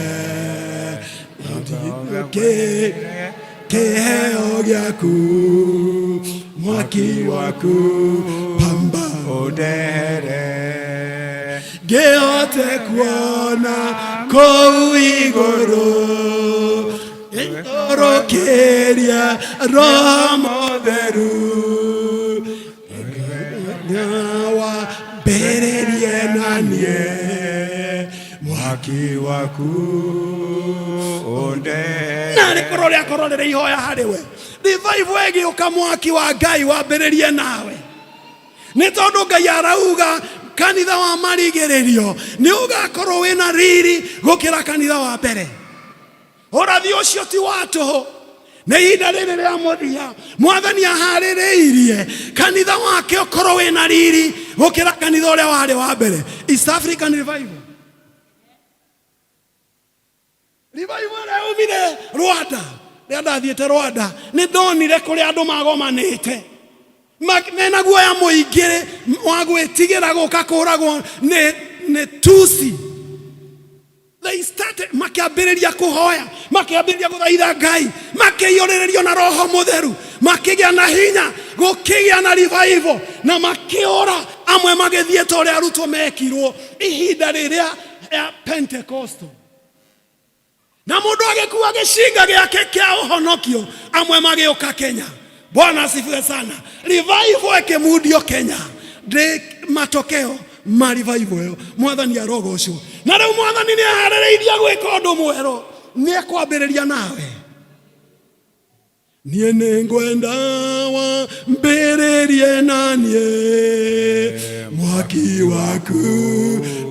kĩheo gĩaku, mwaki waku pamba ũndehere, ngĩhote kuona kũu igũrũ, ngorokĩria Roho Mũtheru, wambĩrĩrie na niĩ mwaki waku ũndehere. Narĩ korwo rĩakorwo rĩrĩ ihoya harĩ we, revival ĩgĩũka, mwaki wa Ngai wambĩrĩrie nawe, nĩ tondũ Ngai arauga kanitha wa marigĩrĩrio nĩ ũgakorwo wĩna riri gũkĩra kanitha wa mbere. Ũrathi ũcio ti wa tũhũ, nĩ ihinda rĩrĩ rĩa mũthia Mwathani aharĩrĩirie kanitha wake ũkorwo wĩna riri gũkĩra kanitha ũrĩa warĩ wa mbere. East African Revival, revival ĩrĩa yaumire Rwanda, rĩrĩa ndathiĩte Rwanda nĩ ndonire kũrĩa andũ magomanĩte mena guoya mũingĩ wa gwĩtigĩra gũka kũragwo nĩ Tusi. They started, makĩambĩrĩria kũhoya, makĩambĩrĩria gũthaitha Ngai, makĩiyũrĩrĩrio na Roho Mũtheru, makĩgĩa na hinya, gũkĩgĩa na revival, na makĩũra amwe magĩthiĩ ta ũrĩa arutwo mekirwo ihinda rĩrĩa ya Pentecostal, na mũndũ agĩkua gĩcinga gĩake kĩa ũhonokio, amwe magĩũka Kenya. Bwana asifiwe sana. Revival ĩkĩmundio Kenya, ndĩ matokeo ma revival ĩyo. Mwathani arogocwo. Na rĩu Mwathani nĩ aharĩrĩirie gwĩka ũndũ mwerũ, nĩ ekwambĩrĩria nawe. Niĩ nĩ ngwenda wambĩrĩrie na niĩ mwaki waku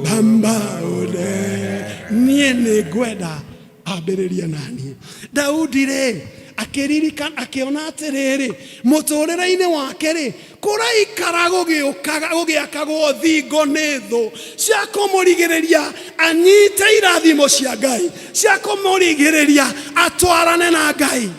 bamba ũnde, niĩ nĩ ngwenda ambĩrĩrie na niĩ. Daudi rĩ, akĩririkana, akĩona atĩrĩrĩ, mũtũrĩre-inĩ wake rĩ, kũraikara gũgĩũkaga gũgĩakagwo thingo nĩ thũ cia kũmũrigĩrĩria anyite irathimo cia Ngai, cia kũmũrigĩrĩria atwarane na Ngai.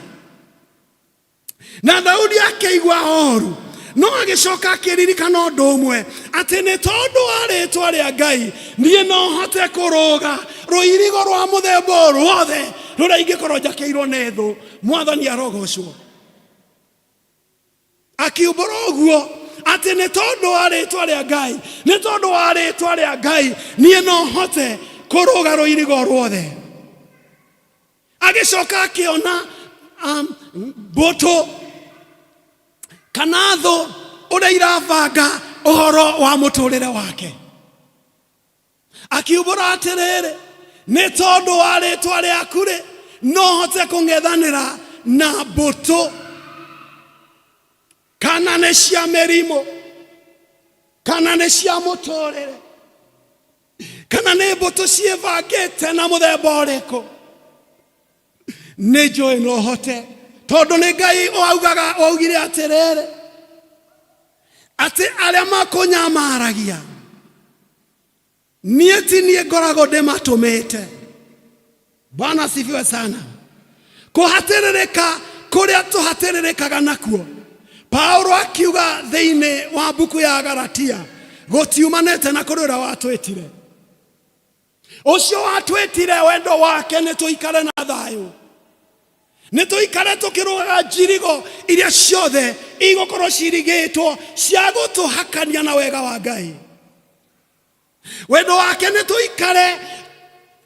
Na Daudi akĩigua ũru, no agĩcoka akĩririkana ũndũ ũmwe, atĩ nĩ tondũ wa rĩtwa rĩa Ngai niĩ no hote kũrũga rũirigo rwa mũthemba o ruothe rũrĩa ingĩkorwo njakĩirwo nĩ thũ. Mwathani arogocwo. Akiumbũra ũguo atĩ nĩ tondũ wa rĩtwa rĩa Ngai, nĩ tondũ wa rĩtwa rĩa Ngai niĩ no hote kũrũga rũirigo ruothe. Agĩcoka akĩona mbũtũ kana thũ ũrĩa irabanga ũhoro wa mũtũrĩre wake, akiumbũra atĩrĩrĩ, nĩ tondũ wa rĩtwa rĩaku rĩ, no hote kũng'ethanĩra na mbũtũ kana nĩ cia mĩrimũ, kana nĩ cia mũtũrĩre, kana nĩ mbũtũ ciĩbangĩte na mũthemba ũrĩkũ, nĩ njũĩ no hote, tondũ nĩ Ngai waugaga, waugire atĩrĩrĩ, atĩ arĩa makũnyamaragia niĩ ti niĩ ngoragwo ndĩmatũmĩte. Bwana asifiwe sana. Kũhatĩrĩrĩka kũrĩa tũhatĩrĩrĩkaga nakuo, Paulo akiuga thĩinĩ wa mbuku ya Galatia, gũtiumanĩte na kũrĩ ũrĩa watwĩtire. Ũcio watwĩtire wendo wake nĩ tũikare na thayũ, nĩ tũikare tũkĩrũgaga njirigo iria ciothe igũkorwo cirigĩtwo cia gũtũhakania na wega wa Ngai. Wendo wake nĩ tũikare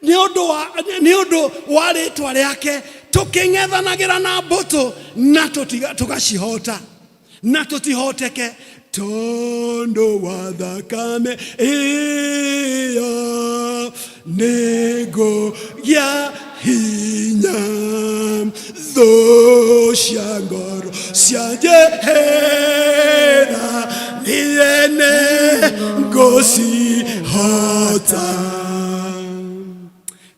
nĩ ũndũ wa rĩtwa rĩake tũkĩng'ethanagĩra na mbũtũ na tũgacihota na tũtihoteke, tondũ wa thakame ĩyo nĩngũgĩa hinya, thũ cia ngoro cia njehera. Niĩ nĩ ngũcihota.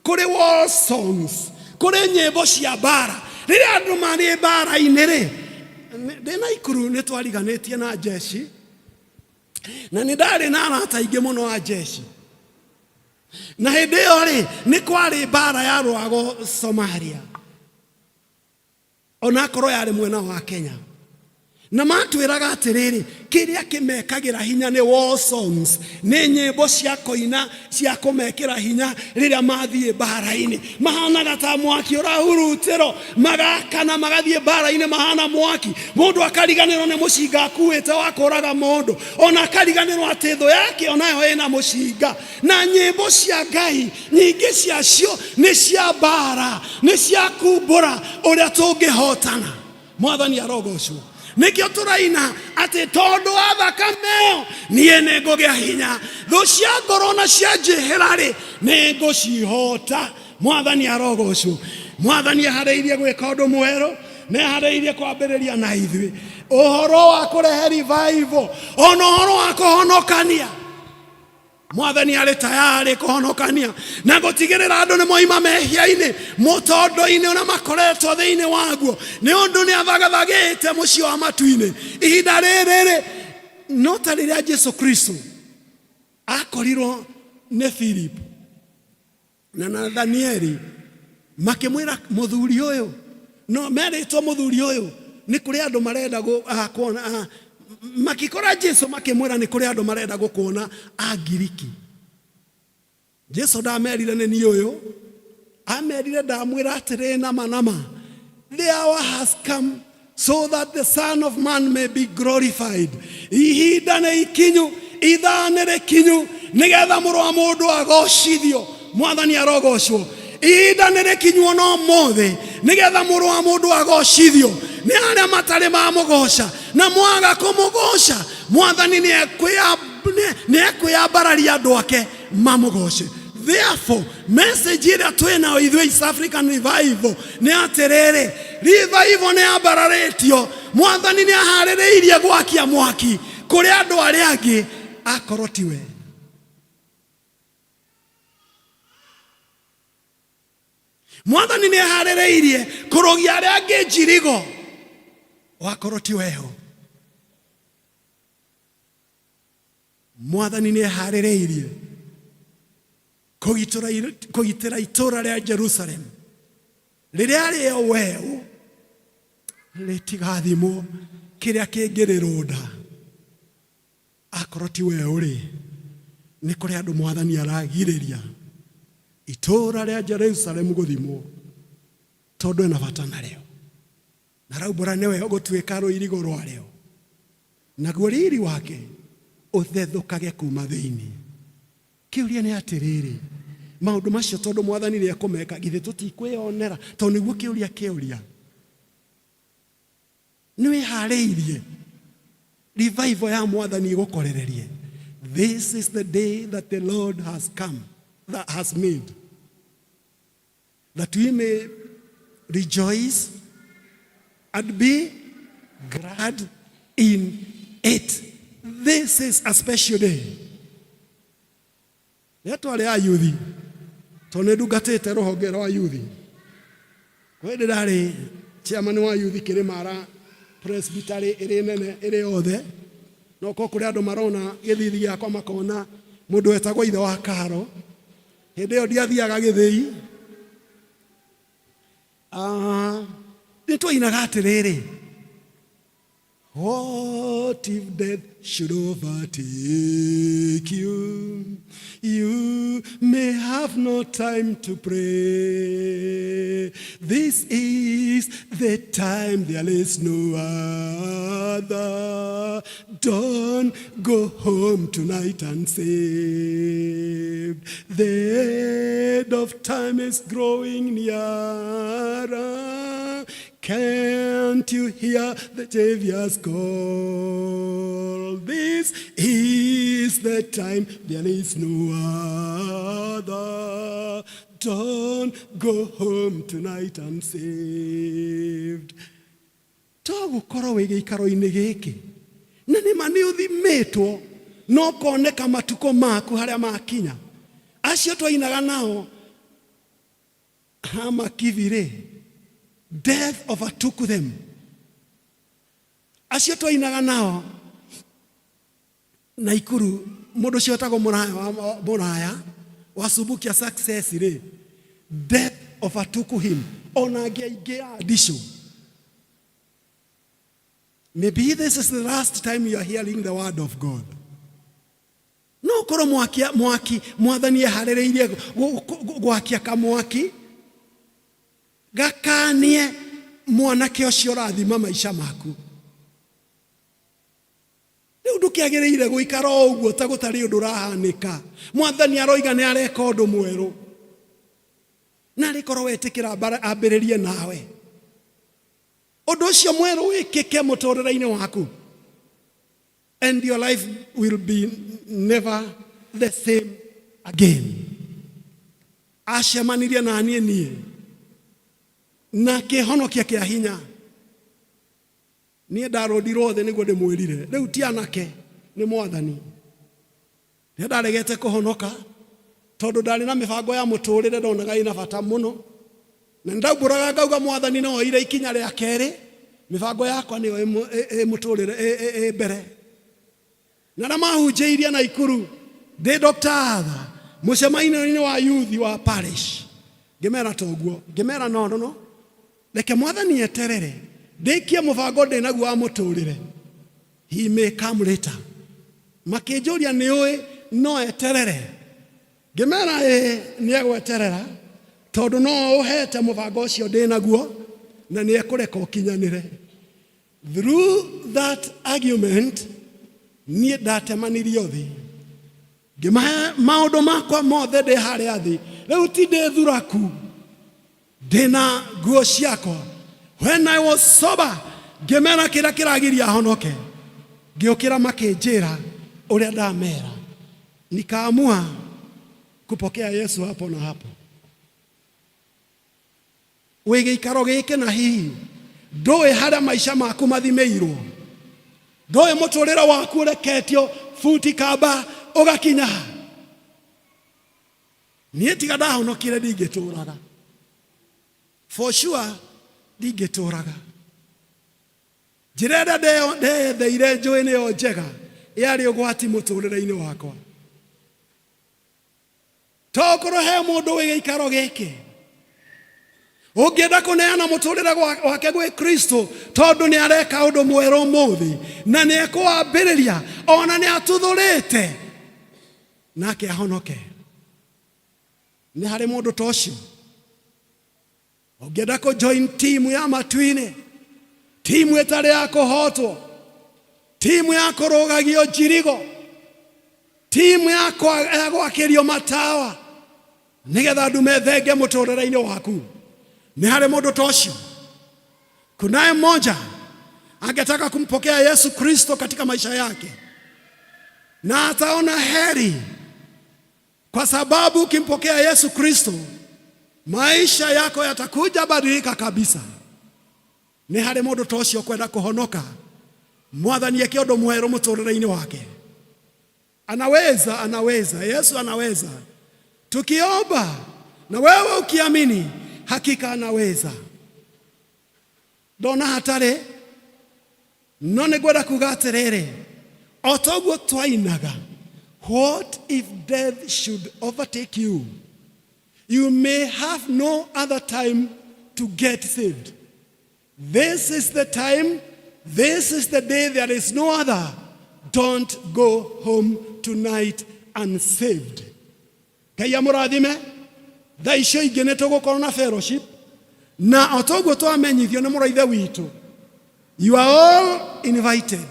Kũrĩ war songs, kũrĩ nyĩmbo cia mbara. Rĩrĩa andũ marĩ mbara-inĩ rĩ, ndĩ na ikuru nĩ twariganĩtie na jeshi, na nĩ ndarĩ na arata aingĩ mũno a jeshi. Na hĩndĩ ĩyo rĩ, nĩ kwarĩ mbara yarũagwo Somalia. Onakorwo yarĩ mwena wa Kenya. Na matwĩraga atĩrĩrĩ, kĩrĩa kĩmekagĩra hinya nĩ war songs, nĩ nyĩmbo cia kũina cia kũmekĩra hinya rĩrĩa mathiĩ mbara-inĩ. Mahanaga ta mwaki ũrahurutĩrwo, magakana magathiĩ mbara-inĩ mahana mwaki. Mũndũ akariganĩrwo nĩ mũcinga akuĩte wa kũraga mũndũ, ona akariganĩrwo atĩ thũ yake onayo ĩna mũcinga. Na nyĩmbo cia Ngai nyingĩ ciacio nĩ cia mbara, nĩ cia kumbũra ũrĩa tũngĩhotana. Mwathani arogocwo. Nĩkĩo tũraina atĩ tondũ wa thakame ĩyo niĩ nĩ ngũgĩa hinya, thũ cia ngoro na cia njĩhĩra rĩ nĩ ngũcihota. Mwathani arogocwo. Mwathani eharĩirie gwĩka ũndũ mwerũ, nĩ eharĩirie kwambĩrĩria na ithuĩ ũhoro wa kũrehe revival, ona ũhoro wa kũhonokania. Mwathani arĩ tayarĩ kũhonokania na gũtigĩrĩra andũ nĩ moima mehia-inĩ, mũtondo-inĩ ũrĩa makoretwo thĩinĩ waguo, nĩ ũndũ nĩ athagathagĩte mũciĩ wa matu-inĩ. Ihinda rĩrĩ rĩ, no ta rĩrĩa Jesu Kristo akorirwo nĩ Philip na Nathanieli, makĩmwĩra mũthuri ũyũ, no merĩtwo mũthuri ũyũ nĩ kũrĩ andũ marenda kuona, makĩkora Jesu makĩmwĩra nĩ kũrĩ andũ marenda gũkuona a Ngiriki. Jesu ndamerire nĩ niĩ ũyũ, amerire ndamwĩra atĩrĩ nama nama, the hour has come so that the Son of Man may be glorified. Ihinda nĩ ikinyu, ithaa nĩ rĩkinyu, nĩgetha mũrũ wa mũndũ agocithio. Mwathani arogocwo. Ihinda nĩ rĩkinyu ona ũmũthĩ, nĩgetha mũrũ wa mũndũ agocithio nĩ arĩa matarĩ mamũgoca, na mwaga kũmũgoca, Mwathani nĩ ekwĩyambararia andũ ake mamũgoce. Therefore, message ĩrĩa twĩ nayo ithuĩ East African Revival nĩ atĩrĩrĩ, revival nĩ yambararĩtio, Mwathani nĩ aharĩrĩirie gwakia mwaki kũrĩ andũ arĩa angĩ akorwo tiwe. Mwathani nĩ aharĩrĩirie kũrũgia arĩa angĩ njirigo wakorwo ti weho. Mwathani nĩ eharĩrĩirie kũgitĩra itũũra rĩa Jerusalem rĩrĩa rĩo weũ rĩtigathimwo kĩrĩa kĩngĩrĩrũnda. Akorwo ti weũ rĩ, nĩ kũrĩ andũ Mwathani aragirĩria itũũra rĩa Jerusalem gũthimwo tondũ ena bata narĩo. Na raumbũra nĩwe ũgũtuĩka rũirigo rwarĩo, naguo riri wake ũthethũkage kuma thĩinĩ. Kĩũria nĩ atĩrĩrĩ, maũndũ macio tondũ Mwathani nĩ ekũmeka, githĩ tũtikwĩyonera? Tondũ nĩguo kĩũria kĩũria. Nĩ wĩharĩirie revival ya Mwathani ĩgũkorererie? This is the day that the Lord has come, that has made, that we may rejoice and be glad in it. This is a special day. Rĩrĩa twarĩ ayuthi, tondũ nĩ ndungatĩte rũhonge rwa yuthi, kwĩ hĩndĩ ndarĩ chairman wa yuthi Kĩrĩmara Presbytery ĩrĩ nene ĩrĩ yothe, no korwo kũrĩ andũ marona gĩthithi gĩakwa makona mũndũ wetagwo ithe wa Karo. Hĩndĩ ĩyo ndiathiaga gĩthĩi. Nĩ twainaga atĩrĩrĩ, What if death should overtake you? You may have no time to pray. This is the time, there is no other. Don't go home tonight unsaved. The end of time is growing nearer. Can't you hear the Savior's call? This is the time, there is no other. Don't go home tonight unsaved. To gũkorwo wĩ gĩikaro-inĩ gĩkĩ na nĩ Nĩma nĩ ũthimĩtwo na ũkoneka matukũ maku harĩa makinya. Acio twainaga nao hamakithi-rĩ, death overtook them. Acio twainaga nao Naikuru, mũndũ ũcio wetagwo Mũraya wa, Mũraya wa Subukia Success rĩ, death overtook him. Ona angĩ aingĩ a ndicũ. Maybe this is the last time you are hearing the word of God. No korwo mwaki, mwaki mwathani eharĩrĩirie gwakia kamwaki gakanie mwanake ũcio ũrathima maica maku. Rĩu ndũkĩagĩrĩire gũikara o ũguo ta gũtarĩ ũndũ ũrahanĩka. Mwathani aroiga nĩ areka ũndũ mwerũ. Na arĩ korwo wetĩkĩra ambĩrĩrie nawe. Ũndũ ũcio mwerũ wĩkĩke mũtũrĩre-inĩ waku. And your life will be never the same again. Acemanirie na niĩ niĩ na kĩhonokia kĩa hinya. Niĩ ndarũndirwo thĩ nĩguo ndĩmwĩrire. Rĩu ti anake, nĩ Mwathani. Rĩrĩa ndaregete kũhonoka, tondũ ndarĩ na mĩbango ya mũtũrĩre ndonaga ĩna bata mũno, na nĩndaumbũraga ngauga Mwathani no oire ikinya rĩa kerĩ, mĩbango yakwa nĩyo ĩ mũtũrĩre ĩ mbere. Na arĩa mahunjĩirie Naikuru ndĩ Dr. Arthur mũcemanio-inĩ wa youth wa parish, ngĩmera toguo, ngĩmera no, no, no, reke Mwathani eterere ndĩkie mũbango ndĩnaguo wa mũtũrĩre, he may come later. Makĩnjũria nĩ ũĩ no eterere, ngĩmera ĩĩ nĩ egweterera tondũ no ũhete mũbango ũcio ndĩnaguo na nĩ ekũreka ũkinyanĩre. Through that argument niĩ ndatemanirio thĩ, ngĩmahe maũndũ makwa mothe ndĩ harĩa thĩ. Rĩu ti ndĩ thuraku, ndĩna nguo ciakwa. When I was sober, ngĩmera kĩrĩa kĩragiria honoke. Ngĩũkĩra makĩnjĩra ũrĩa ndamera. Nikaamua kupokea Yesu hapo na hapo. Wĩ gĩikaro gĩkĩ na hihi ndũĩ harĩa maica maku mathimĩirwo, ndũĩ mũtũrĩre waku ũreketio buti kamba ũgakinya ha. Niĩ tiga ndahonokire ndingĩtũraga, for sure ndingĩtũraga. Njĩra ĩrĩa ndeyetheire njũĩ nĩyo njega, yarĩ ũgwati mũtũrĩre-inĩ wakwa. Tokorwo he mũndũ wĩ gĩikaro gĩkĩ ũngĩenda kũneana mũtũrĩre wake gwĩ Kristo, tondũ nĩ areka ũndũ mwerũ ũmũthĩ na nĩ ekũwambĩrĩria, ona nĩ atuthũrĩte nake ahonoke. Nĩ harĩ mũndũ ta ũcio ũngĩenda kũ join timu ya matu-inĩ, timu ĩtarĩ ya kũhotwo, timu ya kũrũgagio njirigo, timu ya gwakĩrio matawa nĩgetha andũ methenge mũtũrĩre-inĩ waku. Nĩ harĩ mũndũ ta ũcio? Kunaye mmoja angetaka kumpokea Yesu Kristo katika maisha yake na ataona heri, kwa sababu ukimpokea Yesu Kristo maisha yako yatakuja badilika kabisa. Nĩ harĩ mũndũ ta ũcio kwenda kũhonoka, Mwathani eke ũndũ mwerũ mũtũrĩre-inĩ wake. Anaweza, anaweza, Yesu anaweza. Tukiomba na wewe ukiamini, hakika anaweza. Ndona hatarĩ, no nĩ ngwenda kuga atĩrĩrĩ, o toguo twainaga, what if death should overtake you? You may have no other time to get saved. This is the time, this is the day, there is no other. Don't go home tonight unsaved. Ngai amũrathime. Thaa icio ingĩ nĩ tũgũkorwo na fellowship, na o toguo twamenyithio nĩ mũraithe witũ, you are all invited,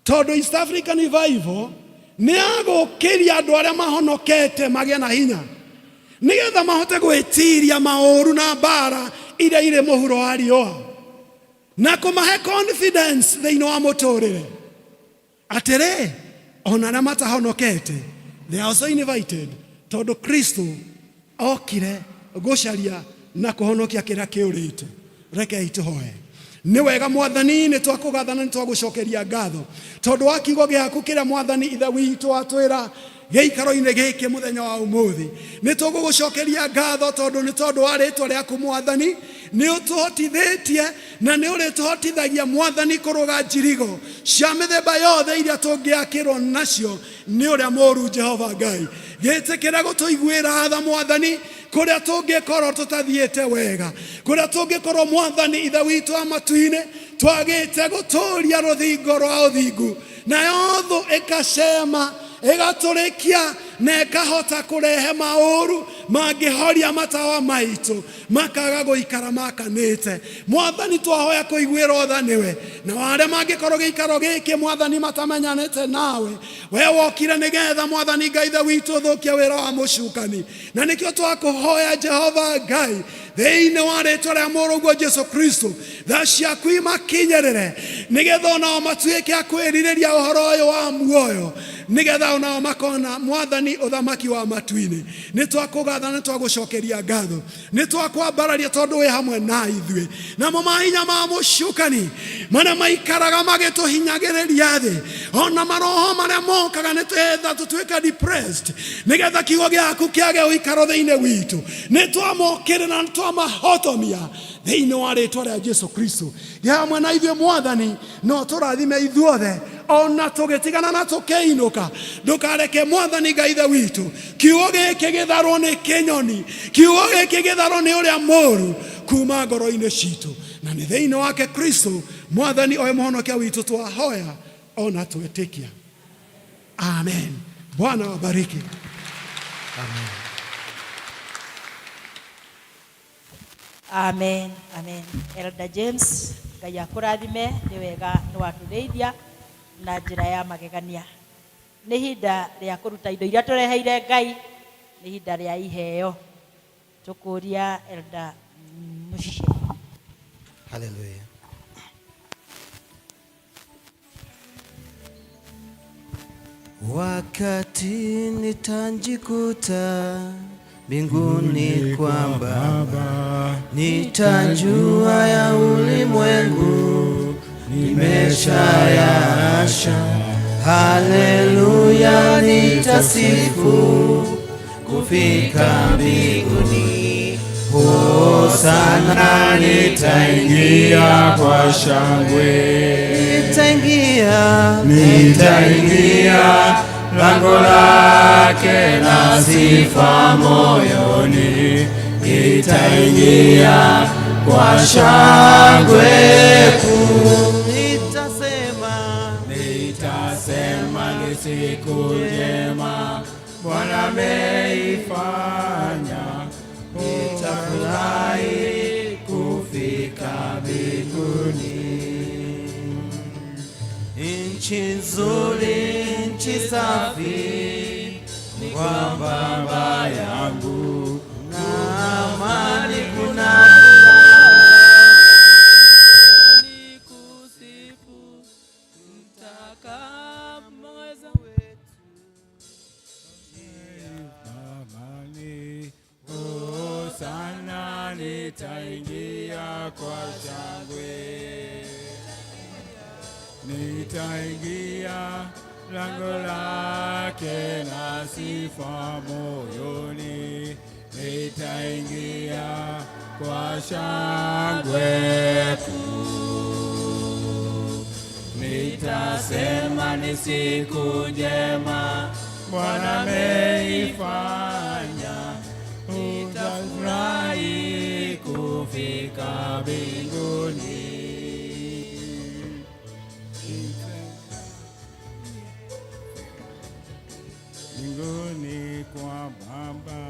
tondũ East African Revival nĩ agũkĩria andũ arĩa mahonokete magĩe na hinya nĩgetha mahote gwĩtiria maũru na mbara iria irĩ mũhuro wa riũa, na kũmahe confidence thĩinĩ wa mũtũrĩre atĩrĩ ona arĩa matahonokete, they are also invited, tondũ Kristo okire gũcaria na kũhonokia kĩrĩa kĩũrĩte. Rekei tũhoe. Nĩ wega Mwathani, nĩ twakũgathana, nĩ twagũcokeria ngatho tondũ wa kiugo gĩaku kĩrĩa Mwathani Ithe witũ atwĩra gĩikaro-inĩ gĩkĩ mũthenya wa ũmũthĩ. Nĩ tũgũgũcokeria ngatho tondũ nĩ tondũ wa rĩtwa rĩaku Mwathani nĩ ũtũhotithĩtie na nĩ ũrĩtũhotithagia Mwathani kũrũga njirigo cia mĩthemba yothe iria tũngĩakĩrwo nacio nĩ ũrĩa mũũru. Jehova Ngai, gĩtĩkĩre gũtũiguĩra tha Mwathani, kũrĩa tũngĩkorwo tũtathiĩte wega, kũrĩa tũngĩkorwo Mwathani Ithe witũ wa matu-inĩ twagĩte gũtũria rũthingo rwa ũthingu, nayo thũ ĩkacema ĩgatũrĩkia na ĩkahota kũrehe maũru mangĩhoria matawa maitũ makaga gũikara makanĩte. Mwathani, twahoya kũiguĩrwo tha nĩwe, na arĩa mangĩkorwo gĩikaro gĩkĩ Mwathani matamenyanĩte nawe, we wokire nĩgetha Mwathani Ngai Ithe witũ ũthũkie wĩra wa mũcukani, na nĩkĩo twakũhoya Jehova Ngai thĩinĩ wa rĩtwa rĩa mũrũguo Jesu Kristo, tha ciaku imakinyĩrĩre nĩgetha onao matuĩke a kwĩrirĩria ũhoro ũyũ wa muoyo, nĩgetha onao makona Mwathani ũthamaki wa matu-inĩ. Nĩ twakũgatha, nĩ twagũcokeria ngatho, nĩ twakwambararia tondũ wĩ hamwe na ithuĩ. Namo mahinya ma mũcukani marĩa maikaraga magĩtũhinyagĩrĩria thĩ, ona maroho marĩa mokaga nĩgetha tũtuĩke depressed, nĩgetha kiugo gĩaku kĩage ũikaro thĩinĩ witũ, nĩ twamokĩrĩra, nĩ twamahotomia thĩinĩ wa rĩtwa rĩa Jesu Kristo. Gĩ hamwe na ithuĩ Mwathani, no tũrathime ithuothe ona tũgĩtigana na tũkĩinũka. Ndũkareke Mwathani Ngai Ithe witũ kiugo gĩkĩ gĩtharwo nĩ kĩnyoni, kiugo gĩkĩ gĩtharwo nĩ ũrĩa mũũru kuma ngoro-inĩ citũ, na nĩ thĩinĩ wake Kristo Mwathani oe mũhonokia witũ twahoya ona twetĩkia. Amen. Bwana wabariki. Amen. Amen, amen. Elder James, Ngai akũrathime, nĩ wega nĩ watũrĩithia na njĩra ya magegania. Nĩ ihinda rĩa kũruta indo iria tũreheire Ngai, nĩ ihinda rĩa iheo. Tũkũria Elder Mũciĩ. Hallelujah. Wakati nitajikuta mbinguni kwa Baba, nitajua ya ulimwengu nimeshayaacha. Haleluya, nitasifu kufika mbinguni. Hosana, nitaingia kwa shangwe, nitaingia, nitaingia lango lake na sifa moyoni, nitaingia kwa shangwe kuu. Nitasema, nitasema ni siku njema Bwana ameifanya, nitafurahi kufika mbinguni. Nchi nzuri, nchi safi, ni kwa Baba yangu, na amani kuna furaha. Nikusifu mtakamweza wetu. Amani, hosana, nitaingia kwa shangwe, nitaingia lango lake na sifa moyoni, nitaingia kwa shangwe kuu. Nitasema ni siku njema Bwana ameifanya, nitafurahi kufika mbinguni. Mbinguni kwa Baba,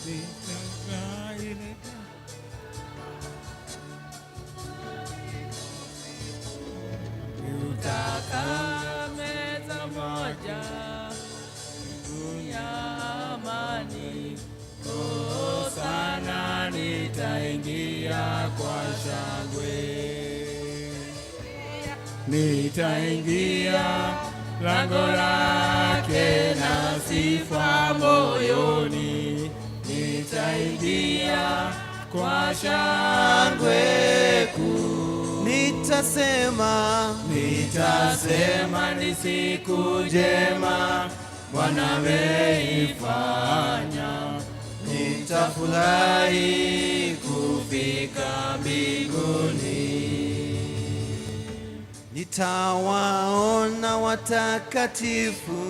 nitafurahi. Tutakaa meza moja ya amani. Hosana, nitaingia kwa shangwe, nitaingia lango lake na sifa moyoni, nitaingia kwa shangwe kuu. Nitasema, nitasema ni siku njema Bwana ameifanya, nitafurahi kufika mbinguni. Nitawaona watakatifu,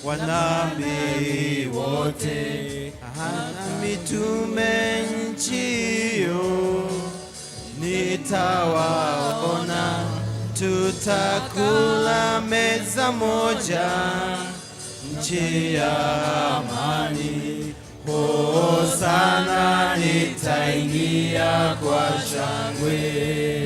wanabii wote, hata mitume nchi hiyo nitawaona, tutakula meza moja, nchi ya amani. Hosana, nitaingia kwa shangwe,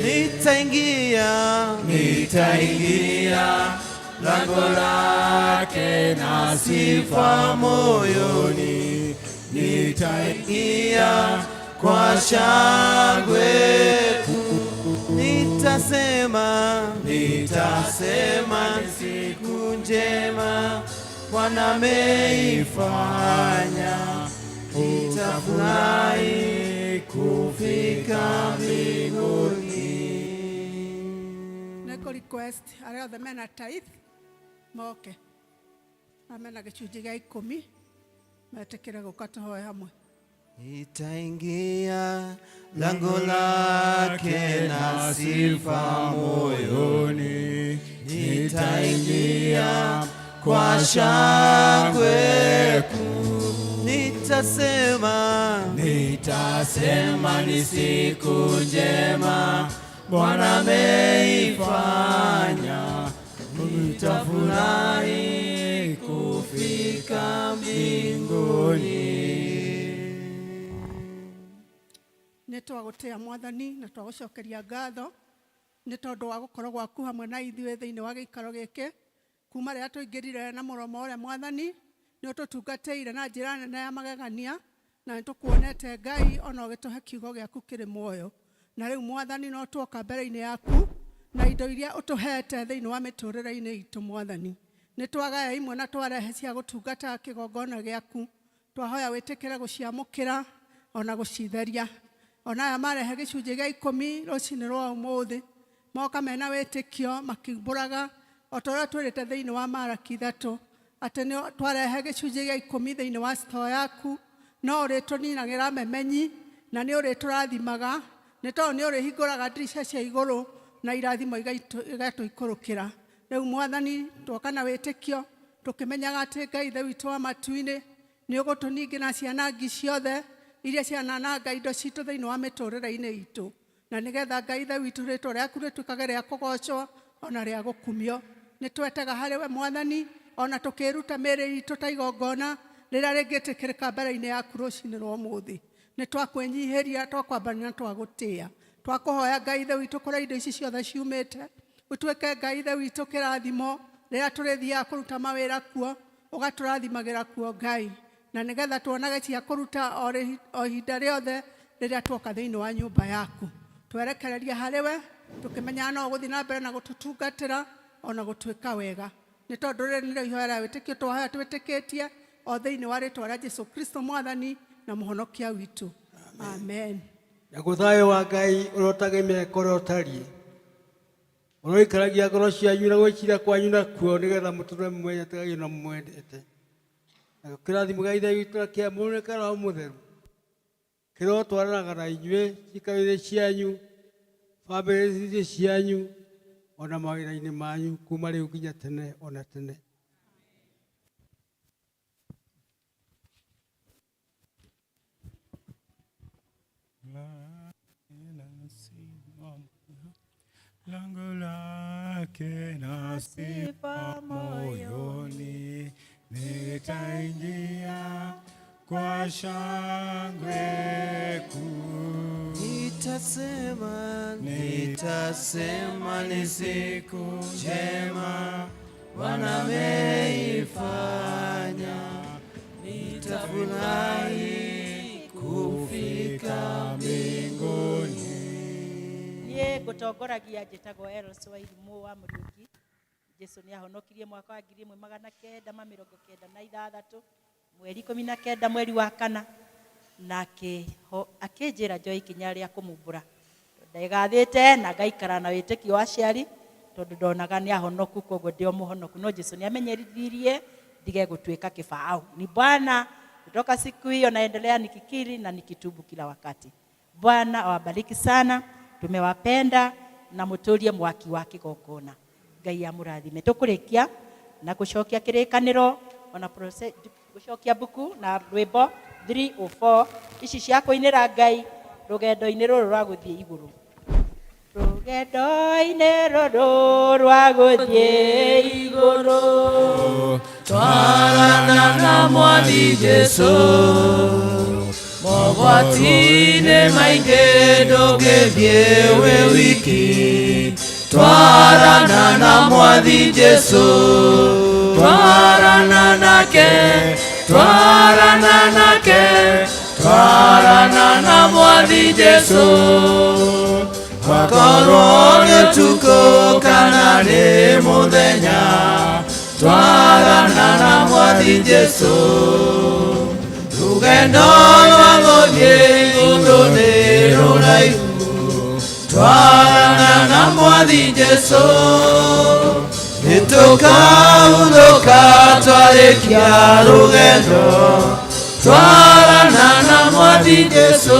nitaingia, nitaingia lango lake na sifa moyoni, nitaingia kwa shangwe kuu. Nitasema, nitasema ni siku njema Bwana ameifanya, nitafurahi kufika mbinguni. Nĩngũ request arĩa othe mena tithe moke na mena gĩcunjĩ gĩa ikũmi metĩkĩre gũka tũhoe hamwe. Nitaingia lango lake na sifa moyoni, nitaingia kwa shangwe kuu. Nitasema, nitasema ni siku njema Bwana ameifanya, nitafurahi kufika mbinguni. Nĩ twagũtĩa Mwathani na twagũcokeria ngatho nĩ tondũ wa gũkorwo gwaku hamwe na ithuĩ thĩinĩ wa gĩikaro gĩkĩ kuma rĩrĩa tũingĩrire na mũromo ũrĩa Mwathani nĩ ũtũtungatĩire na njĩra nene ya magegania na nĩ tũkuonete Ngai ona ũgĩtũhe kiugo gĩaku kĩrĩ muoyo. Na rĩu Mwathani no tuoka mbere-inĩ yaku na indo iria ũtũhete thĩinĩ wa mĩtũrĩre-inĩ itũ Mwathani. Nĩ twagaya imwe na twarehe cia gũtungata kĩgongona gĩaku, twahoya wĩtĩkĩre gũciamũkĩra ona gũcitheria. Ona aya marehe gĩcunjĩ gĩa ikũmi rũcinĩ rwa ũmũthĩ moka mena wĩtĩkio makiumbũraga o ta ũrĩa twĩrĩte thĩinĩ wa Maraki 3 atĩ nĩ twarehe gĩcunjĩ gĩa ikũmi thĩinĩ wa store yaku no ũrĩtũninagĩra memenyi na nĩ ũrĩtũrathimaga nĩ tondũ nĩ ũrĩhingũraga ndirica cia igũrũ na irathimo igatũikũrũkĩra. Rĩu Mwathani twoka na wĩtĩkio tũkĩmenyaga atĩ Ngai Ithe witũ wa matu-inĩ nĩ ũgũtũningĩra cianangi ciothe iria cianananga indo citũ thĩinĩ wa mĩtũrĩre-inĩ itũ, na nĩgetha Ngai Ithe witũ rĩtwa rĩaku rĩtuĩkage rĩa kũgocwo ona rĩa gũkumio. Nĩ twetaga harĩ we Mwathani ona tũkĩruta mĩĩrĩ itũ ta igongona rĩrĩa rĩngĩtĩkĩrĩka mbere-inĩ yaku rũcinĩ rwa ũmũthĩ. Nĩ twakwĩnyihĩria, twakwambaria na twagũtĩa, twakũhoya Ngai Ithe witũ kũrĩa indo ici ciothe ciumĩte ũtuĩke Ngai Ithe witũ kĩrathimo rĩrĩa tũrĩthiaga kũruta mawĩra kuo, ũgatũrathimagĩra kuo Ngai, na nĩgetha tuonage cia kũruta o ihinda rĩothe rĩrĩa tuoka thĩinĩ wa nyũmba yaku. Twerekereria harĩ we tũkĩmenyaga no ũgũthiĩ na mbere na gũtũtungatĩra ona gũtwĩka wega, nĩ tondũ rĩrĩ nĩrĩo ihoya rĩa wĩtĩkio twahoya twĩtĩkĩtie o thĩinĩ wa rĩtwa rĩa Jesu Kristo Mwathani na Mũhonokia witũ. Amen. Naguo thayũ wa Ngai ũrĩa ũtagĩmeka ũrĩa ũtariĩ ũroikaragia ngoro cianyu na gwĩciria kwanyu nakuo nĩgetha mũtũre mũmenyete na mũmwendete. Nakĩo kĩrathimo gĩa Ithe witũ na kĩa Mũriũ na kĩa Roho Mũtheru kĩrotwaranaga na inyuĩ ciikaro-inĩ cianyu, bamĩrĩ-inĩ cianyu, ona mawĩra-inĩ manyu kuma rĩu nginya tene ona tene. Lango lake na sifa moyoni, nitaingia kwa shangwe kuu. Nitasema, nitasema ni siku njema Bwana ameifanya, nitafurahi kufika mbinguni. Niĩ ngũtongoragia njĩtagwo Eros Wairimũ wa Mũriũki. Jesu nĩ ahonokirie mwaka wa 1996 mweri 19 mweri wa kana, na akĩnjĩra njoe ikinya rĩa kũmumbũra. Ndegathĩte na ngaikara na wĩtĩkio wa aciari tondũ ndonaga nĩ ahonoku, koguo ndĩ o mũhonoku, no Jesu nĩ amenyerithirie ndige gũtuĩka kĩbaũ. Ni Bwana kutoka siku hiyo naendelea nikikiri na nikitubu kila wakati. Bwana awabariki sana, tumewapenda na muturie mwaki wa kigongona. Ngai amurathime. Tukurikia na gucokia kirikaniro ona gucokia mbuku na rwimbo 304 ici cia kuinira Ngai rugendo-inĩ rũrũ rwa gũthiĩ igũrũ. Rugendo-inĩ rũrũ rwa gũthiĩ igũrũ, twarana na Mwathi Jesũ, mogwati-inĩ maingĩ ndũngĩthiĩ wĩ wiki. Twarana na Mwathi Jesũ, twarana nake, twarana nake, twarana na Mwathi Jesũ. Gwakorwo nĩ ũtukũ kana nĩ mũthenya, twarana na Mwathi Jesũ. Rũgendo rwa gũthiĩ igũrũ nĩ rũraihu, twarana na Mwathi Jesũ. Nĩtũkahurũka twarĩkia rũgendo, twarana na Mwathi Jesũ.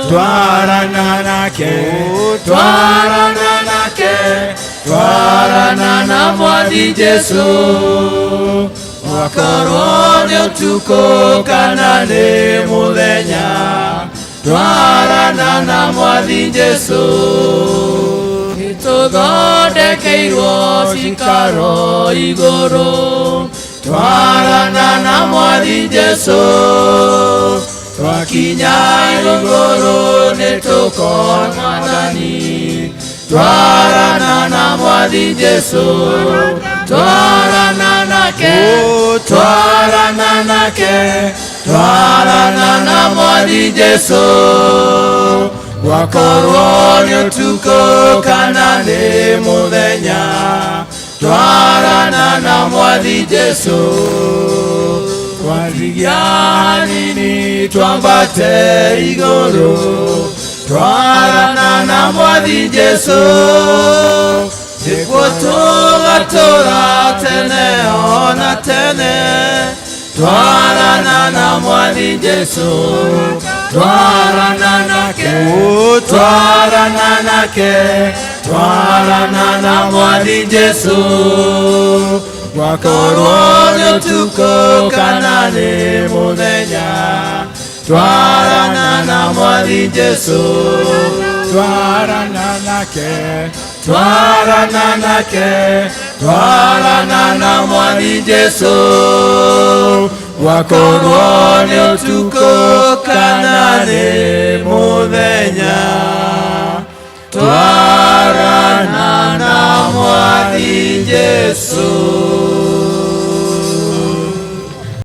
Twarana nake, twarana nake, twarana na Mwathi Jesũ. Gwakorwo nĩ ũtukũ kana nĩ mũthenya, twarana na Mwathi Jesũ. Nĩtũthondekeirwo cikaro igũrũ, twarana na Mwathi Jesũ. Twakinya igũrũ nĩtũkona Mwathani, twarana na Mwathi Jesũ. Twarana nake, twarana nake, twarana na Mwathi Jesũ. Gwakorwo nĩ ũtukũ kana nĩ mũthenya, twarana na Mwathi Jesũ. Twazigia nini twambate igũrũ, twarana na Mwathi Jesũ. Nĩkuo tũgatũũra tene ona tene, twarana na Mwathi Jesũ. Twarana nake, twarana nake, twarana na Mwathi Jesũ. Gwakorwo nĩ ũtukũ kana nĩ mũthenya, twarana na Mwathi Jesũ. Twarana nake, twarana nake, twarana na Mwathi Jesũ. Gwakorwo nĩ ũtukũ kana nĩ mũthenya, twarana na Mwathi Jesũ.